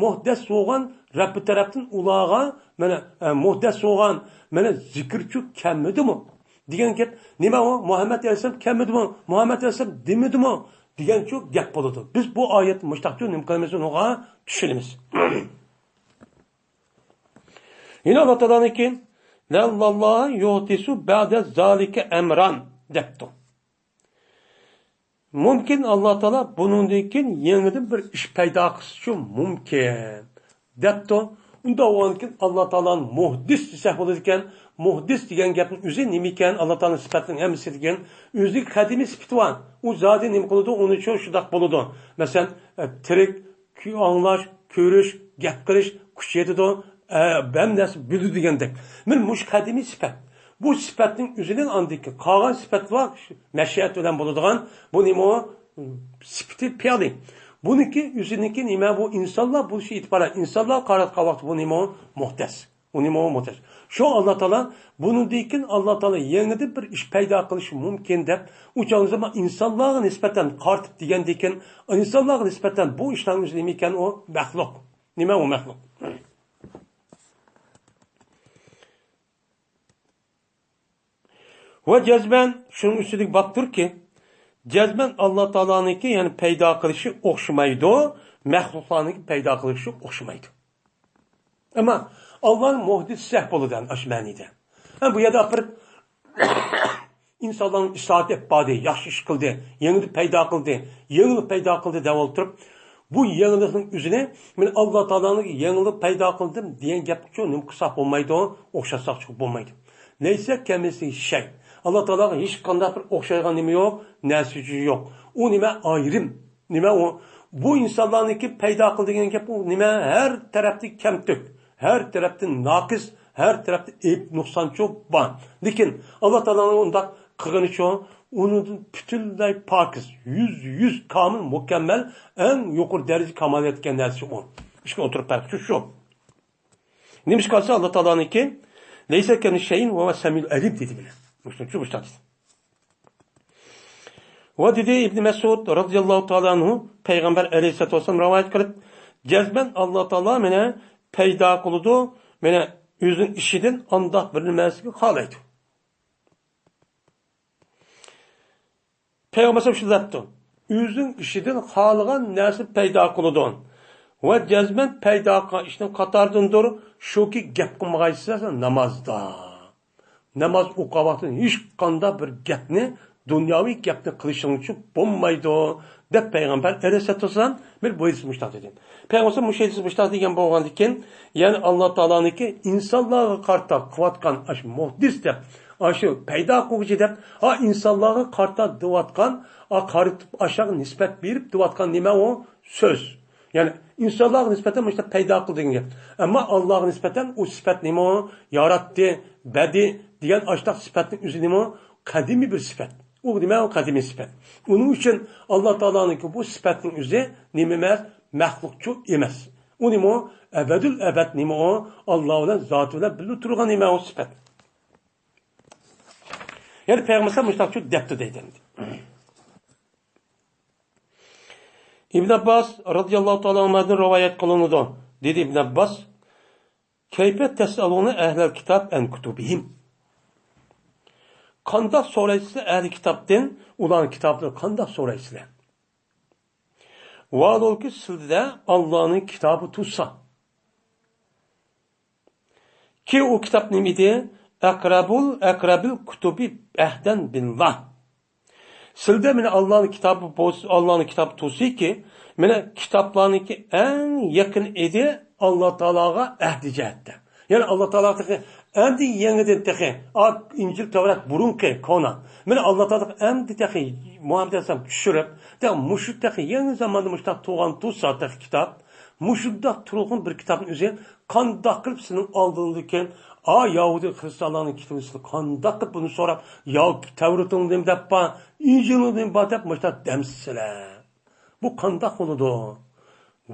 مۇھدەس بولغان، رەببى تەرەپتىن ئۇلارغا، مانا، ئە، مۇھدەس بولغان، مانا، زىكىرچۇ كەلمىدىمۇ؟ دېگەن گەپ، نېمە ئۇ؟ مۇھەممەد ئەلەيھىسسالام كەلمىدىمۇ؟ مۇھەممەد ئەلەيھىسسالام دېمىدىمۇ؟ دېگەنچۇ گەپ بولىدۇ. بىز بۇ ئايەتنى مۇشتاقچۇ نېمە قىلىمىز؟ ئۇنىڭغا چۈشىنىمىز. يەنە ئاللا تائالانىڭكى، لەئاللاللاھە يۇھدىسۇ بەئدە زالىكە ئەمران دەپتۇ. مۇمكىن، ئاللا تائالا بۇنىڭدىن كېيىن يېڭىدىن بىر ئىش پەيدا قىلسىچۇ مۇمكىن، دەپتۇ. ئۇنداق بولغاندىكىن، ئاللا تائالانى مۇھدىس دېسەك بولىدىكەن. مۇھدىس دېگەن گەپنىڭ ئۆزى نېمىكەن؟ ئاللا تائالانىڭ سۈپەتلىرىنىڭ ھەممىسى دېگەن ئۆزىگە قەدىمىي سۈپىتى بار. ئۇ زادى نېمە قىلىدۇ؟ ئۇنىچۇ شۇنداق بولىدۇ. مەسىلەن، ئە، تىرىك، كۆ-، ئاڭلاش، كۆرۈش، گەپ قىلىش، كۈچ يېتىدۇ، ئە، ھەممە نەرسە بىلىدۇ دېگەندەك. مانا مۇشۇ قەدىمىي سۈپەت. بۇ سۈپەتنىڭ ئۆزىنىڭ ئاندىكى قالغان سۈپەتلەر مەشىئەت بىلەن بولىدىغان، بۇ نېمە ئۇ؟ سۈپىتى پېئلى. بۇنىڭكى ئۆزىنىڭكى نېمە؟ بۇ ئىنسانلار بولۇشى ئېتىبارى، ئىنسانلار قاراتقان ۋاقىتتا بۇ نېمە ئۇ؟ مۇھدەس. ئۇ نېمە ئۇ موھتاج؟ شۇ ئاللا تائالا بۇنىڭدىن كېيىن ئاللا تائالا يېڭىدىن بىر ئىش پەيدا قىلىشى مۇمكىن دەپ، ئۇ چاغدا ئىنسانلارغا نىسبەتەن قارىتىپ دېگەندىن كېيىن، ئىنسانلارغا نىسبەتەن بۇ ئىشلارنىڭ ئۆزى نېمە ئىكەن؟ ئۇ مەخلۇق. نېمە ئۇ مەخلۇق؟ ۋە جەزمەن شۇنىڭ ئۈستىدىكى باب تۇركى، جەزمەن ئاللا تائالانىڭكى، يەنى پەيدا قىلىشى ئوخشىمايدۇ، مەخلۇقلارنىڭكى پەيدا قىلىشى ئوخشىمايدۇ. ئەمما ئاللا مۇھدىس سەھ بولىدۇ، ئەمدى ئاشۇ مەنىدە. ھە، بۇ يەردە ئاپىرىپ ئىنسانلارنىڭ ئىسلاھات ئېلىپ باردى، ياخشى ئىش قىلدى، يېڭىدىن پەيدا قىلدى، يېڭىلىق پەيدا قىلدى دەپ ئولتۇرۇپ، بۇ يېڭىلىقنىڭ ئۆزىنى، مەن ئاللا تائالانىڭ يېڭىلىق پەيدا قىلدىم دېگەن گەپكە نېمە قىلساق بولمايدۇ، ئوخشاتساق بولمايدۇ. لەيسە كەمىسلىھى شەي. ئاللا تائالاغا ھېچقانداق بىر ئوخشايدىغان نېمە يوق، نەرسە يوق. ئۇ نېمە ئايرىم. نېمە ئۇ؟ بۇ ئىنسانلارنىڭكى پەيدا قىل دېگەن گەپ، ئۇ نېمە؟ ھەر تەرەپتىن كەمتۈك، ھەر تەرەپتىن ناقىس، ھەر تەرەپتە ئەيىب، نۇقسانچۇ بار. لېكىن ئاللا تائالانىڭ ئۇنداق قىلغىنىچۇ، ئۇنىڭدىن پۈتۈنلەي پاكىز، يۈز يۈز كامىل، مۇكەممەل، ئەڭ يۇقىرى دەرىجە كامالىيەتكە نەرسە ئۇ. ئىككى ئوتتۇرا پەرق شۇ، شۇ. نېمىشقا دېسە، ئاللا تائالانىڭكى، لەيسە كەمىسلىھى شەيئۇن ۋە ھۇۋەس سەمىئۇل ئەلىم دېدى مانا. مۇشۇنچە مۇشتاق. ۋە دېدى ئىبنى مەسئۇد رازىياللاھۇ تائالا ئەنھۇ، پەيغەمبەر ئەلەيھىسسالاتۇ ۋەسسالام رىۋايەت قىلىپ، جەزمەن ئاللا تائالا مانا پەيدا قىلىدۇ، مانا ئۆزىنىڭ ئىشىدىن ئانداق بىر نەرسىگە خالايدۇ. پەيغەمبەر شۇنداق دەپتۇ، ئۆزىنىڭ ئىشىدىن خالىغان نەرسە پەيدا قىلىدۇ. ۋە جەزمەن پەيدا قىلغان ئىشنىڭ قاتارىدىندۇر، شۇكى، گەپ قىلمىغايسىز نامازدا. ناماز ئوقۇغان ۋاقتىدا ھېچقانداق بىر گەپنى، دۇنياۋى گەپنى قىلىشىڭچۇ بولمايدۇ، دەپ پەيغەمبەر ئەلەيھىسسالاتۇ ۋەسسالام بىر بۇ ھەدىسى مۇشتاق دېدى. پەيغەمبەر بۇ ھەدىسى مۇشتاق دېگەن بولغاندىكىن، يەنى ئاللا تائالانىڭكى ئىنسانلارغا قارىتا قىلىۋاتقان ئاشۇ مۇھدىس دەپ، ئاشۇ پەيدا قىلغۇچى دەپ، ئا، ئىنسانلارغا قارىتا دېۋاتقان، ئا، قارىتىپ ئاشۇغا نىسبەت بېرىپ دېۋاتقان نېمە ئۇ؟ سۆز. يەنى ئىنسانلارغا نىسبەتەن مۇشۇنداق پەيدا قىلدى دېگەن گەپ. ئەمما ئاللاغا نىسبەتەن ئۇ سۈپەت نېمە ئۇ؟ ياراتتى، بەدىئ دېگەن ئاشۇنداق سۈپەتنىڭ ئۆزى نېمە ئۇ؟ قەدىمىي بىر سۈپەت. ئۇ نېمە ئۇ؟ قەدىمىي سۈپەت. ئۇنىڭ ئۈچۈن ئاللا تائالانىڭكى بۇ سۈپەتنىڭ ئۆزى نېمە ئەمەس؟ مەخلۇقچۇ ئەمەس. ئۇ نېمە ئۇ؟ ئەبەدۇل ئەبەد نېمە ئۇ؟ ئاللا بىلەن، زاتى بىلەن بىللە تۇرغان نېمە ئۇ؟ سۈپەت. يەنى پەيغەمبەر مۇشۇنداقچۇ دەپتۇ دەيدۇ ئەمدى. ئىبن ئابباس رازىياللاھۇ تائالا ئەنھۇمدىن رىۋايەت قىلىنىدۇ. دېدى ئىبن ئابباس، كەيپە تەسئەلۇنە ئەھلەل كىتاب ئەن كۇتۇبىھىم. قانداق سورايسىلەر ئەھلى كىتابتىن، ئۇلارنىڭ كىتابلىرى قانداق سورايسىلەر؟ ۋاھالۇكى سىلىدە ئاللانىڭ كىتابى تۇرسا. كى ئۇ كىتاب نېمە ئىدى؟ ئەقرەبۇل، ئەقرەبىل كۇتۇبى ئەھدەن بىللا. سىلىدە مانا ئاللانىڭ كىتابى بولسا، ئاللانىڭ كىتابى تۇرسىكى، مانا كىتابلارنىڭكى ئەڭ يېقىن ئىدى ئاللا تائالاغا ئەھدى جەھەتتە. يەنى ئاللا تائالا تېخى ئەمدى يېڭىدىن تېخى، ئا، ئىنجىل، تەۋرات بۇرۇنقى، كونا. مانا ئاللا تائالا ئەمدى تېخى مۇھەممەد ئەلەيھىسسالام چۈشۈرۈپ، تېخى مۇشۇ تېخى يېڭى زاماندا مۇشۇنداق تۇرغان تۇرسا تېخى كىتاب، مۇشۇنداق تۇرغان بىر كىتابنىڭ ئۆزى قانداق قىلىپ سېنىڭ ئالدىڭدىكى، ئا، يەھۇدىي خىرىستانلارنىڭ كىتابى، سىلەر قانداق قىلىپ بۇنى سوراپ، يا تەۋرىتىڭدە نېمە دەپ بار، ئىنجىلىڭدا نېمە بار دەپ مۇشۇنداق دەمسىلەر؟ بۇ قانداق بولىدۇ؟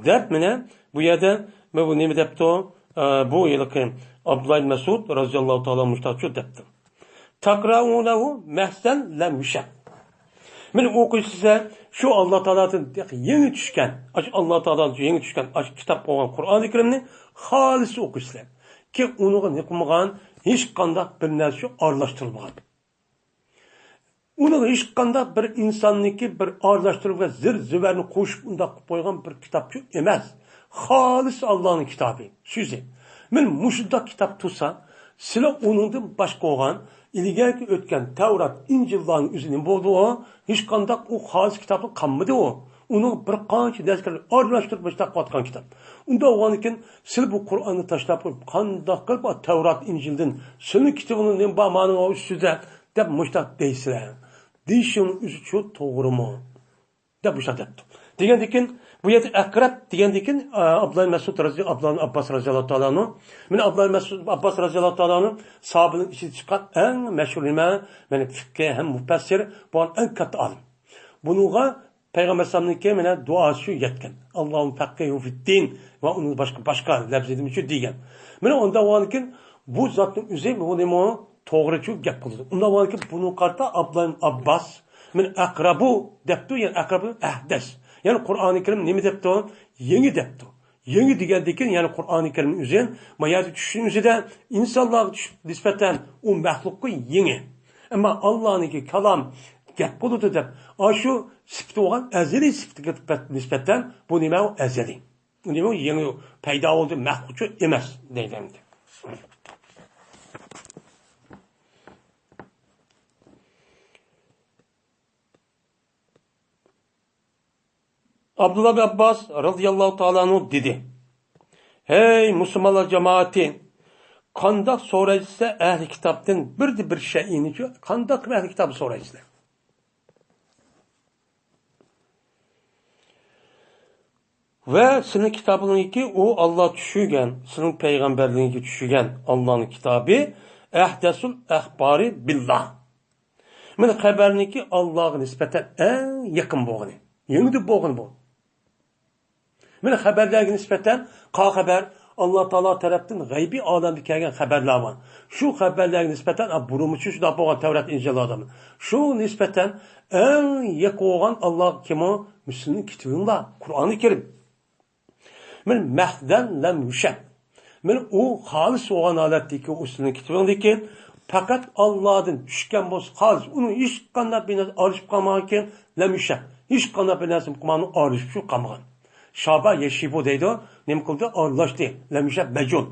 دەپ مانا بۇ يەردە مانا بۇ نېمە دەپتۇ؟ ئە، بۇ ھېلىقى ئابدۇللا ئىبن مەسئۇد رازىياللاھۇ تائالا مۇشتاچۇ دەپتۇ. تەقرەئۇنەھۇ مەھزەن لەم يۇشەق. مانا ئوقۇيسىلەر، شۇ ئاللا تائالادىن يېڭى چۈشكەن، ئاشۇ ئاللا تائالادىن يېڭى چۈشكەن ئاشۇ كىتاب بولغان قۇرئانى كەرىمنى خالىس ئوقۇيسىلەر. كى ئۇنىڭغا نېمە قىلمىغان، ھېچقانداق بىر نەرسە ئارىلاشتۇرۇلمىغان. ئۇنىڭ ھېچقانداق بىر ئىنساننىڭكى بىر ئارىلاشتۇرۇپ ۋە زىر زىۋەرنى قوشۇپ ئۇنداق قىلىپ قويغان بىر كىتابچۇ ئەمەس. خالىس ئاللانىڭ كىتابى، سۆزى. مانا مۇشۇنداق كىتاب تۇرسا، سىلەر ئۇنىڭدىن باشقا بولغان ئىلگەركى ئۆتكەن تەۋرات، ئىنجىللارنىڭ ئۆزى نېمە بولدى ئۇ؟ ھېچقانداق ئۇ خالىس كىتابلىق قالمىدى ئۇ. ئۇنىڭ بىر قانچە نەرسىلەرنى ئارىلاشتۇرۇپ مۇشۇنداق قىلىۋاتقان كىتاب. ئۇنداق بولغاندىكىن سىلەر بۇ قۇرئاننى تاشلاپ قويۇپ، قانداق قىلىپ تەۋرات، ئىنجىلدىن سېنىڭ كىتابىڭدا نېمە بار مانىڭ ئۈستىدە؟ دەپ مۇشتاق دەيسىلەر. دېيىشىڭ ئۆزىچۇ توغرىمۇ؟ دەپ مۇشتاق دەپتۇ. دېگەندىكىن، بۇ يەردە ئەقرەب دېگەندىكىن، ئا، ئابدۇللا مەسئۇد رازى-، ئابدۇللا ئابباس رازىياللاھۇ تائالا ئەنھۇ، مانا ئابدۇللا مەسئۇد ئابباس رازىياللاھۇ تائالا ئەنھۇ ساھابىلەرنىڭ ئىچىدە چىققان ئەڭ مەشھۇر ئىمام، مانا فىقھى ھەم مۇپەسسىر بولغان ئەڭ كاتتا ئالىم. بۇنىڭغا پەيغەمبەر ئەلەيھىسسالامنىڭكى مانا دۇئاسى شۇ يەتكەن. «ئاللاھۇممە فەققىھۇ فىددىن» ۋە ئۇنىڭ باشقا، باشقا لەپزىدىمۇ شۇ دېگەن. مانا ئۇنداق بولغاندىكىن بۇ زاتنىڭ ئۆزى بۇنىمۇ توغرا چۈ گەپ قىلىدۇ. ئۇنداق بولغاندىكىن بۇنىڭ قارىتا ئابدۇللا ئىبن ئابباس، «مەن ئەقرەبۇ» دەپتۇ، يەنى ئەقرەبۇ ئەھدەس. يەنى قۇرئانى كەرىم نېمە دەپتۇ؟ يېڭى دەپتۇ. يېڭى دېگەندىكىن، يەنى قۇرئانى كەرىمنىڭ ئۆزى، ما يەردە چۈشۈشنىڭ ئۆزىدە ئىنسانلارغا چۈش-، نىسبەتەن ئۇ مەخلۇققا يېڭى. ئەمما ئاللانىڭكى كالام گەپ قىلىدۇ دەپ، ئاشۇ سۈپىتى بولغان ئەزەلىي سۈپىتىگە نىسبەتەن بۇ نېمە ئۇ ئەزەلىي. بۇ نېمە ئۇ يېڭى پەيدا بولدى، مەخلۇق ئۈچۈن ئەمەس دەيدۇ ئەمدى. ئابدۇللا ئىبن ئابباس رازىياللاھۇ تائالا ئەنھۇ دېدى: «ھەي مۇسۇلمانلار جامائىتى، قانداق سورايسىلەر ئەھلى كىتابتىن بىردە بىر شەيئىنى، قانداق قىلىپ ئەھلى كىتابنى سورايسىلەر؟ ۋە سېنىڭ كىتابىڭكى ئۇ ئاللا چۈشۈرگەن، سېنىڭ پەيغەمبەرلىكىڭگە چۈشۈرگەن ئاللانىڭ كىتابى، ئەھدەسۇل ئەخبارى بىللا. مانا خەبەرنىڭكى ئاللاغا نىسبەتەن ئەڭ يېقىن بولغىنى، يېڭىدىن بولغىنى بۇ. مانا خەبەرلەرگە نىسبەتەن قا خەبەر، ئاللا تائالا تەرەپتىن غەيبىي ئالەمدە كەلگەن خەبەرلەر بار. شۇ خەبەرلەرگە نىسبەتەن، ئا، بۇرۇنمۇ شۇ شۇنداق بولغان تەۋرات ئىنجىللاردا. شۇ نىسبەتەن ئەڭ يېقىن بولغان ئاللاغا كىم ئۇ؟ مۇسۇلمان كىتابىڭلار، قۇرئانى كەرىم. مانا مەھدەن لەم يۇشەد. مانا ئۇ خالىس بولغان ھالەتتىكى ئۇ سېنىڭ كىتابىڭدىكى پەقەت ئاللادىن چۈشكەن بولسا خالىس، ئۇنىڭ ھېچقانداق بىر نەرسە ئارىلىشىپ قالمىغانكەن، لەم يۇشەد. ھېچقانداق بىر نەرسە قۇماننىڭ ئارىلىشىپ قالمىغان. شابا يەشىبۇ دەيدۇ، نېمە قىلدى؟ ئارىلاشتى. لەم يۇشەد مەجھۇل.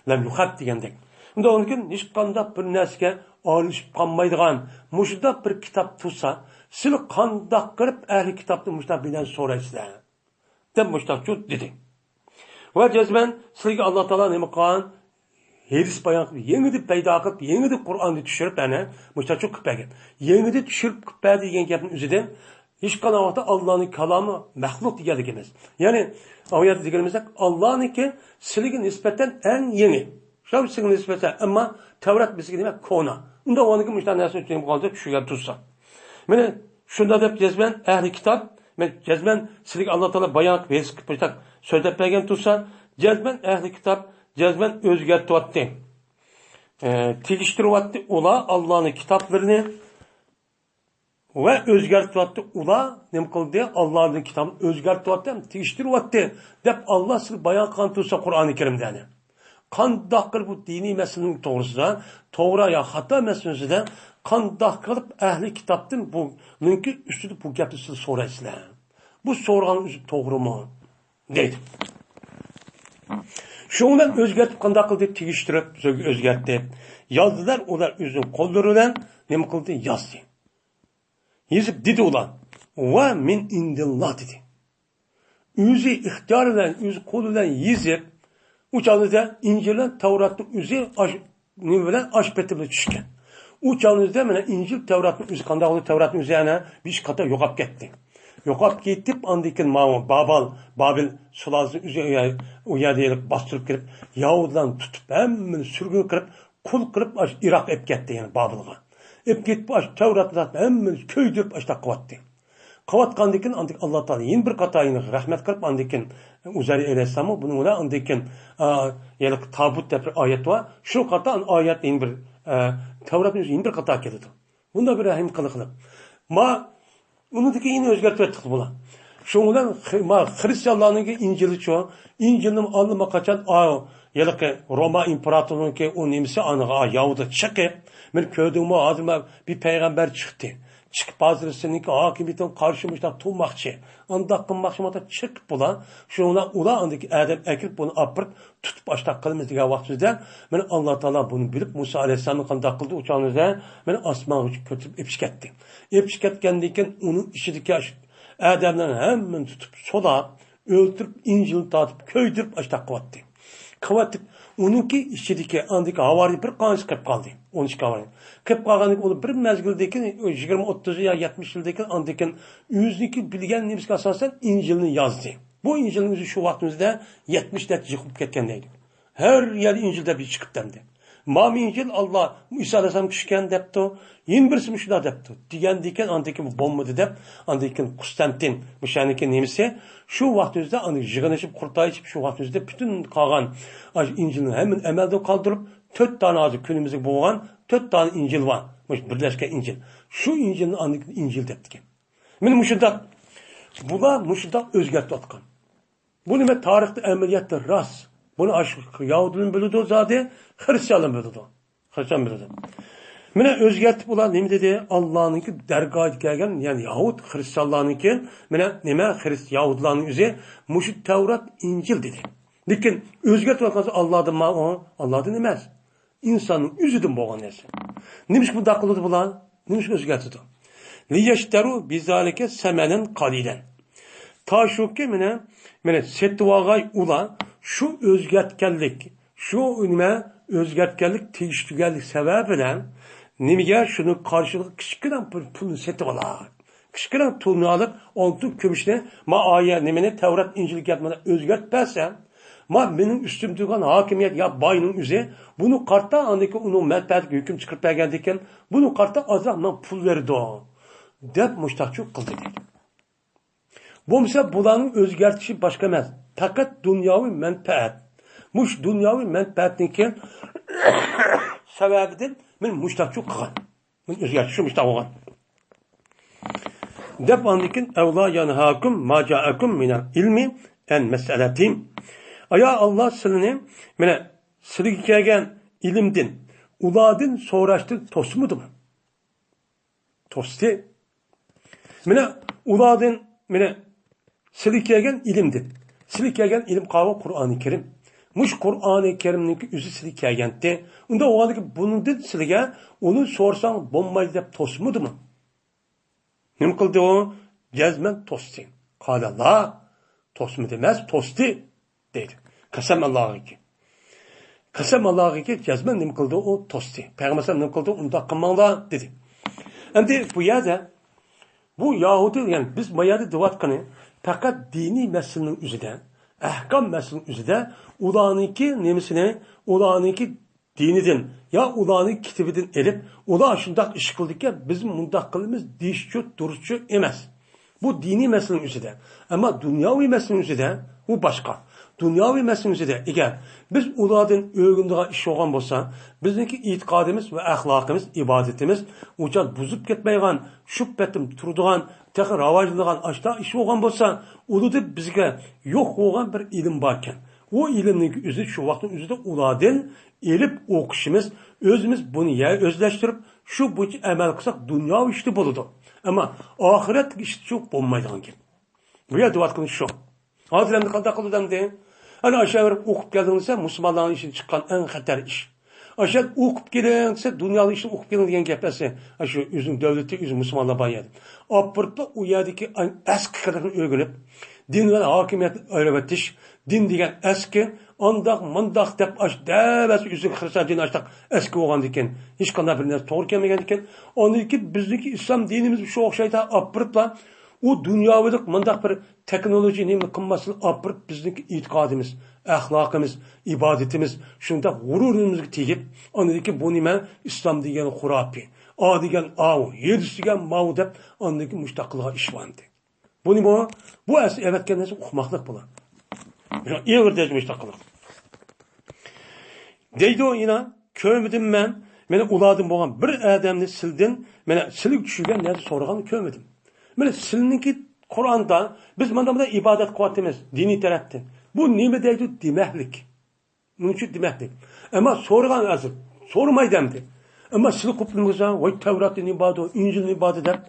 لەم يۇخەت دېگەندەك. ئۇندا ئۇنىڭ ھېچقانداق بىر نەرسىگە ئارىلىشىپ قالمايدىغان مۇشۇنداق بىر كىتاب تۇرسا، سىلى قانداق قىلىپ ئەھلى كىتابتىن مۇشۇنداق بىر نەرسە سورايسىلەر؟ دەپ مۇشتاقچۇ دېدى. ۋە جەزمەن سىلىگە ئاللا تائالا نېمە قىلغان؟ ھېدىس بايان قىلىپ، يېڭىدىن پەيدا قىلىپ، يېڭىدىن قۇرئاننى چۈشۈرۈپ، ئەنە مۇشتاقچۇ قىلىپ بەرگەن. يېڭىدىن چۈشۈرۈپ قىلىپ بەردى دېگەن گەپنىڭ ئۆزىدىن ھېچقانداق ۋاقىتتا ئاللانىڭ كالامى مەخلۇق دېگەنلىك ئەمەس. يەنى ئۇ يەردە دېگىنىمىزدەك، ئاللانىڭكى سىلىگە نىسبەتەن ئەڭ يېڭى. شۇ سىلىگە نىسبەتەن، ئەمما تەۋرات بىزگە نېمە؟ كونا. ئۇنداق بولغاندىكىن مۇشۇنداق نەرسە ئۈچۈن قالدى چۈشۈرگەن تۇرسا. مانا شۇنداق دەپ جەزمەن ئەھلى كىتاب، مەن جەزمەن سىلىگە ئاللا تائالا بايان قىلىپ ھېس قىلىپ مۇشۇنداق سۆزلەپ بەرگەن تۇرسا، جەزمەن ئەھلى كىتاب جەزمەن ئۆزگەرتىۋاتتى. ئە، تېگىشتۈرۈۋاتتى ئۇلار ئاللانىڭ كىتابلىرىنى ۋە ئۆزگەرتىۋاتتى ئۇلار، نېمە قىلدى؟ ئاللانىڭ كىتابىنى ئۆزگەرتىۋاتتى ھەم تېگىشتۈرۈۋاتتى دەپ ئاللا سىلىگە بايان قىلغان تۇرسا قۇرئانى كەرىمدە. قانداق قىلىپ بۇ دىنىي مەسىلىنىڭ توغرىسىدا، توغرا يا خاتا مەسىلىسىدە قانداق قىلىپ ئەھلى كىتابتىن بۇنىڭكى ئۈستىدە بۇ گەپنى سىز سورايسىلەر؟ بۇ سورىغان ئۆزى توغرىمۇ؟ دەيدۇ. شۇنىڭ بىلەن ئۆزگەرتىپ قانداق قىلدى؟ تېگىشتۈرۈپ ئۆزگەرتتى. يازدىلار ئۇلار ئۆزىنىڭ قوللىرى بىلەن نېمە قىلدى؟ يازدى. يېزىپ دېدى ئۇلار، ۋە مىن ئىندىللا دېدى. ئۆزى ئىختىيارى بىلەن، ئۆزى قولى بىلەن يېزىپ، ئۇ چاغدا ئىنجىل بىلەن تەۋراتنىڭ ئۆزى ئاش-، نېمە بىلەن ئاش پېتى بىلەن چۈشكەن. ئۇ چاغدا مانا ئىنجىل تەۋراتنىڭ ئۆزى قانداق بولدى؟ تەۋراتنىڭ ئۆزى يەنە بىر ئىككى قېتىم يوقاپ كەتتى. يوقاپ كېتىپ، ئاندىن كېيىن ماۋۇ بابال، بابىل سۇلالىسى ئۆزى ئۇ يەردە باستۇرۇپ كىرىپ، يەھۇدىيلارنى تۇتۇپ، ھەممىنى سۈرگۈن قىلىپ، قۇل قىلىپ، ئاشۇ ئىراق ئېلىپ كەتتى، يەنى بابىلغا. ئېلىپ كېتىپ، ئاشۇ تەۋراتنى ھەممىنى كۆيدۈرۈپ، ئاشۇنداق قىلىۋەتتى. قىلىۋاتقاندىن كېيىن، ئاندىن كېيىن ئاللا تائالا يەنە بىر قاتا يەنە رەھمەت قىلىپ، ئاندىن كېيىن ئۇزەير ئەلەيھىسسالاممۇ بۇنىڭ بىلەن ئاندىن كېيىن، ئا، يەنە تابۇت دەپ بىر ئايەت بار. شۇ قاتا ئايەت يەنە بىر، ئا، تەۋراتنىڭ ئۆزى يەنە بىر قاتا كېلىدۇ. بۇنداق بىر رەھىم قىلىقلىق. ما، ئۇنىڭدىن كېيىن يەنە ئۆزگەرتىۋەتتى بۇلار. شۇنىڭ بىلەن خى-، ما، خرىستىيانلارنىڭكى ئىنجىلى شۇ. ئىنجىلنى ئاللىماقاچان، ئا، ھېلىقى روما ئىمپېراتورىنىڭكى ئۇ نېمىسى ئانىغا، ئا، يەھۇدىي چىقىپ، مەن كۆردۈڭمۇ، ھازىر ما بىر پەيغەمبەر چىقتى. چىقىپ ھازىر سېنىڭكى ھاكىمىيىتىڭگە قارشى مۇشۇنداق تۇرماقچى. ئانداق قىلماقچى، مۇنداق چىقىپ بۇلار. شۇنىڭ بىلەن ئۇلار ئاندىكى ئادەم ئەكىرىپ بۇنى ئاپىرىپ تۇتۇپ ئاشتاق قىلىمىز دېگەن ۋاقتىمىزدا، مانا ئاللا تائالا بۇنى بىلىپ، مۇسا ئەلەيھىسسالامنى قانداق قىلدى؟ ئۇ چاغىمىزدا مانا ئاسمانغا كۆتۈرۈپ ئېپىچىپ كەتتى. ئېپىچىپ كەتكەندىن كېيىن ئۇنىڭ ئىچىدىكى ئاش-، ئادەملەرنى ھەممىنى تۇتۇپ سولاپ، ئۆلتۈرۈپ، ئىنجىلنى تارتىپ، كۆيدۈرۈپ ئاشتاق قىلىۋەتتى. قىلىۋەتتى. ئۇنىڭكى ئىچىدىكى ئاندىكى ھاۋارىي بىر قانچىسى قېلىپ قالدى. ئون ئىككى ھاۋارىي. قېلىپ قالغاندىن كېيىن ئۇ بىر مەزگىلدىن كېيىن، يىگىرمە، ئوتتۇز يا يەتمىش يىلدىن كېيىن ئاندىن كېيىن ئۆزىنىڭكى بىلگەن نېمىسىگە ئاساسەن ئىنجىلنى يازدى. بۇ ئىنجىلنىڭ ئۆزى شۇ ۋاقتىمىزدا يەتمىش نەچچە يىل بولۇپ كەتكەن دەيدۇ. ھەر يەردە ئىنجىل دەپ چىقىپتۇ ئەمدى. مانا ئىنجىل ئاللا ئىسا ئەلەيھىسسالام چۈشكەن دەپتۇ، يەنە بىرسى مۇشۇنداق دەپتۇ دېگەندىكىن، ئاندىن كېيىن بولمىدى دەپ، ئاندىن كېيىن قۇستانتىن مۇشۇنىڭكى نېمىسى، شۇ ۋاقىت ئۆزىدە ئاندىن يىغىنىشىپ، قۇرۇلتاي ئېچىپ، شۇ ۋاقىت ئۆزىدە پۈتۈن قالغان ئاشۇ ئىنجىلنى ھەممىنى ئەمەلدىن قالدۇرۇپ، تۆت دانە ھازىر كۈنىمىزدە بولغان تۆت دانە ئىنجىل بار. مۇشۇ بىرلەشكەن ئىنجىل. شۇ ئىنجىلنى ئاندىن كېيىن ئىنجىل دەپتىكەن. مانا مۇشۇنداق، بۇلار مۇشۇنداق ئۆزگەرتىۋاتقان. بۇ نېمە؟ تارىختا ئەمەلىيەتتە راست. بۇنى ئاشۇ ياھۇدىيلارمۇ بىلىدۇ زادى، خرىستىيانلارمۇ بىلىدۇ. خرىستىيان بىلىدۇ. مانا ئۆزگەرتىپ ئۇلار نېمە دېدى؟ ئاللانىڭكى دەرگاھىغا كەلگەن، يەنى ياھۇد خرىستىيانلارنىڭكى، مانا نېمە، خرىست-، ياھۇدىيلارنىڭ ئۆزى مۇشۇ تەۋرات، ئىنجىل دېدى. لېكىن ئۆزگەرتىۋاتقان ئاللادىنما ئۇ؟ ئاللادىن ئەمەس. ئىنساننىڭ ئۆزىدىن بولغان نەرسە. نېمىشقا بۇنداق قىلىدۇ بۇلار؟ نېمىشقا ئۆزگەرتىدۇ؟ لىيەشتەرۇ بىزالىكە سەمەنەن قەلىلەن. تا شۇكى، مانا، مانا سېتىۋالغاي ئۇلار شۇ ئۆزگەرتكەنلىك، شۇ نېمە، ئۆزگەرتكەنلىك، تېگىشتۈرگەنلىك سەۋەبى بىلەن نېمىگە، شۇنىڭ قارشىلىقى كىچىككىنە بىر پۇلنى سېتىۋالار. كىچىككىنە تۇرنالىق ئالتۇن كۈمۈشنى، ما ئايە نېمىنى، تەۋرات ئىنجىلگە مانا ئۆزگەرتىپ بەرسەم، ما مېنىڭ ئۈستۈمدە تۇرغان ھاكىمىيەت يا باينىڭ ئۆزى بۇنى قارىتا ئاندىن كېيىن ئۇنىڭ مەنپەئەتىگە ھۆكۈم چىقىرىپ بەرگەندىن كېيىن، بۇنى قارىتا ئازراق ماڭا پۇل بېرىدۇ دەپ مۇشتاقچۇ قىلدى دەيدۇ. بولمىسا بۇلارنىڭ ئۆزگەرتىشى باشقا ئەمەس، پەقەت دۇنياۋى مەنپەئەت. مۇشۇ دۇنياۋى مەنپەئەتنىڭكى سەۋەبىدىن مەن مۇشتاقچۇ قىلغان. ئۆزگەرتىش شۇ مۇشۇنداق بولغان. دەپ ئاندىن كېيىن، «ئەۋلا يەنھاكۇم ما جائەكۇم مىنەل ئىلمى ئەن مەسئەلەتىم.» ئايا ئاللا سىلىنى، مانا، سىلىگە كەلگەن ئىلىمدىن، ئۇلاردىن سوراشتىن توسمىدىمۇ؟ توستى. مانا ئۇلاردىن، مانا سىلى كەلگەن ئىلىم دېدى. سىلى كەلگەن ئىلىم قاۋۇ قۇرئانى كەرىم. مۇش قۇرئانى كەرىمنىڭكى ئۆزى سىلى كەلگەنتى. ئۇندا ئۇلارنىڭكى بۇنىڭدىن سىلىگە ئۇنى سورىساڭ بولمايدۇ دەپ توسمىدىمۇ؟ نېمە قىلدى ئۇ؟ جەزمەن توستى. قالە لا، توسمىدى ئەمەس، توستى. دەيدۇ. قەسەم ئاللاغىكى. قەسەم ئاللاغىكى جەزمەن نېمە قىلدى؟ ئۇ توستى. پەيغەمبەر ئەلەيھىسسالام نېمە قىلدى؟ ئۇنداق قىلماڭلار دېدى. ئەمدى بۇ يەردە بۇ يەھۇدىي، يەنى بىز ما يەردە دەۋاتقىنى پەقەت دىنىي مەسىلىنىڭ ئۆزىدە، ئەھكام مەسىلىنىڭ ئۆزىدە ئۇلارنىڭكى نېمىسىنى، ئۇلارنىڭكى دىنىدىن يا ئۇلارنىڭ كىتابىدىن ئېلىپ، ئۇلار شۇنداق ئىش قىلدىكەن، بىز مۇنداق قىلىمىز دېيىشچۇ، دۇرۇسچۇ ئەمەس. بۇ دىنىي مەسىلىنىڭ ئۆزىدە. ئەمما دۇنياۋى مەسىلىنىڭ ئۆزىدە ئۇ باشقا. دۇنياۋى مەسىلىنىڭ ئۆزىدە ئەگەر بىز ئۇلاردىن ئۆگىنىدىغان ئىش بولغان بولسا، بىزنىڭكى ئېتىقادىمىز ۋە ئەخلاقىمىز، ئىبادىتىمىز ئۇچان بۇزۇپ كەتمەيدىغان، شۇ پېتىم تۇرىدىغان، تېخى راۋاجلىنىدىغان ئاشتا ئىش بولغان بولسا، ئۇلىدا بىزگە يوق بولغان بىر ئىلىم باركەن. ئۇ ئىلىمنىڭ ئۆزى شۇ ۋاقىتنىڭ ئۆزىدە ئۇلاردىن ئېلىپ ئوقۇشىمىز، ئۆزىمىز بۇنى يە-، ئۆزلەشتۈرۈپ، شۇ بويىچە ئەمەل قىلساق، دۇنياۋى ئىشتا بولىدۇ. ئەمما ئاخىرەتلىك ئىشتا شۇ بولمايدىغان گەپ. بۇ يەردە دەۋاتقىنى شۇ. ھازىر ئەمدى قانداق قىلىدۇ ئەمدى؟ ئەنە ئاشۇ بېرىپ ئوقۇپ كەلدىڭ دېسە، مۇسۇلمانلارنىڭ ئىچىدىن چىققان ئەڭ خەتەر ئىش. ئاشۇ ئوقۇپ كېلىڭ دېسە، دۇنيانىڭ ئىچىدىن ئوقۇپ كېلىڭ دېگەن گەپ ئەسلى. ئاشۇ ئۆزىنىڭ دۆلىتى، ئۆزى مۇسۇلمانلار بار يەردە. ئاپىرىپلا ئۇ يەردىكى ئەسكى قىلىقنى ئۆگىنىپ، دىن بىلەن ھاكىمىيەتنى ئايرىۋېتىش، دىن دېگەن ئەسكى، ئانداق مۇنداق دەپ ئاش دەۋەرسە ئۆزىگە خىرىستىيان دىنى ئاشتاق ئەسكى بولغاندىكىن، ھېچقانداق بىر نەرسە توغرا كەلمىگەندىكىن، ئاندىن كېيىن بىزنىڭكى ئىسلام دىنىمىز شۇ ئوخشايدۇ، ئاپىرىپلا ئۇ دۇنياۋىلىق مۇنداق بىر تېخنولوگىيە نېمە قىلماستىن ئاپىرىپ بىزنىڭكى ئېتىقادىمىز، ئەخلاقىمىز، ئىبادىتىمىز شۇنداق غۇرۇرىمىزغا تېگىپ، ئاندىن كېيىن بۇ نېمە؟ ئىسلام دېگەن خۇراپىي، ئا دېگەن ئاۋۇ، ھەدىس دېگەن ماۋۇ دەپ، ئاندىن كېيىن مۇشۇنداق قىلغان ئىش بار ئەمدى. بۇ نېمە؟ بۇ ئەسلى ئەۋەتكەن نەرسە ئۇقماقلىق بۇلار. ئېغىر دەرىجىدە مۇشۇنداق قىلغان. دەيدۇ، يەنە كۆرمىدىم مەن، مانا ئۇلاردىن بولغان بىر ئادەمنى سىلدىن، مانا سىلگە چۈشۈرگەن نەرسە سورىغاننى كۆرمىدىم. مانا سىلنىڭكى قۇرئاندا بىز مانا بۇنداق ئىبادەت قىلىۋاتىمىز، دىنىي تەرەپتىن. بۇ نېمە دەيدۇ دېمەكلىك. نېمە ئۈچۈن دېمەكلىك. ئەمما سورىغان ھازىر، سورىمايدۇ ئەمدى. ئەمما سىلى قوپۇپ نېمە قىلسا، ۋاي تەۋراتتا نېمە باردۇ، ئىنجىل نېمە باردۇ دەپ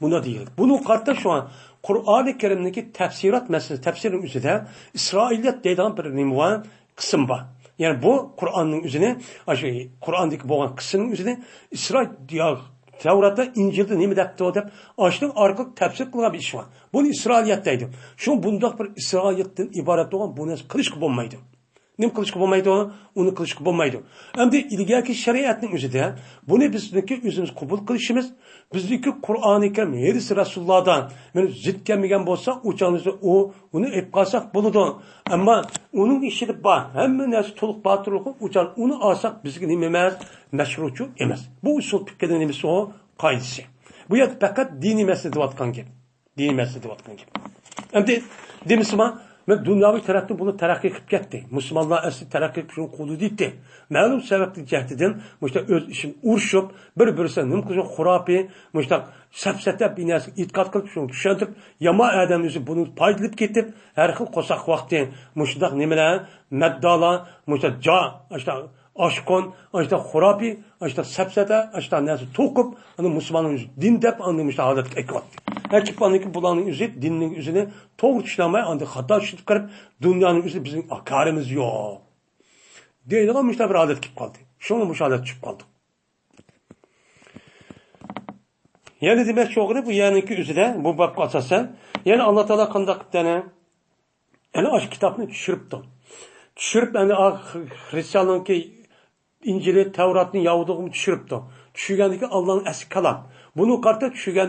بۇنداق دېگەن. بۇنىڭغا قارىتا شۇڭا قۇرئانى كەرىمنىڭكى تەپسىرات مەسىلىسى، تەپسىرنىڭ ئۆزىدە ئىسرائىلىيەت دەيدىغان بىر نېمە بار، قىسىم بار. يەنى بۇ قۇرئاننىڭ ئۆزىنى، ئاشۇ قۇرئاندىكى بولغان قىسىمنىڭ ئۆزىنى ئىسرائىل، يا تەۋراتتا، ئىنجىلدا نېمە دەپتۇ دەپ، ئاشۇنىڭ ئارقىلىق تەپسىر قىلغان بىر ئىش بار. بۇنى ئىسرائىلىيەت دەيدۇ. شۇڭا بۇنداق بىر ئىسرائىلىيەتتىن ئىبارەت بولغان بۇ نەرسە قىلىشقا بولمايدۇ. نېمە قىلىشقا بولمايدۇ؟ ئۇنى قىلىشقا بولمايدۇ. ئەمدى ئىلگەركى شەرىئەتنىڭ ئۆزىدە بۇنى بىزنىڭكى ئۆزىمىز قوبۇل قىلىشىمىز، بىزنىڭكى قۇرئانى كەرىم، ھەدىسى رەسۇلۇللادا مېنى زىت كەلمىگەن بولسا، ئۇ چاغنىڭدا ئۇ، ئۇنى ئېلىپ قالساق بولىدۇ. ئەمما ئۇنىڭ ئىچىدە بار، ھەممە نەرسە تولۇق بار تۇرۇقى، ئۇ چاغ ئۇنى ئالساق بىزگە نېمە ئەمەس؟ مەشرۇچۇ ئەمەس. بۇ ئۇسۇل پىقىنىڭ نېمىسى ئۇ؟ قائىدىسى. بۇ يەردە پەقەت دىنىي مەسىلە دەۋاتقان گەپ. دىنىي مەسىلە دەۋاتقان گەپ. ئەمدى دېمىسىما، مەن دۇنياۋى تەرەپتىن بۇلار تەرەققىي قىلىپ كەتتى. مۇسۇلمانلار ئەسلى تەرەققىي قىلىپ شۇنى قىلدى دەيتتى. مەلۇم سەۋەبلىك جەھىتىدىن مۇشۇنداق ئۆز ئىچىدە ئۇرۇشۇپ، بىر-بىرسىنى نېمە قىلىشىدۇ، خۇراپىي، مۇشۇنداق سەپسەتە بىر نەرسىگە ئېتىقاد قىلىپ، شۇنى چۈشەندۈرۈپ، يامان ئادەم ئۆزى بۇنى پايدىلىنىپ كېتىپ، ھەر خىل قورساق ۋاقتى مۇشۇنداق نېمىلەر، مەددالار، مۇشۇنداق جا، ئاشۇنداق ئاشقۇن، ئاشۇنداق خۇراپىي، ئاشۇنداق سەپسەتە، ئاشۇنداق نەرسە توقۇپ، ئاندىن مۇسۇلماننى ئۆزى دىن دەپ، ئاندىن مۇشۇنداق ھالەتكە ئەكىۋاتتى. ئەكىپ ئاندىن كېيىن بۇلارنىڭ ئۆزى دىننىڭ ئۆزىنى توغرا چۈشىنەلمەي، ئاندىن خاتا چۈشىنىپ قېلىپ، دۇنيانىڭ ئۆزى بىزنىڭ كارىمىز يوق دەيدىغان مۇشۇنداق بىر ھالەتكە كېلىپ قالدى. شۇڭا مۇشۇ ھالەتكە چۈشۈپ قالدۇق. يەنە دېمەكچى بولغىنى بۇ يەرنىڭكى ئۆزىدە، بۇ بابقا ئاساسەن، يەنە ئاللا تائالا قانداق قىلىپتۇ؟ يەنە ئاشۇ كىتابنى چۈشۈرۈپتۇ. چۈشۈرۈپ، يەنى خرىستىياننىڭكى ئىنجىلى، تەۋراتنى يەھۇدىيغىمۇ چۈشۈرۈپتۇ. چۈشۈرگەندىكى ئاللانىڭ ئەسلى كالام. بۇنى قارىتا چۈشۈرگەن